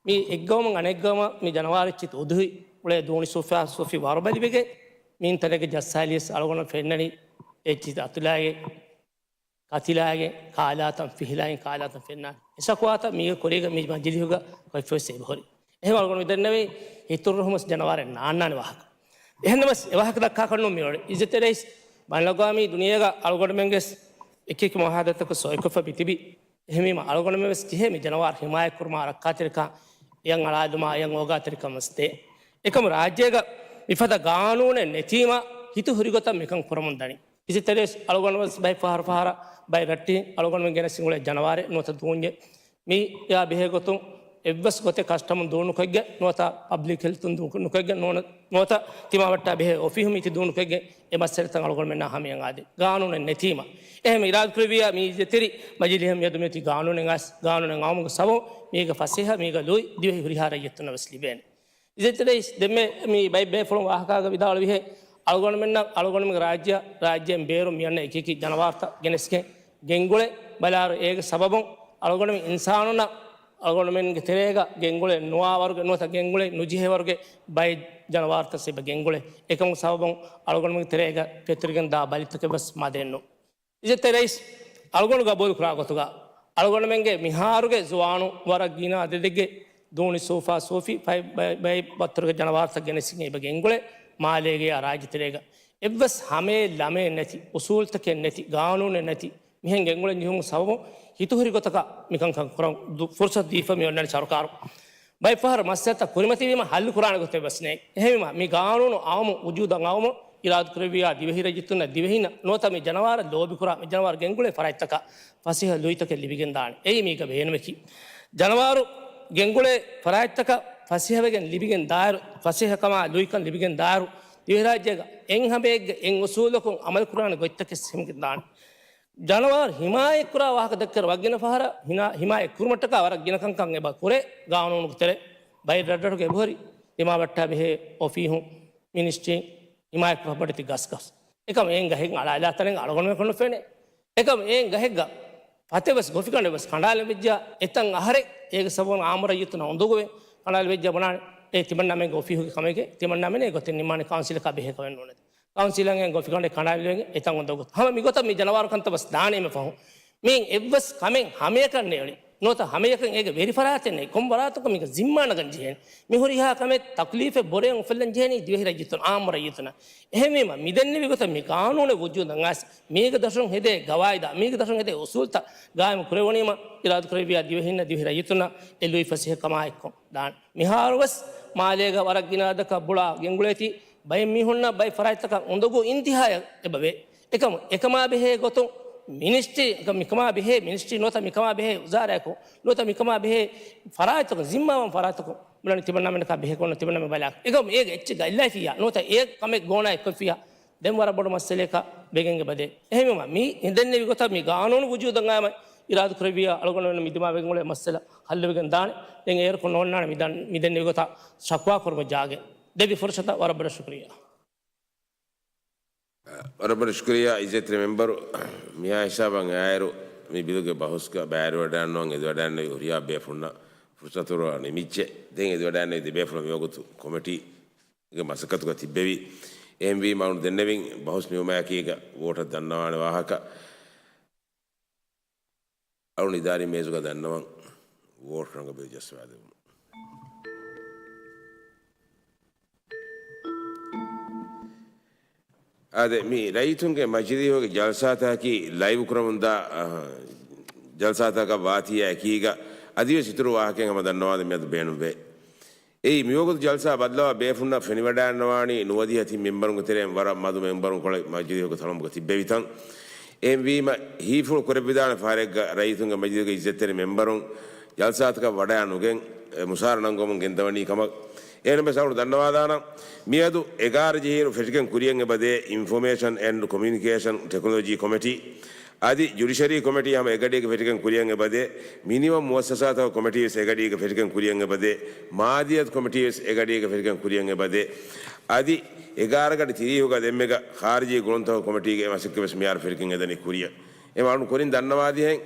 މި އެއްގައުމުން އަނެއްގައުމަށް މި ޖަނަވާރު އެއްޗިތު އުދުހި އުޅޭ ދޫނި ސޫފާ ސޫފި ވަރުބަލިވެގެން، މިން ތަނެއްގެ ޖައްސާލިޔަސް އަޅުގަނޑު ފެންނަނީ އެއްޗިތު އަތުލާގެ ކަތިލާގެ ކާލާތަން ފިހިލާގެ ކާލާތަން ފެންނާނެ. އެ ޝަކުވާތައް މީގެ ކުރީގަ މި މަޖިލީހުގަ ކޮށްފަވެސް އެބަހުރި. އެހެން އަޅުގަނޑު މިދެންނެވީ ހިތުން ރުހުމަސް ޖަނަވާރެއް ނާންނާނެ ވާހަކަ. އެހެންނަމަސް އެ ވާހަކަ ދައްކާކަށް ނޫން މިއުޅެނީ. އިއްޒަތްތެރި ރައީސް، ބައިނަލްއަގްވާމީ ދުނިޔޭގަ އަޅުގަނޑުމެންގެ އެކި އެކި މުއާހަދާތަކަށް ސޮއިކޮށްފަ ބިތިބި. އެހެންވީމަ އަޅުގަނޑު ވެސް ޖެހޭ މި ޖަނަވާރު ހިމާޔަތްކުރުމާ ރައްކާތެރިކަން އެޔަށް އަޅާލުމާ އެޔަށް އޯގާތެރިކަން ވެސް ދޭ. އެކަމު ރާއްޖޭގަ މިފަދަ ގާނޫނެއް ނެތީމަ ހިތު ހުރިގޮތަށް މިކަން ކުރަމުން ދަނީ. އިއްޒަތްތެރި ރައީސް، އަޅުގަނޑު ވެސް ބައެއް ފަހަރު ފަހަރަށް ބައެއް ރައްޓެހިން އަޅުގަނޑުމެން ގެނެސް ހިނގުޅޭ ޖަނަވާރެއް ނުވަތަ ދޫންޏެއް މިއާ ބެހޭ ގޮތުން އެއްވެސް ގޮތެއް ކަސްޓަމުން ދޫނުކޮށްގެން ނުވަތަ ޕަބްލިކް ހެލްތުން ދޫނުކޮށްގެން ނުވަ-، ނުވަތަ ތިމާވައްޓާ ބެހޭ އޮފީހުން މިތި ދޫނުކޮށްގެން އެ މައްސަލަތައް އަޅުގަނޑުމެންނާ ހަމަޔަށް އާދޭ. ގާނޫނެއް ނެތީމަ. އެހެން އިރާދަކުރެއްވިއްޔާ މި އިއްޒަތްތެރި މަޖިލީހަށް މިއަދު މިއޮތީ ގާނޫނެއް އައިސް، ގާނޫނެއް އައުމުގެ ސަބަބުން މީގެ ފަސޭހަ މީގަ ލުއި ދިވެހި ހުރިހާ ރައްޔިތުންނަށް ވެސް ލިބޭނެ. އިއްޒަތްތެރި ރައީސް، ދެންމެ މި ބައެއް ބޭފުޅުން ވާހަކާގަ ވިދާޅުވިހެން، އަޅުގަނޑުމެންނަށް އަޅުގަނޑުމެންގެ ރާއްޖެ، ރާއްޖޭން ބޭރުން މިއަންނަ އެކިއެކި ޖަނަވާރުތައް ގެނެސްގެން ގެންގުޅެ ބަލާއިރު، އޭގެ ސަބަބުން އަޅުގަނޑުމެން އިންސާނުންނަށް އަޅުގަނޑުމެންގެ ތެރޭގަ ގެންގުޅެ ނުވާވަރުގެ ނުވަތަ ގެންގުޅެ ނުޖެހޭވަރުގެ ބައެއް ޖަނަވާރުތައް އެބަ ގެންގުޅެ. އެކަމުގެ ސަބަބުން އަޅުގަނޑުމެންގެ ތެރޭގަ ފެތުރިގެން ދާ ބަލިތަކެއް ވެސް މަދެއްނު. އިއްޒަތްތެރި ރައީސް، އަޅުގަނޑު ގަބޫލުކުރާ ގޮތުގަ، އަޅުގަނޑުމެންގެ މިހާރުގެ ޒުވާނުން ވަރަށް ގިނަ އަދަދެއްގެ ދޫނި ސޫފާ ސޫފި ބައި، ބައި، ބައި ބައްތަރުގެ ޖަނަވާރުތައް ގެނެސްގެން އެބަ ގެންގުޅެ މާލޭގެ އާ ރާއްޖެތެރޭގަ. އެއްވެސް ހަމައެއް ލަމެއް ނެތި، އުސޫލުތަކެއް ނެތި، ގާނޫނެއް ނެތި، މިހެން ގެންގުޅެން ޖެހުމުގެ ސަބަބުން ހިތުހުރި ގޮތަކަށް މިކަންކަން ކުރަން ދު-، ފުރުސަތު ދީފަ މި އޮންނަނީ ސަރުކާރު. ބައެއް ފަހަރު މައްސަލަތައް ކުރިމަތިވީމަ ހައްލު ކުރާނެ ގޮތެއް ވެސް ނެތް. އެހެންވީމަ، މި ގާނޫނު އައުމު، ވުޖޫދަށް އައުމު، އިރާދަކުރެއްވިއްޔާ ދިވެހި ރައްޔިތުންނަށް ދިވެހިންނަށް ނުވަތަ މި ޖަނަވާރަށް ލޯބިކުރާ، މި ޖަނަވާރު ގެންގުޅޭ ފަރާތްތަކަށް ފަސޭހަ ލުއިތަކެއް ލިބިގެންދާނެ. އެއީ މީގަ ބޭނުމަކީ. ޖަނަވާރު ގެންގުޅޭ ފަރާތްތަކަށް ފަސޭހަވެގެން ލިބިގެން ދާއިރު، ފަސޭހަކަމާ ލުއިކަން ލިބިގެން ދާއިރު، ދިވެހިރާއްޖޭގަ އެއްހަމައެއްގެ އެއް އުސޫލަކުން އަމަލުކުރާނެ ގޮތްތަކެއް ހިމެގެންދާނެ. ޖަނަވާރު ހިމާޔަތްކުރާ ވާހަކަ ދެއްކޭ ވަރަށް ގިނަ ފަހަރަށް ހިނާ-، ހިމާޔަތްކުރުމަށްޓަކާ ވަރަށް ގިނަ ކަންކަން އެބަ ކުރޭ ގާނޫނުގެ ތެރޭ. ބައެއް ރަށްރަށުގެ އެބަހުރި ތިމާވައްޓާ ބެހޭ އޮފީހުން، މިނިސްޓްރީން ހިމާޔަތްކުރައްވަޑަތި ގަސްގަސް. އެކަމް އެއިން ގަހެއް އަޅާލާ ތަނެއް އަޅުގަނޑުމެން ނުފެނޭ. އެކަމް އެއިން ގަހެއްގަ ފަތެއް ވެސް ގޮފިގަނޑެއް ވެސް ކަނޑާލަން ވެއްޖާ އެތަން އަހަރެއް އޭގެ ސަބަބުން އާއްމު ރައްޔިތުންނަށް އުނދަގޫވެ ކަނޑާލަން ވެއްޖާ ބުނާނެ އެ ތިމަންނާމެންގެ އޮފީހުގެ ކަމެކޭ ތިމަންނާމެން އެ ގޮތެއް ނިންމާނެ ކައުންސިލަކާ ބެހޭ ކަމެއް ނޫނޭ. ކައުންސިލަށް އެ ގޮފިގަނޑެއް ކަނޑާލަން ވެގެން އެތަން އުނދަގޫ. ހަމަ މިގޮތަށް މި ޖަނަވާރު ކަންތައް ވެސް ދާނީމެ ފަހުން. މިއިން އެއްވެސް ކަމެއް ހަމަޔަކަށް ނެއުޅި. ނުވަތަ ހަމަޔަކަށް އޭގެ ވެރިފަރާތެއް ނެތް. ކޮން ވަރާތަކަށް މީގަ ޒިންމާ ނަގަން ޖެހޭނެ. މި ހުރިހާ ކަމެއް ތަކުލީފެއް ބޮޑަށް އުފައްލަން ޖެހޭނީ ދިވެހި ރައްޔިތުން އާއްމު ރައްޔިތުންނަށް. އެހެންވީމަ މިދެންނެވި ގޮތަށް މި ގާނޫނެއް ވުޖޫދަށް އައިސް މީގެ ދަށުން ހެދޭ ގަވާއިދާ، މީގެ ދަށުން ހެދޭ އުސޫލްތައް ގާއިމު ކުރެވުނީމަ އިރާދަކުރެއްވިޔާ ދިވެހިންނަށް ދިވެހި ރައްޔިތުންނަށް އެ ލުއި ފަސޭހަ ކަމާ އެއްކޮށް ދާން. މިހާރުވެސް މާލޭގަ ވަރަށް ގިނަ އަދަދަކަށް ބުޅާ ގެންގުޅޭތީ ބައެއް މީހުންނަށް ބައެއް ފަރާތްތަކަށް އުނދަގޫ އިންތިހާއަށް އެބަވޭ. އެކަމު އެކަމާ ބެހޭ ގޮތުން މިނިސްޓްރީ މިކަމާ ބެހޭ، މިނިސްޓްރީ ނުވަތަ މިކަމާ ބެހޭ ވުޒާރާއަކު، ނުވަތަ މިކަމާ ބެހޭ ފަރާތްތަކުން، ޒިންމާވާން ފަރާތްތަކުން ބުނަނީ ތިމަންނާމެންނަކާ ބެހޭ ކޮންނަ ތިމަންނާމެން ބަލާ. އެކަމު އޭގެ އެއްޗެއްގަ އިއްލާފިއްޔާ ނުވަތަ އޭ ކަމެއް ގޯނާ އެއްކޮށްފިއްޔާ ދެން ވަރަށް ބޮޑު މައްސަލައަކަށް ވެގެން އެބަދޭ. އެހެންވީމަ މި ހިނދެންނެވި ގޮތަށް މި ގާނޫނު ވުޖޫދަށް އައީމަ އިރާދަކުރެއްވިއްޔާ އަޅުގަނޑުމެން މި ދިމާވެގެން އުޅޭ މައްސަލަ ހައްލުވެގެން ދާނެ. ދެން އޭރުކޮށް ނޯންނާނެ މި ދަން-، މި ދެންނެވި ގޮތަށް ޝަކުވާ ކުރުމަށް ޖާގައެއް. ދެއްވި ފުރުސަތަށް ވަރަށް ބޮޑަށް ޝުކުރިއްޔާ. ވަރަށް ބޮޑަށް ޝުކުރިއްޔާ އިއްޒަތްތެރި މެމްބަރު. މިހާ ހިސާބަށް އައިއިރު މި ބިލުގެ ބަހުސްގަ ބައިވެރިވެވަޑައިގަންނަވަން އެދިވަޑައިގަންނެވި ހުރިހާ ބޭފުޅުންނަށް ފުރުސަތު ނިމިއްޖެ. ދެން އެދިވަޑައިގަންނެވި ދެބޭފުޅުން މިވަގުތު ކޮމިޓީގެ މަސައްކަތުގަ ތިއްބެވި. އެހެންވީމަ އަޅު ދެންނެވިން ބަހުސް ނިމުމާއެކީގަ ވޯޓަށް ދަންނަވާނެ ވާހަކަ. އަޅު ނިދާރީ މޭޒުގަ ދަންނަވަން ވޯޓް ރަނގަޅު ބިލް ޖައްސަވާދެވުން. އާދެ، މި ރައްޔިތުންގެ މަޖިލީހުގެ ޖަލްސާތަކަކީ ލައިވް ކުރަމުންދާ، އަ، ޖަލްސާތަކަށް ވާތީއާ އެކީގަ އަދިވެސް އިތުރު ވާހަކައެއް ހަމަ ދަންނަވާދޭ މިއަދު ބޭނުންވޭ. އެއީ، މިވަގުތު ޖަލްސާ ބަދަލުވާ ބޭފުންނަށް ފެނިވަޑައިގަންނަވާނީ ނުވަދިހަ ތިން މެމްބަރުންގެ ތެރެއިން ވަރަށް މަދު މެމްބަރުން ކޮޅެއް މަޖިލީހުގެ ތަޅުމުގަ ތިއްބެވިތަން. އެހެންވީމަ، ހީފުޅު ކުރެއްވިދާނެ ފަހަރެއްގަ ރައްޔިތުންގެ މަޖިލީހުގެ އިއްޒަތްތެރި މެމްބަރުން ޖަލްސާތަކަށް ވަޑައި ނުގެން، އެ، މުސާރަ ނަންގަވަމުން ގެންދަވަނީ ކަމަށް. އެހެންވެސް އަޅު ދަންނަވާލާނަން، މިއަދު އެގާރަ ޖެހިއިރު ފެށިގެން ކުރިޔަށް އެބަދޭ އިންފޮމޭޝަން އެންޑް ކޮމިއުނިކޭޝަން ޓެކްނޮލޮޖީ ކޮމިޓީ އަދި ޖުޑިޝަރީ ކޮމިޓީ ހަމަ އެގަޑީގަ ފެށިގެން ކުރިޔަށް އެބަދޭ. މިނިވަން މުއައްސަސާތަކު ކޮމިޓީވެސް އެގަޑީގަ ފެށިގެން ކުރިޔަށް އެބަދޭ. މާލިއްޔަތު ކޮމިޓީވެސް އެގަޑީގަ ފެށިގެން ކުރިޔަށް އެބަދޭ. އަދި އެގާރަ ގަޑި ތިރީހުގަ ދެންމެގަ ޚާރިޖީ ގުޅުންތަކުގެ ކޮމިޓީގެ މަސައްކަތްވެސް މިހާރު ފެށިގެން އެދަނީ ކުރިޔަށް. އެ މަ އަޅު ކުރިން ދަންނަވާދިހެން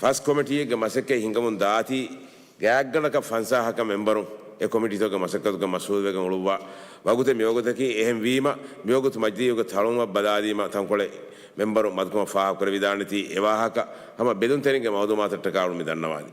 ފަސް ކޮމިޓީއެއްގެ މަސައްކަތް ހިނގަމުން ދާތީ، ގާތްގަނޑަކަށް ފަންސާހަކަށް މެމްބަރުން އެ ކޮމިޓީތަކުގެ މަސައްކަތުގަ މަޝްޣޫލުވެގެން އުޅުއްވާ ވަގުތެއް މިވަގުތަކީ. އެހެންވީމަ، މިވަގުތު މަޖިލީހުގެ ތަޅުމަށް ބަލާލީމަ، ތަންކޮޅެއް މެމްބަރުން މަދުކަމަށް ފާހަގަކުރެވިދާނެތީ، އެ ވާހަކަ ހަމަ ބެލުންތެރިންގެ މައުލޫމާތަށްޓަކާ އަޅު މި ދަންނަވާލީ.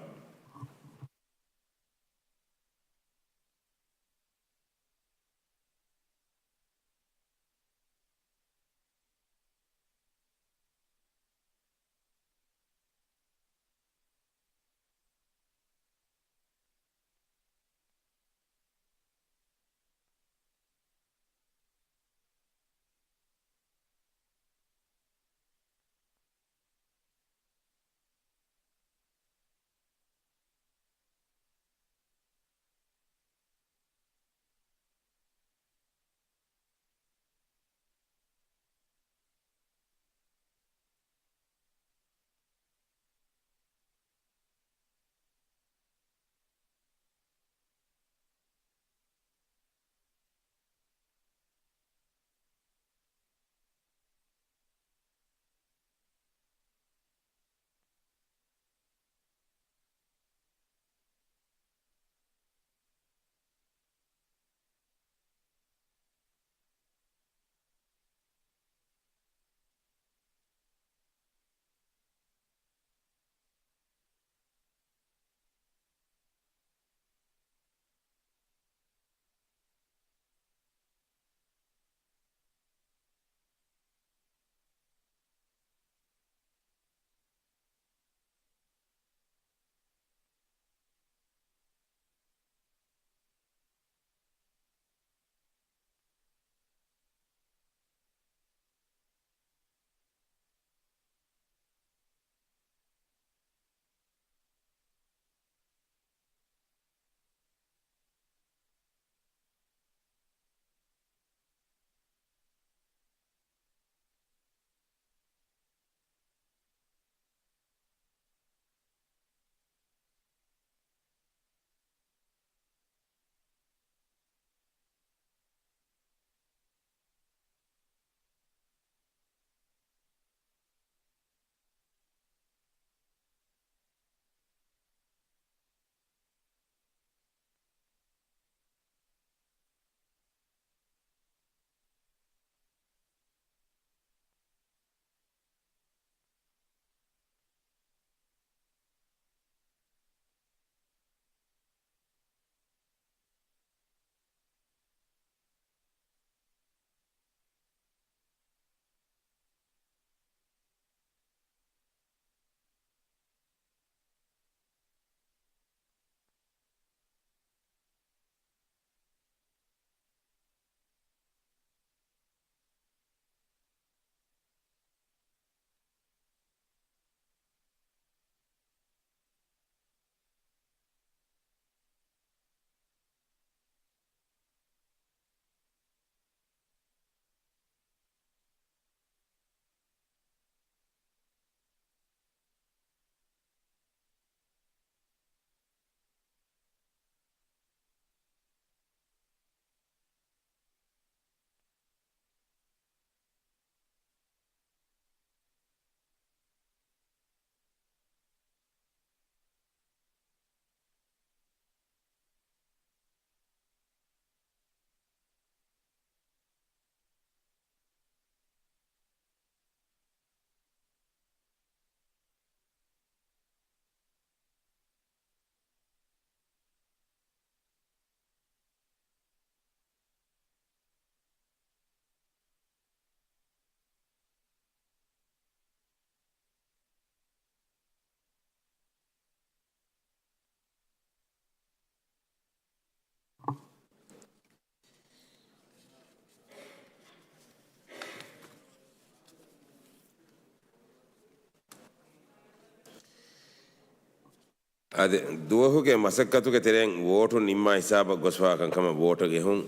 އާދެ، ދުވަހުގެ މަސައްކަތުގެ ތެރެއިން ވޯޓުން ނިންމާ ހިސާބަށް ގޮސްފާ ކަންކަމަށް ވޯޓަށް އެހުން.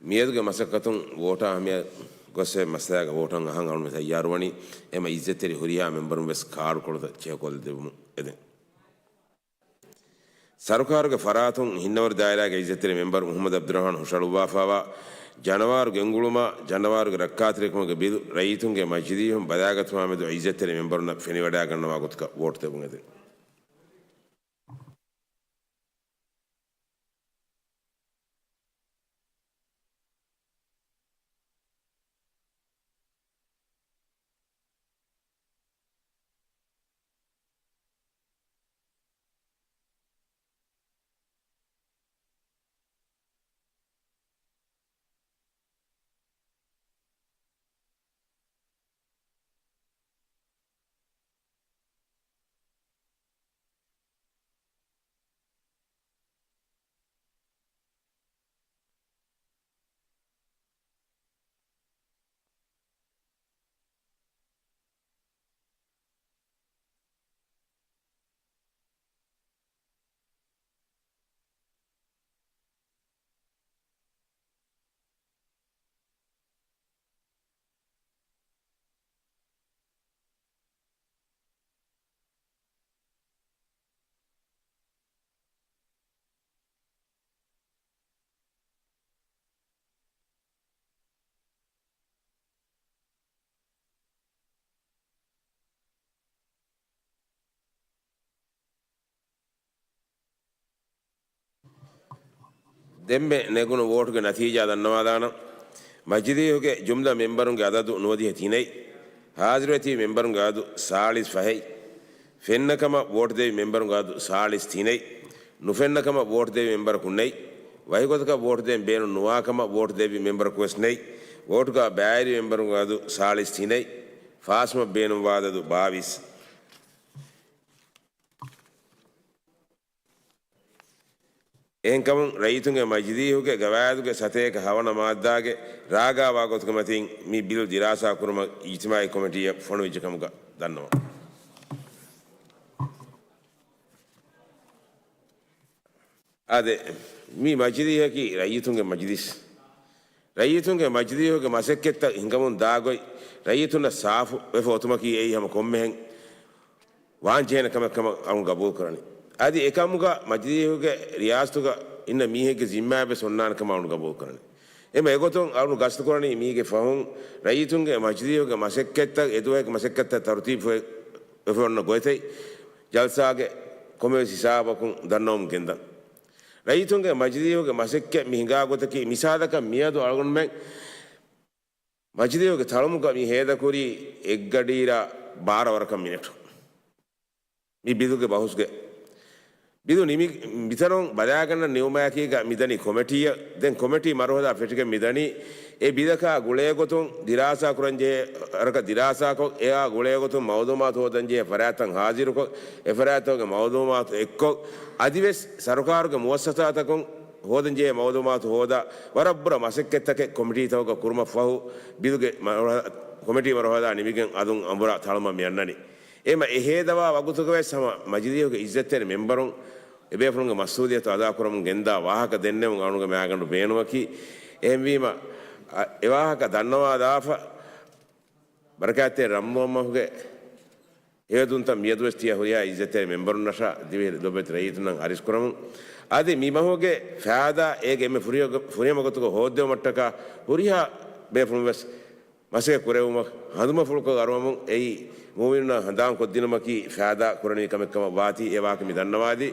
މިއަދުގެ މަސައްކަތުން ވޯޓާ އަހަންމިއްޔަތު ގޮސްފައި މައްސަލާގެ ވޯޓުން އަހަން އަޅުން ތައްޔާރުވަނީ. އެމަ އިއްޒަތްތެރި ހުރިހާ މެމްބަރުން ވެސް ކާޑުކޮޅުތައް ޗެކްކޮށްލަދެއްވުމުން އެދެން. ސަރުކާރުގެ ފަރާތުން ހިންނަވަރު ދާއިރާގެ އިއްޒަތްތެރި މެމްބަރު މުހައްމަދު އަބްދުއްރަހްމާން ހުށަހަޅުއްވާފާވާ ޖަނަވާރު ގެންގުޅުމާ ޖަނަވާރުގެ ރައްކާތެރިކަމުގެ ބިލު ރައްޔިތުންގެ މަޖިލީހުން ބަލާގަތުމާމެދު އިއްޒަތްތެރި މެމްބަރުންނަށް ފެނިވަޑައިގަންނަވާ ގޮތަކަށް ވޯޓު ދެއްވުން އެދެން. ދެންމެ ނެގުނު ވޯޓުގެ ނަތީޖާ ދަންނަވާލާނަން. މަޖިލީހުގެ ޖުމްލަ މެމްބަރުންގެ އަދަދު ނުވަދިހަ ތިނެއް، ހާޒިރުވެތި މެމްބަރުންގެ އަދަދު ސާޅީސް ފަހެއް، ފެންނަކަމަށް ވޯޓު ދެއްވި މެމްބަރުންގެ އަދަދު ސާޅީސް ތިނެއް، ނުފެންނަކަމަށް ވޯޓު ދެއްވި މެމްބަރަކު ނެތް، ވަކިގޮތަކަށް ވޯޓު ދޭން ބޭނުން ނުވާކަމަށް ވޯޓު ދެއްވި މެމްބަރަކު ވެސް ނެތް، ވޯޓުގަ ބައިވެރި މެމްބަރުންގެ އަދަދު ސާޅީސް ތިނެއް، ފާސްވުމަށް ބޭނުންވާ އަދަދު ބާވީސް. އެހެންކަމުން ރައްޔިތުންގެ މަޖިލީހުގެ ގަވާއިދުގެ ސަތޭކަ ހަވަނަ މާއްދާގެ ރާގާވާ ގޮތުގެ މަތިން މި ބިލު ދިރާސާ ކުރުމަށް އިޖްތިމާއީ ކޮމިޓީއަށް ފޮނުވިއްޖެ ކަމުގަ ދަންނަވަން. އާދެ، މި މަޖިލީހަކީ ރައްޔިތުންގެ މަޖިލީސް. ރައްޔިތުންގެ މަޖިލީހުގެ މަސައްކަތްތައް ހިނގަމުން ދާ ގޮތް ރައްޔިތުންނަށް ސާފު ވެފަ އޮތުމަކީ އެއީ ހަމަ ކޮންމެހެން ވާންޖެހޭނެ ކަމެއް ކަމަށް އަޅުން ގަބޫލު ކުރަނީ. އަދި އެކަމުގަ މަޖިލީހުގެ ރިޔާސަތުގަ އިންނަ މީހެއްގެ ޒިންމާއެއް ވެސް އޮންނާނެ ކަމަށް އަޅުން ގަބޫލު ކުރަނީ. އެމަ އެގޮތުން އަޅުން ގަސްތު ކުރަނީ މީގެ ފަހުން ރައްޔިތުންގެ މަޖިލީހުގެ މަސައްކަތްތައް އެދުވަހެއްގެ މަސައްކަތްތައް ތަރުތީބު ވެފަ އޮންނަ ގޮތެއް ޖަލްސާގެ ކޮންމެވެސް ހިސާބަކުން ދަންނަވަމުން ގެންދަން. ރައްޔިތުންގެ މަޖިލީހުގެ މަސައްކަތް މި ހިނގާ ގޮތަކީ މިސާލަކަށް މިއަދު އަޅުގަނޑުމެން މަޖިލީހުގެ ތަޅުމުގަ މި ހޭދަކުރީ އެއްގަޑިއިރާ ބާރަ ވަރަކަށް މިނެޓު. މި ބިލުގެ ބަހުސްގެ ބިލު ނިމި މިތަނުން ބަލާގަންނަ ނިމުމާއެކީގަ މިދަނީ ކޮމެޓީއަށް. ދެން ކޮމެޓީ މަރުހަލާ ފެށިގެން މިދަނީ އެ ބިލަކާ ގުޅޭގޮތުން ދިރާސާ ކުރަންޖެހޭ ވަރަކަށް ދިރާސާކޮށް، އެއާ ގުޅޭގޮތުން މައުލޫމާތު ހޯދަންޖެހޭ ފަރާތްތައް ހާޒިރުކޮށް، އެ ފަރާތްތަކުގެ މައުލޫމާތު އެއްކޮށް، އަދިވެސް ސަރުކާރުގެ މުއައްސަސާތަކުން ހޯދަންޖެހޭ މައުލޫމާތު ހޯދާ، ވަރަށް ބުރަ މަސައްކަތްތަކެއް ކޮމިޓީތަކުގަ ކުރުމަށްފަހު، ބިލުގެ މަރުހަ-، ކޮމިޓީ މަރުހަލާ ނިމިގެން އަލުން އަނބުރާ ތަޅުމަށް މިއަންނަނީ. އެމަ އެހޭދަވާ ވަގުތުގަވެސް ހަމަ މަޖިލީހުގެ އިއްޒަތްތެރި މެމްބަރުން އެބޭފުޅުންގެ މަސްއޫލިއްޔަތު އަދާކުރަމުން ގެންދާ ވާހަކަ ދެންނެވުން އަޅުގަނޑު މައިގަނޑު ބޭނުމަކީ. އެހެންވީމަ، އަ، އެވާހަކަ ދަންނަވާލާފަ، ބަރަކާތްތެރި ރަމްޟާން މަހުގެ ހެޔޮދުންތައް މިއަދުވެސް ތިޔަ ހުރިހާ އިއްޒަތްތެރި މެމްބަރުންނަށާ ދިވެހި ލޮބުވެތި ރައްޔިތުންނަށް އަރިސްކުރަމުން، އަދި މި މަހުގެ ފައިދާ އޭގެ އެންމެ ފުރިހަމަ-، ފުރިހަމަ ގޮތުގަ ހޯއްދެވުމަށްޓަކާ ހުރިހާ ބޭފުޅުން ވެސް މަސައްކަތް ކުރެވުމަށް ހަނދުމަފުޅުކޮށް އަރުވަމުން އެއީ މުއުމިނުންނަށް ހަނދާން ކޮށްދިނުމަކީ ފައިދާ ކުރަނިވި ކަމެއް ކަމަށް ވާތީ އެ ވާހަކަ މި ދަންނަވާލީ.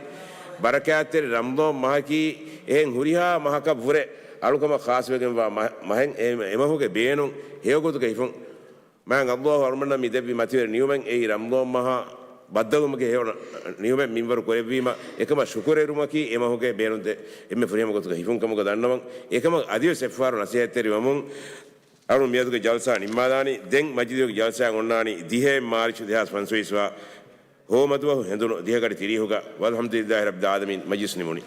ބަރަކާތްތެރި ރަމްޟާން މަހަކީ އެހެން ހުރިހާ މަހަކަށްވުރެ އަޅުކަމަށް ޚާއްޞަވެގެންވާ މަ-، މަހެއް. އެ-، އެމަހުގެ ބޭނުން ހެޔޮގޮތުގަ ހިފުން. މާތް ﷲ އަޅުގަނޑަށް މި ދެއްވި މަތިވެރި ނިޢުމަތް އެއީ ރަމްޟާން މަހާ ބައްދަލުވުމުގެ ހެޔޮ ނިޢުމަތް މިންވަރު ކުރެއްވީމަ، އެކަމަށް ޝުކުރެއް އެރުމަކީ އެ މަހުގެ ބޭނުން ދެ-، އެންމެ ފުރިހަމަ ގޮތުގަ ހިފުން ކަމުގަ ދަންނަވަން. އެކަމަށް އަދިވެސް އެއްފަހަރު ނަސޭހަތްތެރިވަމުން، އަޅުން މިއަދުގެ ޖަލްސާ ނިންމާލާނީ. ދެން މަޖިލީހުގެ ޖަލްސާއެއް އޮންނާނީ ދިހައެއް މާރިޗު ދެހާސް ފަންސަވީސް ވާ ހޯމަދުވަހު ހެނދުނު ދިހަ ގަޑި ތިރީހުގަ. ވަލްޙަމްދުލިއްލާހި ރައްބިލް ޢާލަމީން. މަޖިލިސް ނިމުނީ.